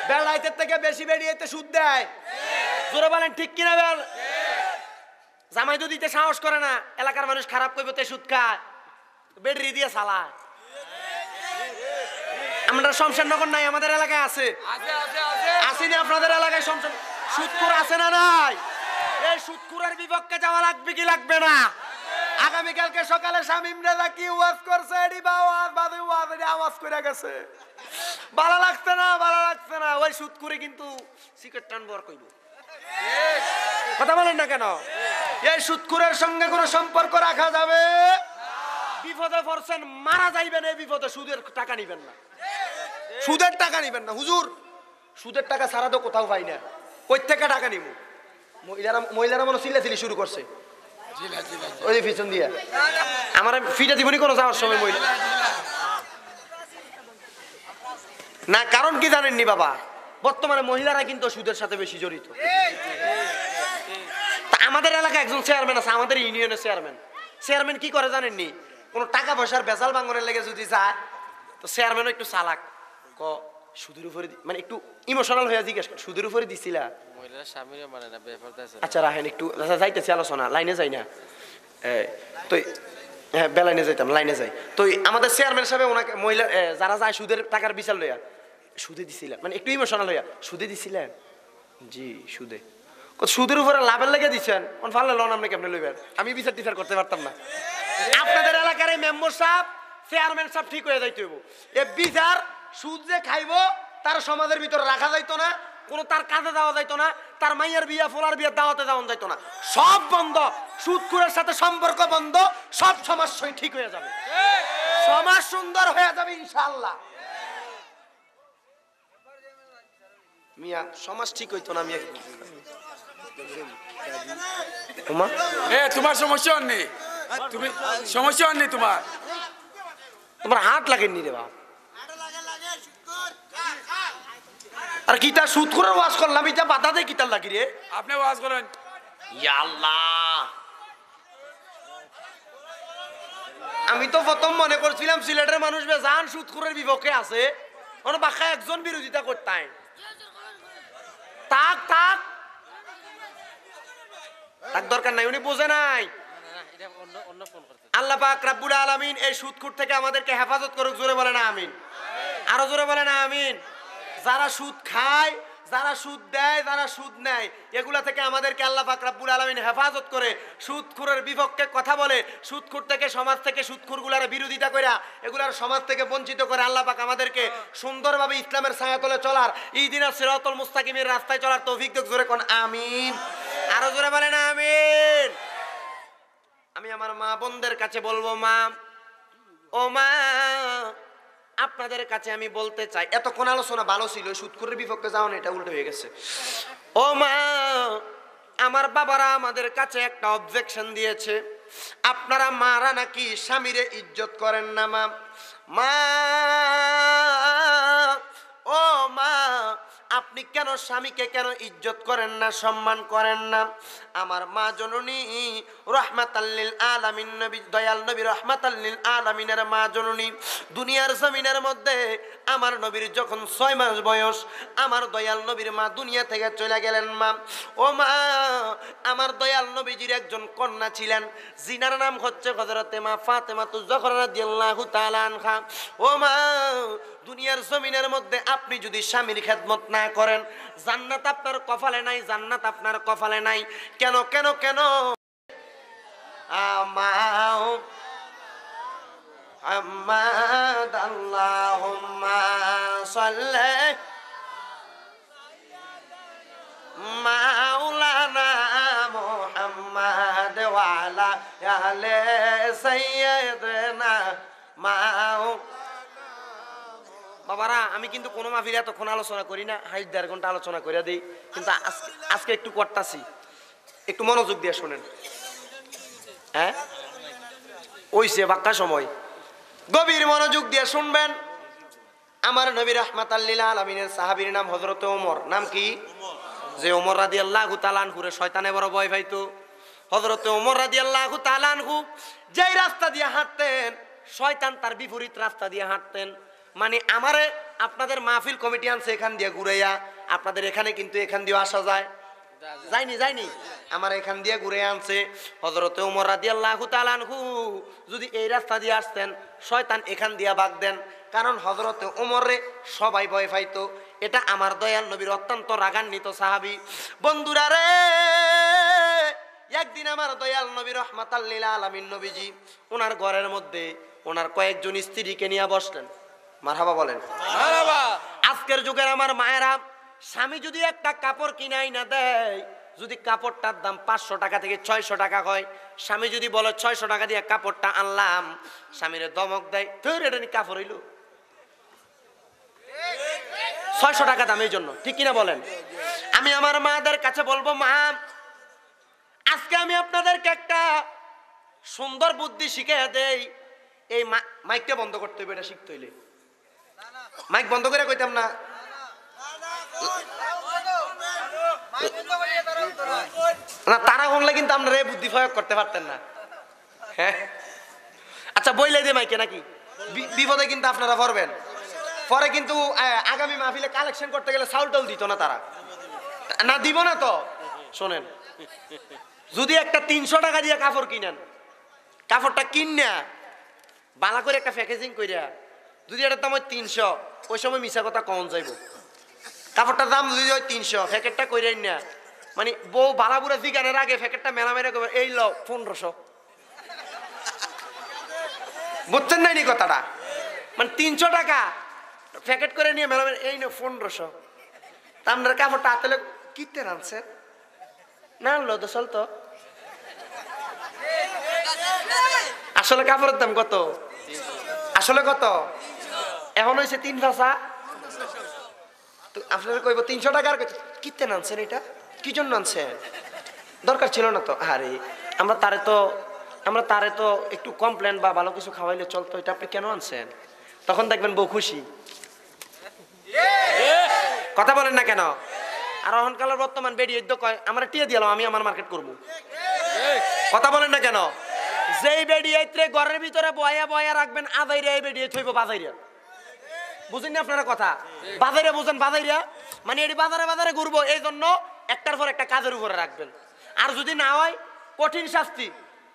বেড়াইতে থেকে বেশি বেরিয়েতে সুদ দেয়। জোরে বলেন, ঠিক কিনা বল? জামাই তো দিতে সাহস করে না, এলাকার মানুষ খারাপ কইবো, তে সুদ খায়, বেড়ি দিয়ে চালায়। আমরা শমশেরনগর নাই, আমাদের এলাকায় আছে। আছে, আছে, আছে। আছে নি আপনাদের এলাকায় শমশের? সুদখোর আছে না নাই? এই সুদখোরের বিপক্ষে যাওয়া লাগবে কি লাগবে না? আগামীকালকে সকালে শামীম রেজা কি ওয়াজ করছে, এটি বা ওয়াজ বাদে ওয়াজ, এটি আওয়াজ করে গেছে। ভালো লাগছে না, ভালো লাগছে না। ওই সুদখোরে কিন্তু সিগারেট টানবো আর কইবো। কথা বলেন না কেন? এই সুদখোরের সঙ্গে কোনো সম্পর্ক রাখা যাবে? বিপদে পড়ছেন, মারা যাইবেন এই বিপদে, সুদের টাকা নিবেন না, সুদের টাকা নিবেন না। হুজুর, সুদের টাকা ছাড়া তো কোথাও পাই না, কই থেকে টাকা নিব? মহিলারা, মহিলারা মনে চিল্লাচিল্লি শুরু করছে। ওই যে পিছন দিয়া আমার ফিটা দিবনি কোনো যাওয়ার সময় মহিলা। না, কারণ কি জানেননি বাবা? বর্তমানে মহিলারা কিন্তু সুদের সাথে বেশি জড়িত। তা আমাদের এলাকায় একজন চেয়ারম্যান আছে, আমাদের ইউনিয়নের চেয়ারম্যান। চেয়ারম্যান কি করে জানেননি? কোনো টাকা পয়সার ভেজাল ভাঙনের লেগে যদি যায়, তো চেয়ারম্যানও একটু চালাক। ক, সুদের উপরে দি-, মানে, একটু ইমোশনাল হইয়া জিজ্ঞেস করে, "সুদের উপরে দিছিলা?" মহিলারা স্বামীরে মানে না, ব্যাপার আছে না। আচ্ছা, রাহেন, একটু, আচ্ছা, যাইতেছি আলোচনা, লাইনে যাই না। এ, তো, হ্যাঁ, বেলাইনে যাইতাম, লাইনে যাই। তো এই আমাদের চেয়ারম্যান সাহেব ওনাকে, মহিলা, এ, যারা যায় সুদের টাকার বিচার লইয়া, "সুদে দিছিলা?" মানে, একটু ইমোশনাল হইয়া, "সুদে দিছিলা?" "জি, সুদে।" "কত সুদের উপরে লাভের লেগে দিছেন? কোন ফাললে লোন আপনি কেমনে লইবেন? আমি বিচার টিচার করতে পারতাম না।" আপনাদের এলাকার এই মেম্বার সাহেব, চেয়ারম্যান সাহেব ঠিক হয়ে যাইতে হইব। এ বিচার সুদ যে খাইবো, তার সমাজের ভিতরে রাখা যাইতো না, কোনো তার কাজে যাওয়া যাইতো না, তার মাইয়ার বিয়া, ফোলার বিয়া দাওয়াতে যাওয়া যাইতো না, সব বন্ধ। সুদখুরের সাথে সম্পর্ক বন্ধ, সব সমাজ সই ঠিক হয়ে যাবে, সমাজ সুন্দর হয়ে যাবে ইনশাআল্লাহ। মিয়া, সমাজ ঠিক হইতো না মিয়া। ওমা, এ, তোমার সমস্যা অর নি, তুমি সমস্যা অর নি তোমার। তোমার হাত লাগেনি রে বাপ। আর কিতা সুদখুরের ওয়াজ করলাম, ইটা বাধা দেয় কিতার লাগি রে? আপনি ওয়াজ করেন। ইয়া আল্লাহ, আমি তো প্রথম মনে করছিলাম সিলেটের মানুষ বেজান সুদখুরের বিপক্ষে আছে, ওর বাক্কা একজন বিরোধিতা করতাম। তাক, তাক, তাক দরকার নাই, উনি বুঝে নাই। আল্লাহ পাক রাব্বুল আলামিন এই সুদখুর থেকে আমাদেরকে হেফাজত করুক, জোরে বলেন আমিন। আরো জোরে বলেন আমিন। যারা সুদ খায়, যারা সুদ দেয়, যারা সুদ নেয়, এগুলা থেকে আমাদেরকে আল্লাহ পাক রাব্বুল আলামিন হেফাজত করে, সুদখুরের বিপক্ষে কথা বলে, সুদখুর থেকে, সমাজ থেকে সুদখুরগুলার বিরোধিতা করে, এগুলার সমাজ থেকে বঞ্চিত করে আল্লাহ পাক আমাদেরকে সুন্দরভাবে ইসলামের ছায়াতলে চলার, ইহদিনাস সিরাতাল মুস্তাকিমের রাস্তায় চলার তৌফিক দেখ। জোরে কোন আমিন, আরো জোরে বলেন আমিন। আমি আমার মা বোনদের কাছে বলবো, মা, ও মা, আপনাদের কাছে আমি বলতে চাই, এতক্ষণ আলোচনা ভালো ছিল, সুদখুরের বিপক্ষে যাওয়া না, এটা উল্টো হয়ে গেছে। ও মা, আমার বাবারা আমাদের কাছে একটা অবজেকশন দিয়েছে, আপনারা মারা নাকি স্বামীরে ইজ্জত করেন না। মা, মা, ও মা, আপনি কেন স্বামীকে কেন ইজ্জত করেন না, সম্মান করেন না? আমার মা জননী রহমাতাল্লিল আলামিন নবী, দয়াল নবী রহমাতাল্লিল আলামিনের মা জননী দুনিয়ার জমিনের মধ্যে আমার নবীর যখন ছয় মাস বয়স, আমার দয়াল নবীর মা দুনিয়া থেকে চলে গেলেন। মা, ও মা, আমার দয়াল নবীজির একজন কন্যা ছিলেন, জিনার নাম হচ্ছে হযরতে মা ফাতেমাতুজ জহরা রাদিয়াল্লাহু তাআলা আনহা। ও মা, দুনিয়ার জমিনের মধ্যে আপনি যদি স্বামীর খেদমত না করেন, জান্নাত আপনার কপালে নাই, জান্নাত আপনার কপালে নাই। কেন, কেন, কেন? আমাও আহমদ আল্লাহুম্মা সাল্লি মাওলানা মুহাম্মদ ওয়া আলা আলি সাইয়্যিদিনা মাও। বাবারা, আমি কিন্তু কোনো মাহফিলে এতক্ষণ আলোচনা করি না, হাইট দেড় ঘন্টা আলোচনা করে দেই, কিন্তু আজকে, আজকে একটু করতাছি, একটু মনোযোগ দিয়ে শোনেন। হ্যাঁ, ওইছে বাক্কা সময়, গভীর মনোযোগ দিয়ে শুনবেন। আমার নবী রহমাতাল্লিল আলামিনের সাহাবীর নাম হযরতে ওমর। নাম কি? যে ওমর রাদিয়াল্লাহু তাআলা আনহুরে শয়তানে বড় ভয় পাইতো। হযরতে ওমর রাদিয়াল্লাহু তাআলা আনহু যেই রাস্তা দিয়ে হাঁটতেন, শয়তান তার বিপরীত রাস্তা দিয়ে হাঁটতেন। মানে, আমারে আপনাদের মাহফিল কমিটি আনছে এখান দিয়ে ঘুরাইয়া, আপনাদের এখানে কিন্তু এখান দিয়ে আসা যায়, যায়নি, যায়নি? আমার এখান দিয়ে ঘুরে আনছে। হযরতে ওমর রাদিয়াল্লাহু তাআলা আনহু যদি এই রাস্তা দিয়ে আসতেন, শয়তান এখান দিয়া বাগ দেন, কারণ হযরতে ওমররে সবাই ভয় পাইতো। এটা আমার দয়াল নবীর অত্যন্ত রাগান্বিত সাহাবী। বন্ধুরা রে, একদিন আমার দয়াল নবী রহমাতাল্লিল আলামিন নবীজি ওনার ঘরের মধ্যে ওনার কয়েকজন স্ত্রীকে নিয়ে বসলেন। মারহাবা বলেন। মারহাবা। আজকের যুগের আমার মায়েরা, স্বামী যদি একটা কাপড় কিনে আইনা দেয়, যদি কাপড়টার দাম পাঁচশো টাকা থেকে ছয়শো টাকা হয়, স্বামী যদি বলে, "ছয়শো টাকা দিয়া কাপড়টা আনলাম", স্বামীরে ধমক দেয়, "তোর এটা নি কাপড় অইলো?" ছয়শো টাকা দাম, এই জন্য, ঠিক কিনা বলেন? আমি আমার মাদের কাছে বলবো, "মা, আজকে আমি আপনাদেরকে একটা সুন্দর বুদ্ধি শিখিয়ে দেই।" এই মা-, মাইকটা বন্ধ করতে হইবে, এটা শিখতে হইলে। মাইক বন্ধ করে কইতাম না। না, তারা শুনলে কিন্তু আপনারা এই বুদ্ধি প্রয়োগ করতে পারতেন না। হ্যাঁ, আচ্ছা, বইলে দিয়ে মাইকে নাকি? বি-, বিপদে কিন্তু আপনারা পড়বেন। পরে কিন্তু, আহ, আগামী মাহফিলে কালেকশন করতে গেলে চাউল টাউল দিত না তারা। না, দিব না তো। শোনেন, যদি একটা তিনশো টাকা দিয়ে কাপড় কিনেন, কাপড়টা কিন না, বালা করে একটা প্যাকেজিং কইরা যদি এটার দাম হয় তিনশো, ওই সময় মিছা কথা কওন যাইব। কাপড়টার দাম যদি হয় তিনশো, প্যাকেটটা কইরাই না, মানে, বউ বালা বুড়া জিগানের আগে প্যাকেটটা মেলা মেলা করবে, "এই লও পনেরোশো।" বুঝছেন না নি কথাটা? মানে, তিনশো টাকা প্যাকেট করে নিয়ে মেলা মেলা, "এই নেও পনেরোশো।" তা আপনার কাপড়টা হাতে লো-, কিনতে আনছেন? না আনলো তো চলতো। আসলে কাপড়ের দাম কত? আসলে কত? এখন হইছে তিন পাঁচা। তো আপনারা কইব, "তিনশো টাকার কইতে কিনতে আনছেন এটা? কি জন্য আনছেন? দরকার ছিল না তো।" আরে, আমরা তারে তো, আমরা তারে তো একটু কমপ্লেন বা ভালো কিছু খাওয়াইলে চলতো, এটা আপনি কেন আনছেন? তখন দেখবেন বউ খুশি। কথা বলেন না কেন? আর অহনকালের বর্তমান বেডি এদ্য কয়, "আমরা টিয়া দিয়ালাম, আমি আমার মার্কেট করবো।" কথা বলেন না কেন? যেই বেডি এত্রে ঘরের ভিতরে বয়া বয়া রাখবেন, আদাইরা এই বেডি থইব বাজাইরা। বুঝেন না আপনারা কথা? বাজাইরা বুঝেন, বাজাইরা। মানে, এটি বাজারে বাজারে ঘুরবো, এই জন্য একটার পর একটা কাজের উপরে রাখবেন। আর যদি না হয়, কঠিন শাস্তি।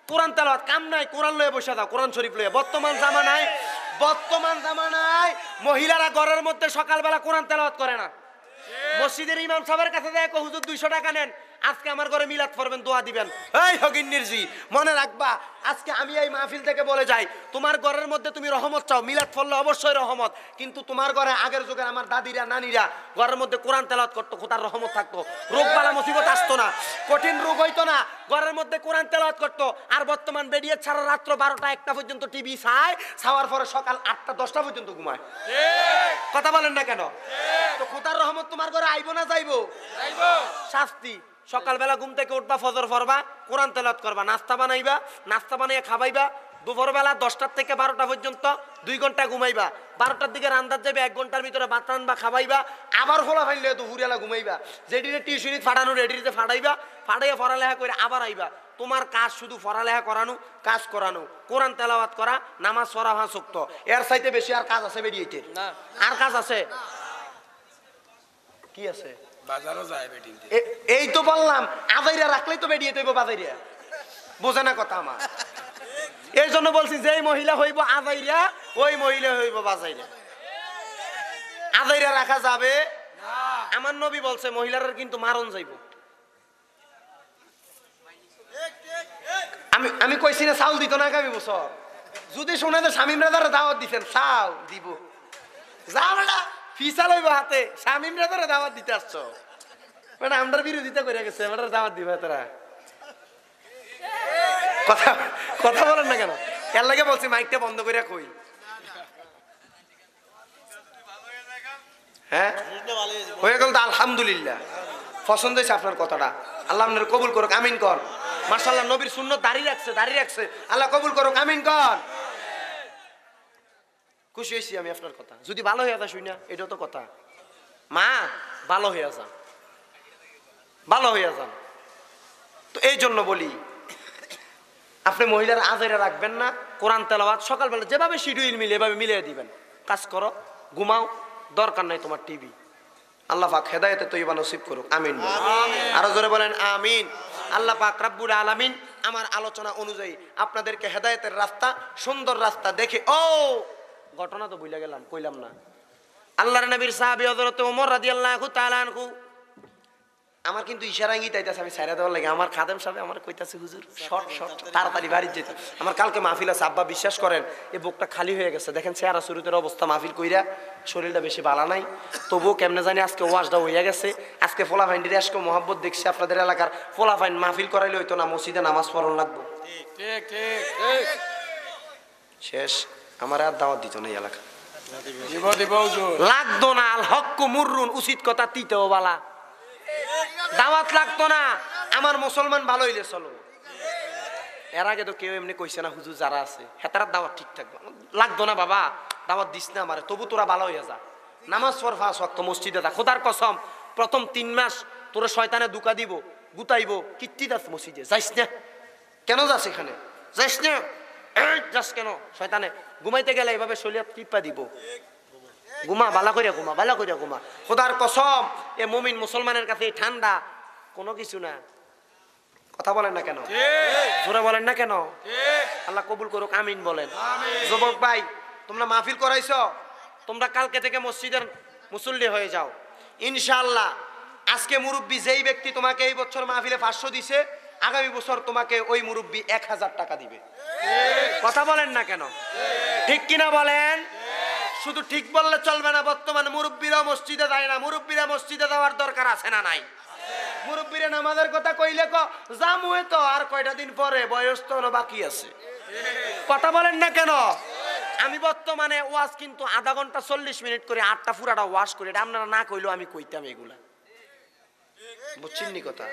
কোরআন তেলাওয়াত, কাম নাই, কোরআন লয়ে বসে থাও, কোরআন শরীফ লয়ে। বর্তমান জামানায়, বর্তমান জামানায় মহিলারা ঘরের মধ্যে সকালবেলা কোরআন তেলাওয়াত করে না। মসজিদের ইমাম সাহেবের কাছে যায়, কয়, "হুজুর, দুইশো টাকা নেন, আজকে আমার ঘরে মিলাদ পড়বেন, দোয়া দিবেন।" এই হগিন্নির জি, মনে রাখবা, আজকে আমি এই মাহফিল থেকে বলে যাই, তোমার ঘরের মধ্যে তুমি রহমত চাও, মিলাদ পড়লে অবশ্যই রহমত, কিন্তু তোমার ঘরে আগের যুগের আমার দাদিরা, নানিরা ঘরের মধ্যে কোরআন তেলাওয়াত করতো, খোদার রহমত থাকতো, রোগ বালা মুসিবত আসতো না, কঠিন রোগ হইতো না। ঘরের মধ্যে কোরআন তেলাওয়াত করতো। আর বর্তমান বেডিয়ে সারা রাত্র বারোটা একটা পর্যন্ত টিভি চায়, চাওয়ার পরে সকাল আটটা দশটা পর্যন্ত ঘুমায়। কথা বলেন না কেন? তো খোদার রহমত তোমার ঘরে আইবো না যাইবো? শাস্তি। সকালবেলা ঘুম থেকে উঠবা, ফজর পড়বা, কোরআন তেলাওয়াত করবা, নাস্তা বানাইবা, নাস্তা বানাইয়া খাবাইবা, দুপুরবেলা দশটার থেকে বারোটা পর্যন্ত দুই ঘন্টা ঘুমাইবা, বারোটার দিকে রান্দাত যাইবা, এক ঘন্টার ভিতরে ভাত রানবা, খাবাইবা, আবার হোলা ফাইলে দুপুরিয়ালা ঘুমাইবা, যেটিরে টিউশনিত ফাটানো রেডিতে ফাটাইবা, ফাটাইয়া পড়ালেখা করে আবার আইবা। তোমার কাজ শুধু পড়ালেখা করানো, কাজ করানো, কোরআন তেলাওয়াত করা, নামাজ পড়া পাঁচ ওয়াক্ত। এর চাইতে বেশি আর কাজ আছে বেরিয়েতে? না। আর কাজ আছে? কি আছে? বাজারও যায় বেটিনতে। এ-, এই তো বললাম, আজাইরা রাখলেই তো বেরিয়ে দেবো বাজাইরা। বোঝে না কথা আমার। এই জন্য বলছি, যেই মহিলা হইব আজাইরা, ওই মহিলা হইব বাজাইরা। আজাইরা রাখা যাবে? আমার নবী বলছে, মহিলারা কিন্তু মারণ যাইব। আমি, আমি কইছি না চাউল দিত না আগামী বছর? যদি শুনে যে শামীম রেজারে দাওয়াত দিছেন, চাউল দিব। যা বেটা, ফিসা লইব হাতে, শামীম রেজারে দাওয়াত দিতে আসছো। বেটা, আমরার বিরোধিতা করে গেছে, বেটার দাওয়াত দিবা তারা। কথা, কথা বলেন না কেন? এর লাগে বলছি মাইকটা বন্ধ করে কই। হ্যাঁ, হয়ে গেল তো, আলহামদুলিল্লাহ। পছন্দ হয়েছে আপনার কথাটা, আল্লাহ আপনার কবুল করুক, আমিন কর। মাশাআল্লাহ, নবীর সুন্নত দাড়ি রাখছে, দাড়ি রাখছে, আল্লাহ কবুল করুক, আমিন কর। খুশি হয়েছি আমি আপনার কথা। যদি ভালো হয়ে যায় শুই না, এটাও তো কথা। মা, ভালো হয়ে যা, ভালো হয়ে যান। তো এই জন্য বলি, আপনি মহিলার আজাইরা রাখবেন না, কোরআন তেলাওয়াত সকালবেলা যেভাবে শিডিউল মিলে এভাবে মিলিয়ে দিবেন। কাজ করো, ঘুমাও, দরকার নাই তোমার টিভি। আল্লাহ পাক হেদায়েতে তৈয়বা নসিব করুক, আমিন বলুন। আরো জোরে বলেন, আমিন। আল্লাহ পাক রাব্বুল আলামিন আমার আলোচনা অনুযায়ী আপনাদেরকে হেদায়েতের রাস্তা, সুন্দর রাস্তা দেখে, ও ঘটনা তো ভুলে গেলাম, কইলাম না। আল্লাহর নবীর সাহাবী হযরত ওমর রাদিয়াল্লাহু তাআলা আনহু আমার কিন্তু ইশারা ইঙ্গিত আইতাছে, আমি ছাইড়া দেওয়ার লাগি। আমার খাদেম সাহেব আমার কইতাছে, "হুজুর, শর্ট, শর্ট, তাড়াতাড়ি বাড়ির যেতে।" আমার কালকে মাহফিল আছে, আব্বা, বিশ্বাস করেন, এই বুকটা খালি হয়ে গেছে। দেখেন চেহারা সুরতের অবস্থা, মাহফিল কইরা শরীরটা বেশি বালা নাই, তবুও কেমনে জানি আজকে ওয়াজটা হইয়া গেছে। আজকে ফোলাফাইন্ডির এশক মহব্বত দেখছি, আপনাদের এলাকার ফোলাফাইন মাহফিল করাইলে হইতো না, মসজিদে নামাজ পড়ন লাগবো। ঠিক, ঠিক, ঠিক। শেষ, আমার আর দাওয়াত দিত না এই এলাকা। দিব, দিব, হুজুর। লাগতো না, আল হক্কু মুররুন, উচিত কথা তিতাও বালা। দাওয়াত লাগতো না, আমার মুসলমান ভালো হইলে চলো। এর আগে তো কেউ এমনি কইছে না, হুজুর যারা আছে, হেতারা দাওয়াত ঠিক থাকবে। লাগতো না বাবা, দাওয়াত দিস না আমারে, তবু তোরা ভালো হইয়া যা। নামাজ পড় পাঁচ ওয়াক্ত, মসজিদে যা। খোদার কসম, প্রথম তিন মাস তোরে শয়তানে ধোঁকা দিব, গুতাইব, কিত্তি যাস মসজিদে, যাইস না। কেন যাস এখানে? যাস না। এই, যাস কেন? শয়তানে ঘুমাইতে গেলে এভাবে শরীয়ত টিপা দিব। ঘুমা, বালা করিয়া ঘুমা, বালা করিয়া ঘুমা। খোদার কসম, এ মুমিন মুসলমানের কাছে এই ঠান্ডা কোনো কিছু না। কথা বলেন না কেন? জোরে বলেন না কেন? আল্লাহ কবুল করুক, আমিন বলেন। যুবক ভাই, তোমরা মাহফিল করাইছো, তোমরা কালকে থেকে মসজিদের মুসল্লি হয়ে যাও ইনশাআল্লাহ। আজকে মুরব্বি যেই ব্যক্তি তোমাকে এই বছর মাহফিলে পাঁচশো দিছে, আগামী বছর তোমাকে ওই মুরব্বি এক হাজার টাকা দিবে। কথা বলেন না কেন? ঠিক কিনা বলেন? শুধু ঠিক বললে চলবে না, বর্তমান মুরব্বিরাও মসজিদে যায় না। মুরব্বিরা মসজিদে যাওয়ার দরকার আছে না নাই? মুরব্বিরে নামাজের কথা কইলে ক, "যামু তো আর কয়টা দিন পরে, বয়স তো অনো বাকি আছে।" কথা বলেন না কেন? আমি বর্তমানে ওয়াজ কিন্তু আধা ঘন্টা চল্লিশ মিনিট করে, আটটা পুরাটা ওয়াজ করি, এটা আপনারা না কইলেও আমি কইতাম এগুলা। বুঝছেন নি কথা?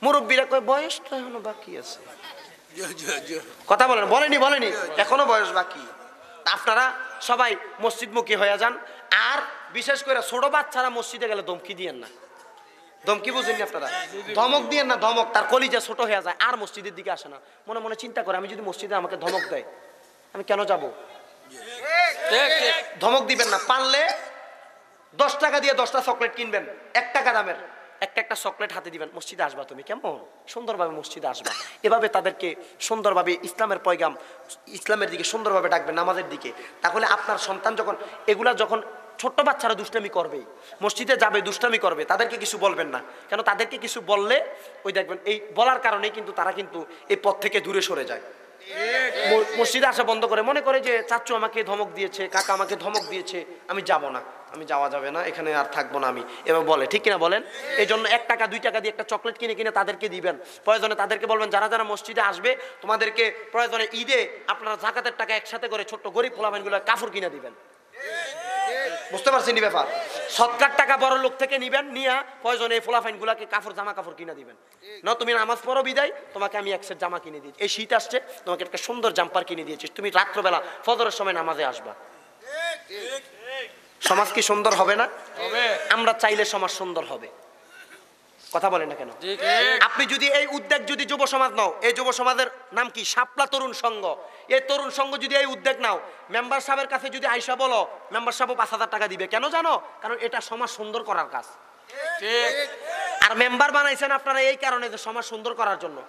মুরব্বিরা কয়, "বয়স তো এখনো বাকি আছে।" কথা বলেন, বলেনি, বলেনি, এখনো বয়স বাকি। তা আপনারা সবাই মসজিদমুখী হয়ে যান। আর বিশেষ করে ছোট বাচ্চারা মসজিদে গেলে ধমকি দিয়েন না। ধমকি বুঝেননি আপনারা? ধমক দিয়েন না, ধমক। তার কলিজা ছোট হয়ে যায়, আর মসজিদের দিকে আসে না। মনে মনে চিন্তা করে, "আমি যদি মসজিদে আমাকে ধমক দেয়, আমি কেন যাব?" ঠিক, ঠিক। ধমক দিবেন না। পারলে দশ টাকা দিয়ে দশটা চকলেট কিনবেন, এক টাকা দামের একটা একটা চকলেট হাতে দিবেন, "মসজিদে আসবা তুমি, কেমন সুন্দরভাবে মসজিদে আসবা।" এভাবে তাদেরকে সুন্দরভাবে ইসলামের পয়গাম, ইসলামের দিকে সুন্দরভাবে ডাকবেন, নামাজের দিকে। তাহলে আপনার সন্তান যখন, এগুলা যখন ছোট্ট বাচ্চারা দুষ্টামি করবেই, মসজিদে যাবে, দুষ্টামি করবে, তাদেরকে কিছু বলবেন না। কেন, তাদেরকে কিছু বললে ওই দেখবেন এই বলার কারণেই কিন্তু তারা কিন্তু এই পথ থেকে দূরে সরে যায়। ম-, মসজিদে আসা বন্ধ করে, মনে করে যে, "চাচ্চু আমাকে ধমক দিয়েছে, কাকা আমাকে ধমক দিয়েছে, আমি যাব না, আমি যাওয়া যাবে না, এখানে আর থাকবো না আমি", এভাবে বলে, ঠিক কিনা বলেন? এই জন্য এক টাকা দুই টাকা দিয়ে একটা চকলেট কিনে কিনে তাদেরকে দিবেন। প্রয়োজনে তাদেরকে বলবেন, যারা যারা মসজিদে আসবে, তোমাদেরকে প্রয়োজনে ঈদে আপনারা জাকাতের টাকা একসাথে করে ছোট্ট গরিব পোলাপানগুলো কাপড় কিনে দিবেন। বুঝতে পারছেন নি ব্যাপার? সৎকার টাকা বড় লোক থেকে নিবেন, নিয়া প্রয়োজনে এই পোলাপানগুলাকে কাপড়, জামা কাপড় কিনে দিবেন। না, তুমি নামাজ পড়ো বিদায়, তোমাকে আমি এক সেট জামা কিনে দিয়েছি, এই শীত আসছে, তোমাকে একটা সুন্দর জাম্পার কিনে দিয়েছি, তুমি রাত্রবেলা ফজরের সময় নামাজে আসবা। সমাজ কি সুন্দর হবে না? আমরা চাইলে সমাজ সুন্দর হবে। কথা বলেন না কেন? আপনি যদি এই উদ্যোগ, যদি যুব সমাজ নাও, এই যুব সমাজের নাম কি? শাপলা তরুণ সংঘ। এই তরুণ সংঘ যদি এই উদ্যোগ নাও, মেম্বার সাহেবের কাছে যদি আইসা বলো, মেম্বার সাহেবও পাঁচ হাজার টাকা দিবে। কেন জানো? কারণ এটা সমাজ সুন্দর করার কাজ। ঠিক। আর মেম্বার বানাইছেন আপনারা এই কারণে যে সমাজ সুন্দর করার জন্য।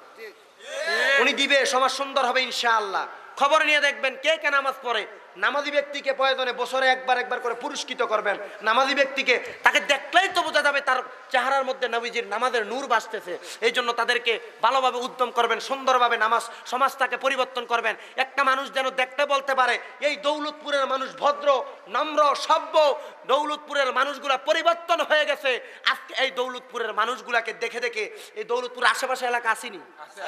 উনি দিবে, সমাজ সুন্দর হবে ইনশাআল্লাহ। খবর নিয়ে দেখবেন কে কে নামাজ পড়ে। নামাজি ব্যক্তিকে প্রয়োজনে বছরে একবার একবার করে পুরস্কৃত করবেন। নামাজি ব্যক্তিকে, তাকে দেখলেই তো বোঝা যাবে তার চেহারার মধ্যে নবীজির নামাজের নূর ভাসতেছে। এই জন্য তাদেরকে ভালোভাবে উদ্যম করবেন, সুন্দরভাবে নামাজ, সমাজটাকে পরিবর্তন করবেন। একটা মানুষ যেন দেখতে বলতে পারে, "এই দৌলতপুরের মানুষ ভদ্র, নম্র, সভ্য, দৌলতপুরের মানুষগুলা পরিবর্তন হয়ে গেছে।" আজকে এই দৌলতপুরের মানুষগুলাকে দেখে দেখে, এই দৌলতপুর আশেপাশে এলাকা আসেনি?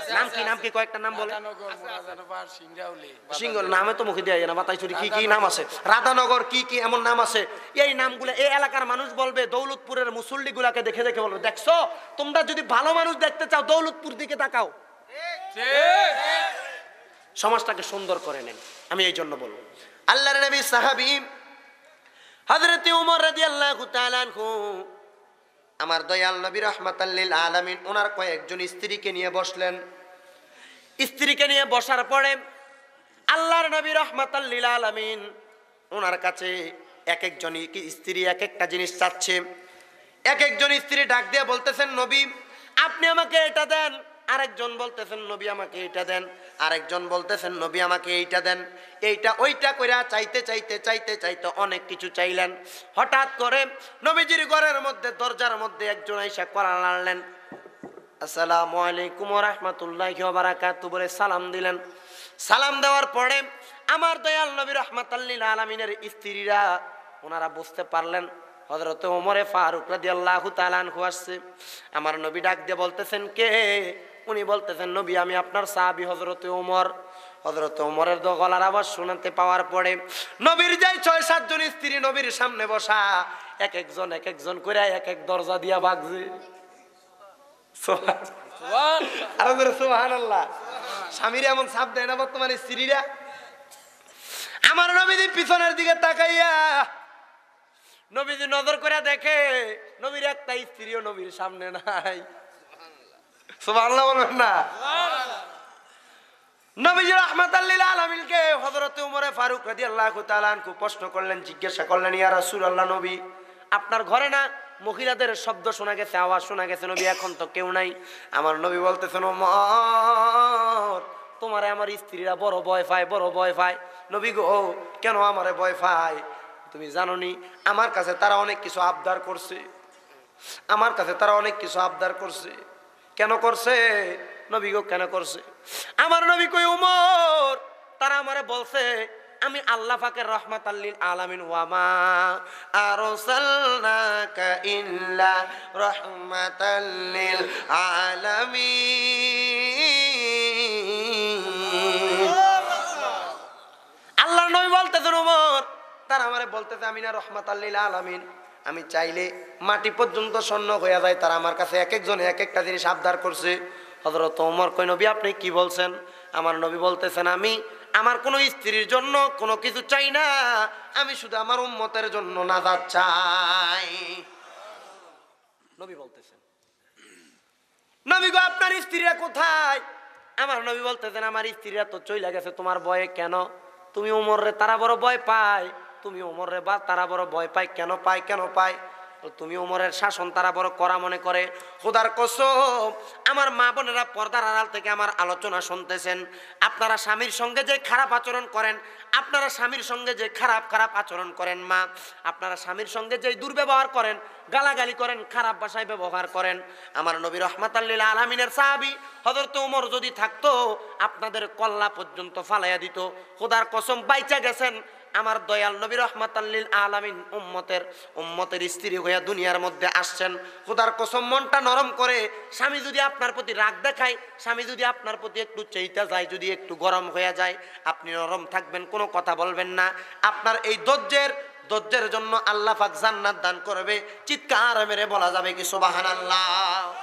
নাম কি, নাম কি? কয়েকটা নাম বলে। রাধানগর, মুরাদানগর, সিংরাউলি। সিংহ নামে তো মুখে দেওয়া যায় না, বাতাইছড়ি কি কি নাম আছে? রাধানগর কি কি এমন নাম আছে? এই নামগুলা এই এলাকার মানুষ বলবে, দৌলতপুরের মুসল্লিগুলাকে দেখে দেখে বলবে, "দেখছো, তোমরা যদি ভালো মানুষ দেখতে চাও, দৌলতপুর দিকে তাকাও।" ঠিক। সমাজটাকে সুন্দর করে নেন, আমি এই জন্য বলবো। আল্লাহর নবী সাহাবী হযরতে উমর রাদিয়াল্লাহু তাআলা আনহু, আমার দয়াল নবী রাহমাতাল লিল আলামিন, ওনার কয়েকজন স্ত্রীকে নিয়ে বসলেন। স্ত্রীকে নিয়ে বসার পরে আল্লাহর নবী রাহমাতাল লিল আলামিন, ওনার কাছে এক একজন কি স্ত্রী এক একটা জিনিস চাচ্ছে। এক একজন স্ত্রী ডাক দিয়ে বলতেছেন, "নবী, আপনি আমাকে এটা দেন।" আরেকজন বলতেছেন, "নবী, আমাকে এটা দেন।" আরেকজন বলতেছেন, "নবী, আমাকে এইটা দেন, এইটা ওইটা" কইরা চাইতে চাইতে চাইতে চাইতে অনেক কিছু চাইলেন। হঠাৎ করে নবীজির ঘরের মধ্যে, দরজার মধ্যে একজন আইসা কড়া নাড়লেন। "আসসালামু আলাইকুম ওয়া রাহমাতুল্লাহি ওয়া বারাকাতুহু" বলে সালাম দিলেন। সালাম দেওয়ার পরে আমার দয়াল নবী রহমাতাল্লিল আলামিনের স্ত্রীরা, ওনারা বুঝতে পারলেন হযরতে ওমরে ফারুক রাদিয়াল্লাহু তাআলা আনহু আসছে। আমার নবী ডাক দিয়ে বলতেছেন, "কে?" উনি বলতেছেন, "নবী, আমি আপনার সাহাবী হযরতে ওমর।" হযরতে ওমরের দ-, গলার আওয়াজ শুনতে পাওয়ার পরে নবীর যেই ছয় সাতজন স্ত্রী নবীর সামনে বসা, এক একজন এক একজন করে এক এক দরজা দিয়া ভাগছে। সুবহান-, আরো জোরে সুবহানাল্লাহ। স্বামীরা এমন চাপ দেয় না বর্তমানে স্ত্রীরা। আমার নবীজি পিছনের দিকে তাকাইয়া নবীজি নজর করে দেখে, নবীর একটা স্ত্রীও নবীর সামনে নাই। সুবহানাল্লাহ বলবেন না? নবীজি রহমাতাল্লিল আলামিনকে হযরতে উমরে ফারুক রাদিয়াল্লাহু তাআলা আনহু প্রশ্ন করলেন, জিজ্ঞাসা করলেন, "ইয়া রাসূলুল্লাহ, নবী, আপনার ঘরে না মহিলাদের শব্দ শোনা গেছে, আওয়াজ শোনা গেছে, নবী, এখন তো কেউ নাই?" আমার নবী বলতেছেন, "ওমর, তোমারে আমার স্ত্রীরা বড় ভয় পায়, বড় ভয় পায়।" "নবী গো, কেন আমারে ভয় পায়? তুমি জানো নি, আমার কাছে তারা অনেক কিছু আবদার করছে, আমার কাছে তারা অনেক কিছু আবদার করছে।" "কেন করছে নবী গো, কেন করছে?" আমার নবী কই, "ওমর, তারা আমারে বলছে আমি আল্লাহ পাকের রহমাতাল্লিল আলামিন, ওয়া মা আরসালনাকা ইল্লা রাহমাতাল্লিল আলামিন।" আল্লাহর নবী বলতেছেন, "ওমর, তারা আমারে বলতেছে আমি না রহমাতাল্লিল আলামিন, আমি চাইলে মাটি পর্যন্ত স্বর্ণ হইয়া যায়, তারা আমার কাছে এক একজনে এক একটা জিনিস আবদার করছে।" হযরত ওমর কই, "নবী, আপনি কি বলছেন?" আমার নবী বলতেছেন, "আমি আমার কোনো স্ত্রীর জন্য কোনো কিছু চাই না, আমি শুধু আমার উম্মতের জন্য নাজাত চাই।" নবী বলতেছেন, "নবী গো, আপনার স্ত্রীরা কোথায়?" আমার নবী বলতেছেন, "আমার স্ত্রীরা তো চইলা গেছে তোমার ভয়ে। কেন? তুমি ওমররে তারা বড় ভয় পায়, তুমি ওমররে বা তারা বড় ভয় পায়। কেন পায়, কেন পায়? তুমি ওমরের শাসন তারা বড় কড়া মনে করে।" খোদার কসম, আমার মা বোনেরা পর্দার আড়াল থেকে আমার আলোচনা শুনতেছেন, আপনারা স্বামীর সঙ্গে যে খারাপ আচরণ করেন, আপনারা স্বামীর সঙ্গে যে খারাপ খারাপ আচরণ করেন, মা, আপনারা স্বামীর সঙ্গে যে দুর্ব্যবহার করেন, গালাগালি করেন, খারাপ ভাষায় ব্যবহার করেন, আমার নবী রহমাতাল্লিল আলামিনের সাহাবী হযরত ওমর যদি থাকতো, আপনাদের কল্লা পর্যন্ত ফালাইয়া দিত। খোদার কসম, বাইচা গেছেন আমার দয়াল নবী রহমাতাল্লিল আলামিন, উম্মতের, উম্মতের স্ত্রী হইয়া দুনিয়ার মধ্যে আসছেন। খোদার কসম, মনটা নরম করে, স্বামী যদি আপনার প্রতি রাগ দেখায়, স্বামী যদি আপনার প্রতি একটু চেইতা যায়, যদি একটু গরম হইয়া যায়, আপনি নরম থাকবেন, কোনো কথা বলবেন না। আপনার এই ধৈর্যের, ধৈর্যের জন্য আল্লাহ পাক জান্নাত দান করবে। চিৎকার মেরে বলা যাবে কি সুবহানাল্লাহ?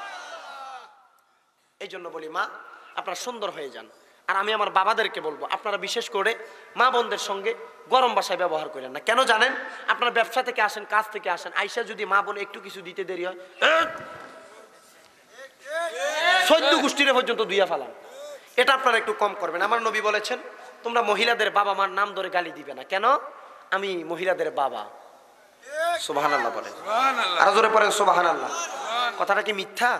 এই জন্য বলি, মা, আপনারা সুন্দর হয়ে যান। আর আমি আমার বাবাদেরকে বলবো, আপনারা বিশেষ করে মা বোনদের সঙ্গে গরম ভাষায় ব্যবহার করেন না। কেন জানেন? আপনারা ব্যবসা থেকে আসেন, কাজ থেকে আসেন, আইসা যদি মা বোন একটু কিছু দিতে দেরি হয়, চোদ্দ গোষ্ঠীরে পর্যন্ত দুইয়া ফালান। এটা আপনারা একটু কম করবেন। আমার নবী বলেছেন, "তোমরা মহিলাদের বাবা মার নাম ধরে গালি দিবে না।" কেন? আমি মহিলাদের বাবা। সুবহানাল্লাহ বলেন। আরো জোরে পড়েন, সুবহানাল্লাহ। কথাটা কি মিথ্যা?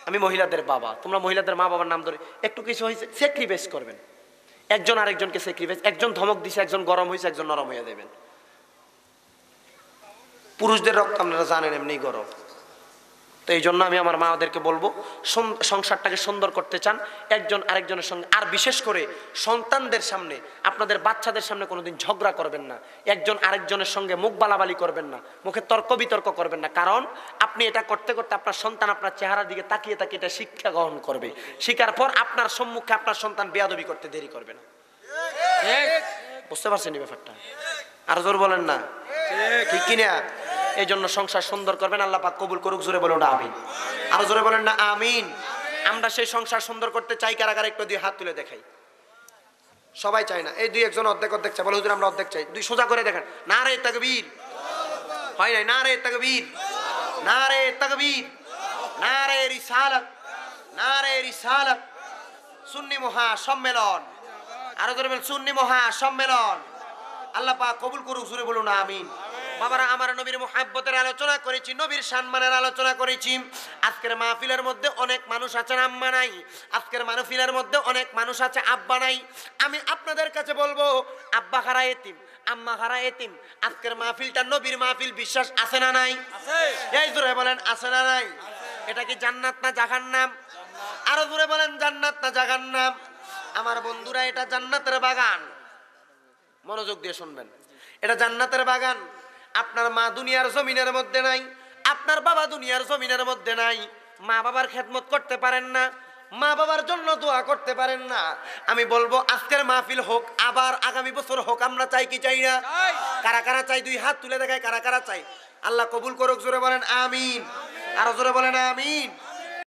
আমি মহিলাদের বাবা, তোমরা মহিলাদের মা বাবার নাম ধরে, একটু কিছু হয়েছে, স্যাক্রিফাইস করবেন। একজন আরেকজনকে স্যাক্রিফাইস, একজন ধমক দিছে, একজন গরম হয়েছে, একজন নরম হয়ে দেবেন। পুরুষদের রক্ত আপনারা জানেন এমনি গরম। তো এই জন্য আমি আমার মাদেরকে বলবো, সং-, সংসারটাকে সুন্দর করতে চান, একজন আরেকজনের সঙ্গে, আর বিশেষ করে সন্তানদের সামনে, আপনাদের বাচ্চাদের সামনে কোনোদিন ঝগড়া করবেন না, একজন আরেকজনের সঙ্গে মুখ বালাবালি করবেন না, মুখে তর্ক বিতর্ক করবেন না। কারণ আপনি এটা করতে করতে আপনার সন্তান আপনার চেহারার দিকে তাকিয়ে তাকিয়ে এটা শিক্ষা গ্রহণ করবে। শিখার পর আপনার সম্মুখে আপনার সন্তান বেয়াদবি করতে দেরি করবে না। বুঝতে পারছেন এই ব্যাপারটা? আরো জোর বলেন না, ঠিক কি না? এই জন্য সংসার সুন্দর করবেন, আল্লাহ পাক কবুল করুক। জোরে বলুন আমিন। আরো জোরে বলেন না আমিন। আমরা সেই সংসার সুন্দর করতে চাই, কারা কারা একটু দুই হাত তুলে দেখাই। সবাই চায় না, এই দুই একজন অর্ধেক অর্ধেক চায়, বলে, "হুজুর, আমরা অর্ধেক চাই।" দুই সোজা করে দেখেন, নারে তাকবীর। হয় নাই? নারে তাকবীর, নারে তাকবীর, নারে রিসালাত, নারে রিসালাত। সুন্নি মহা সম্মেলন, আরো জোরে বলেন, সুন্নি মহা সম্মেলন। আল্লাহ পাক কবুল করুক, জোরে বলুন আমিন। বাবারা, আমরা নবীর মুহাব্বতের আলোচনা করেছি, নবীর সম্মানের আলোচনা করেছি। আজকের মাহফিলের মধ্যে অনেক মানুষ আছেন আম্মা নাই, আজকের মাহফিলের মধ্যে অনেক মানুষ আছে আব্বা নাই। আমি আপনাদের কাছে বলবো, আব্বা হারা এতিম, আম্মা হারা এতিম, আজকের মাহফিলটা নবীর মাহফিল, বিশ্বাস আছে না নাই? এই জোরে বলেন, আছে না নাই? এটা কি জান্নাত না জাহান্নাম? আরো জোরে বলেন, জান্নাত না জাহান্নাম? আমার বন্ধুরা, এটা জান্নাতের বাগান। মনোযোগ দিয়ে শুনবেন, এটা জান্নাতের বাগান। আপনার মা দুনিয়ার জমিনের মধ্যে নাই, আপনার বাবা দুনিয়ার জমিনের মধ্যে নাই, মা বাবার খেদমত করতে পারেন না, মা বাবার জন্য দোয়া করতে পারেন না। আমি বলবো, আজকের মাহফিল হোক, আবার আগামী বছর হোক, আমরা চাই কি চাই না? কারা কারা চাই, দুই হাত তুলে দেখায়, কারা কারা চাই। আল্লাহ কবুল করুক, জোরে বলেন আমিন। আরো জোরে বলেন আমিন।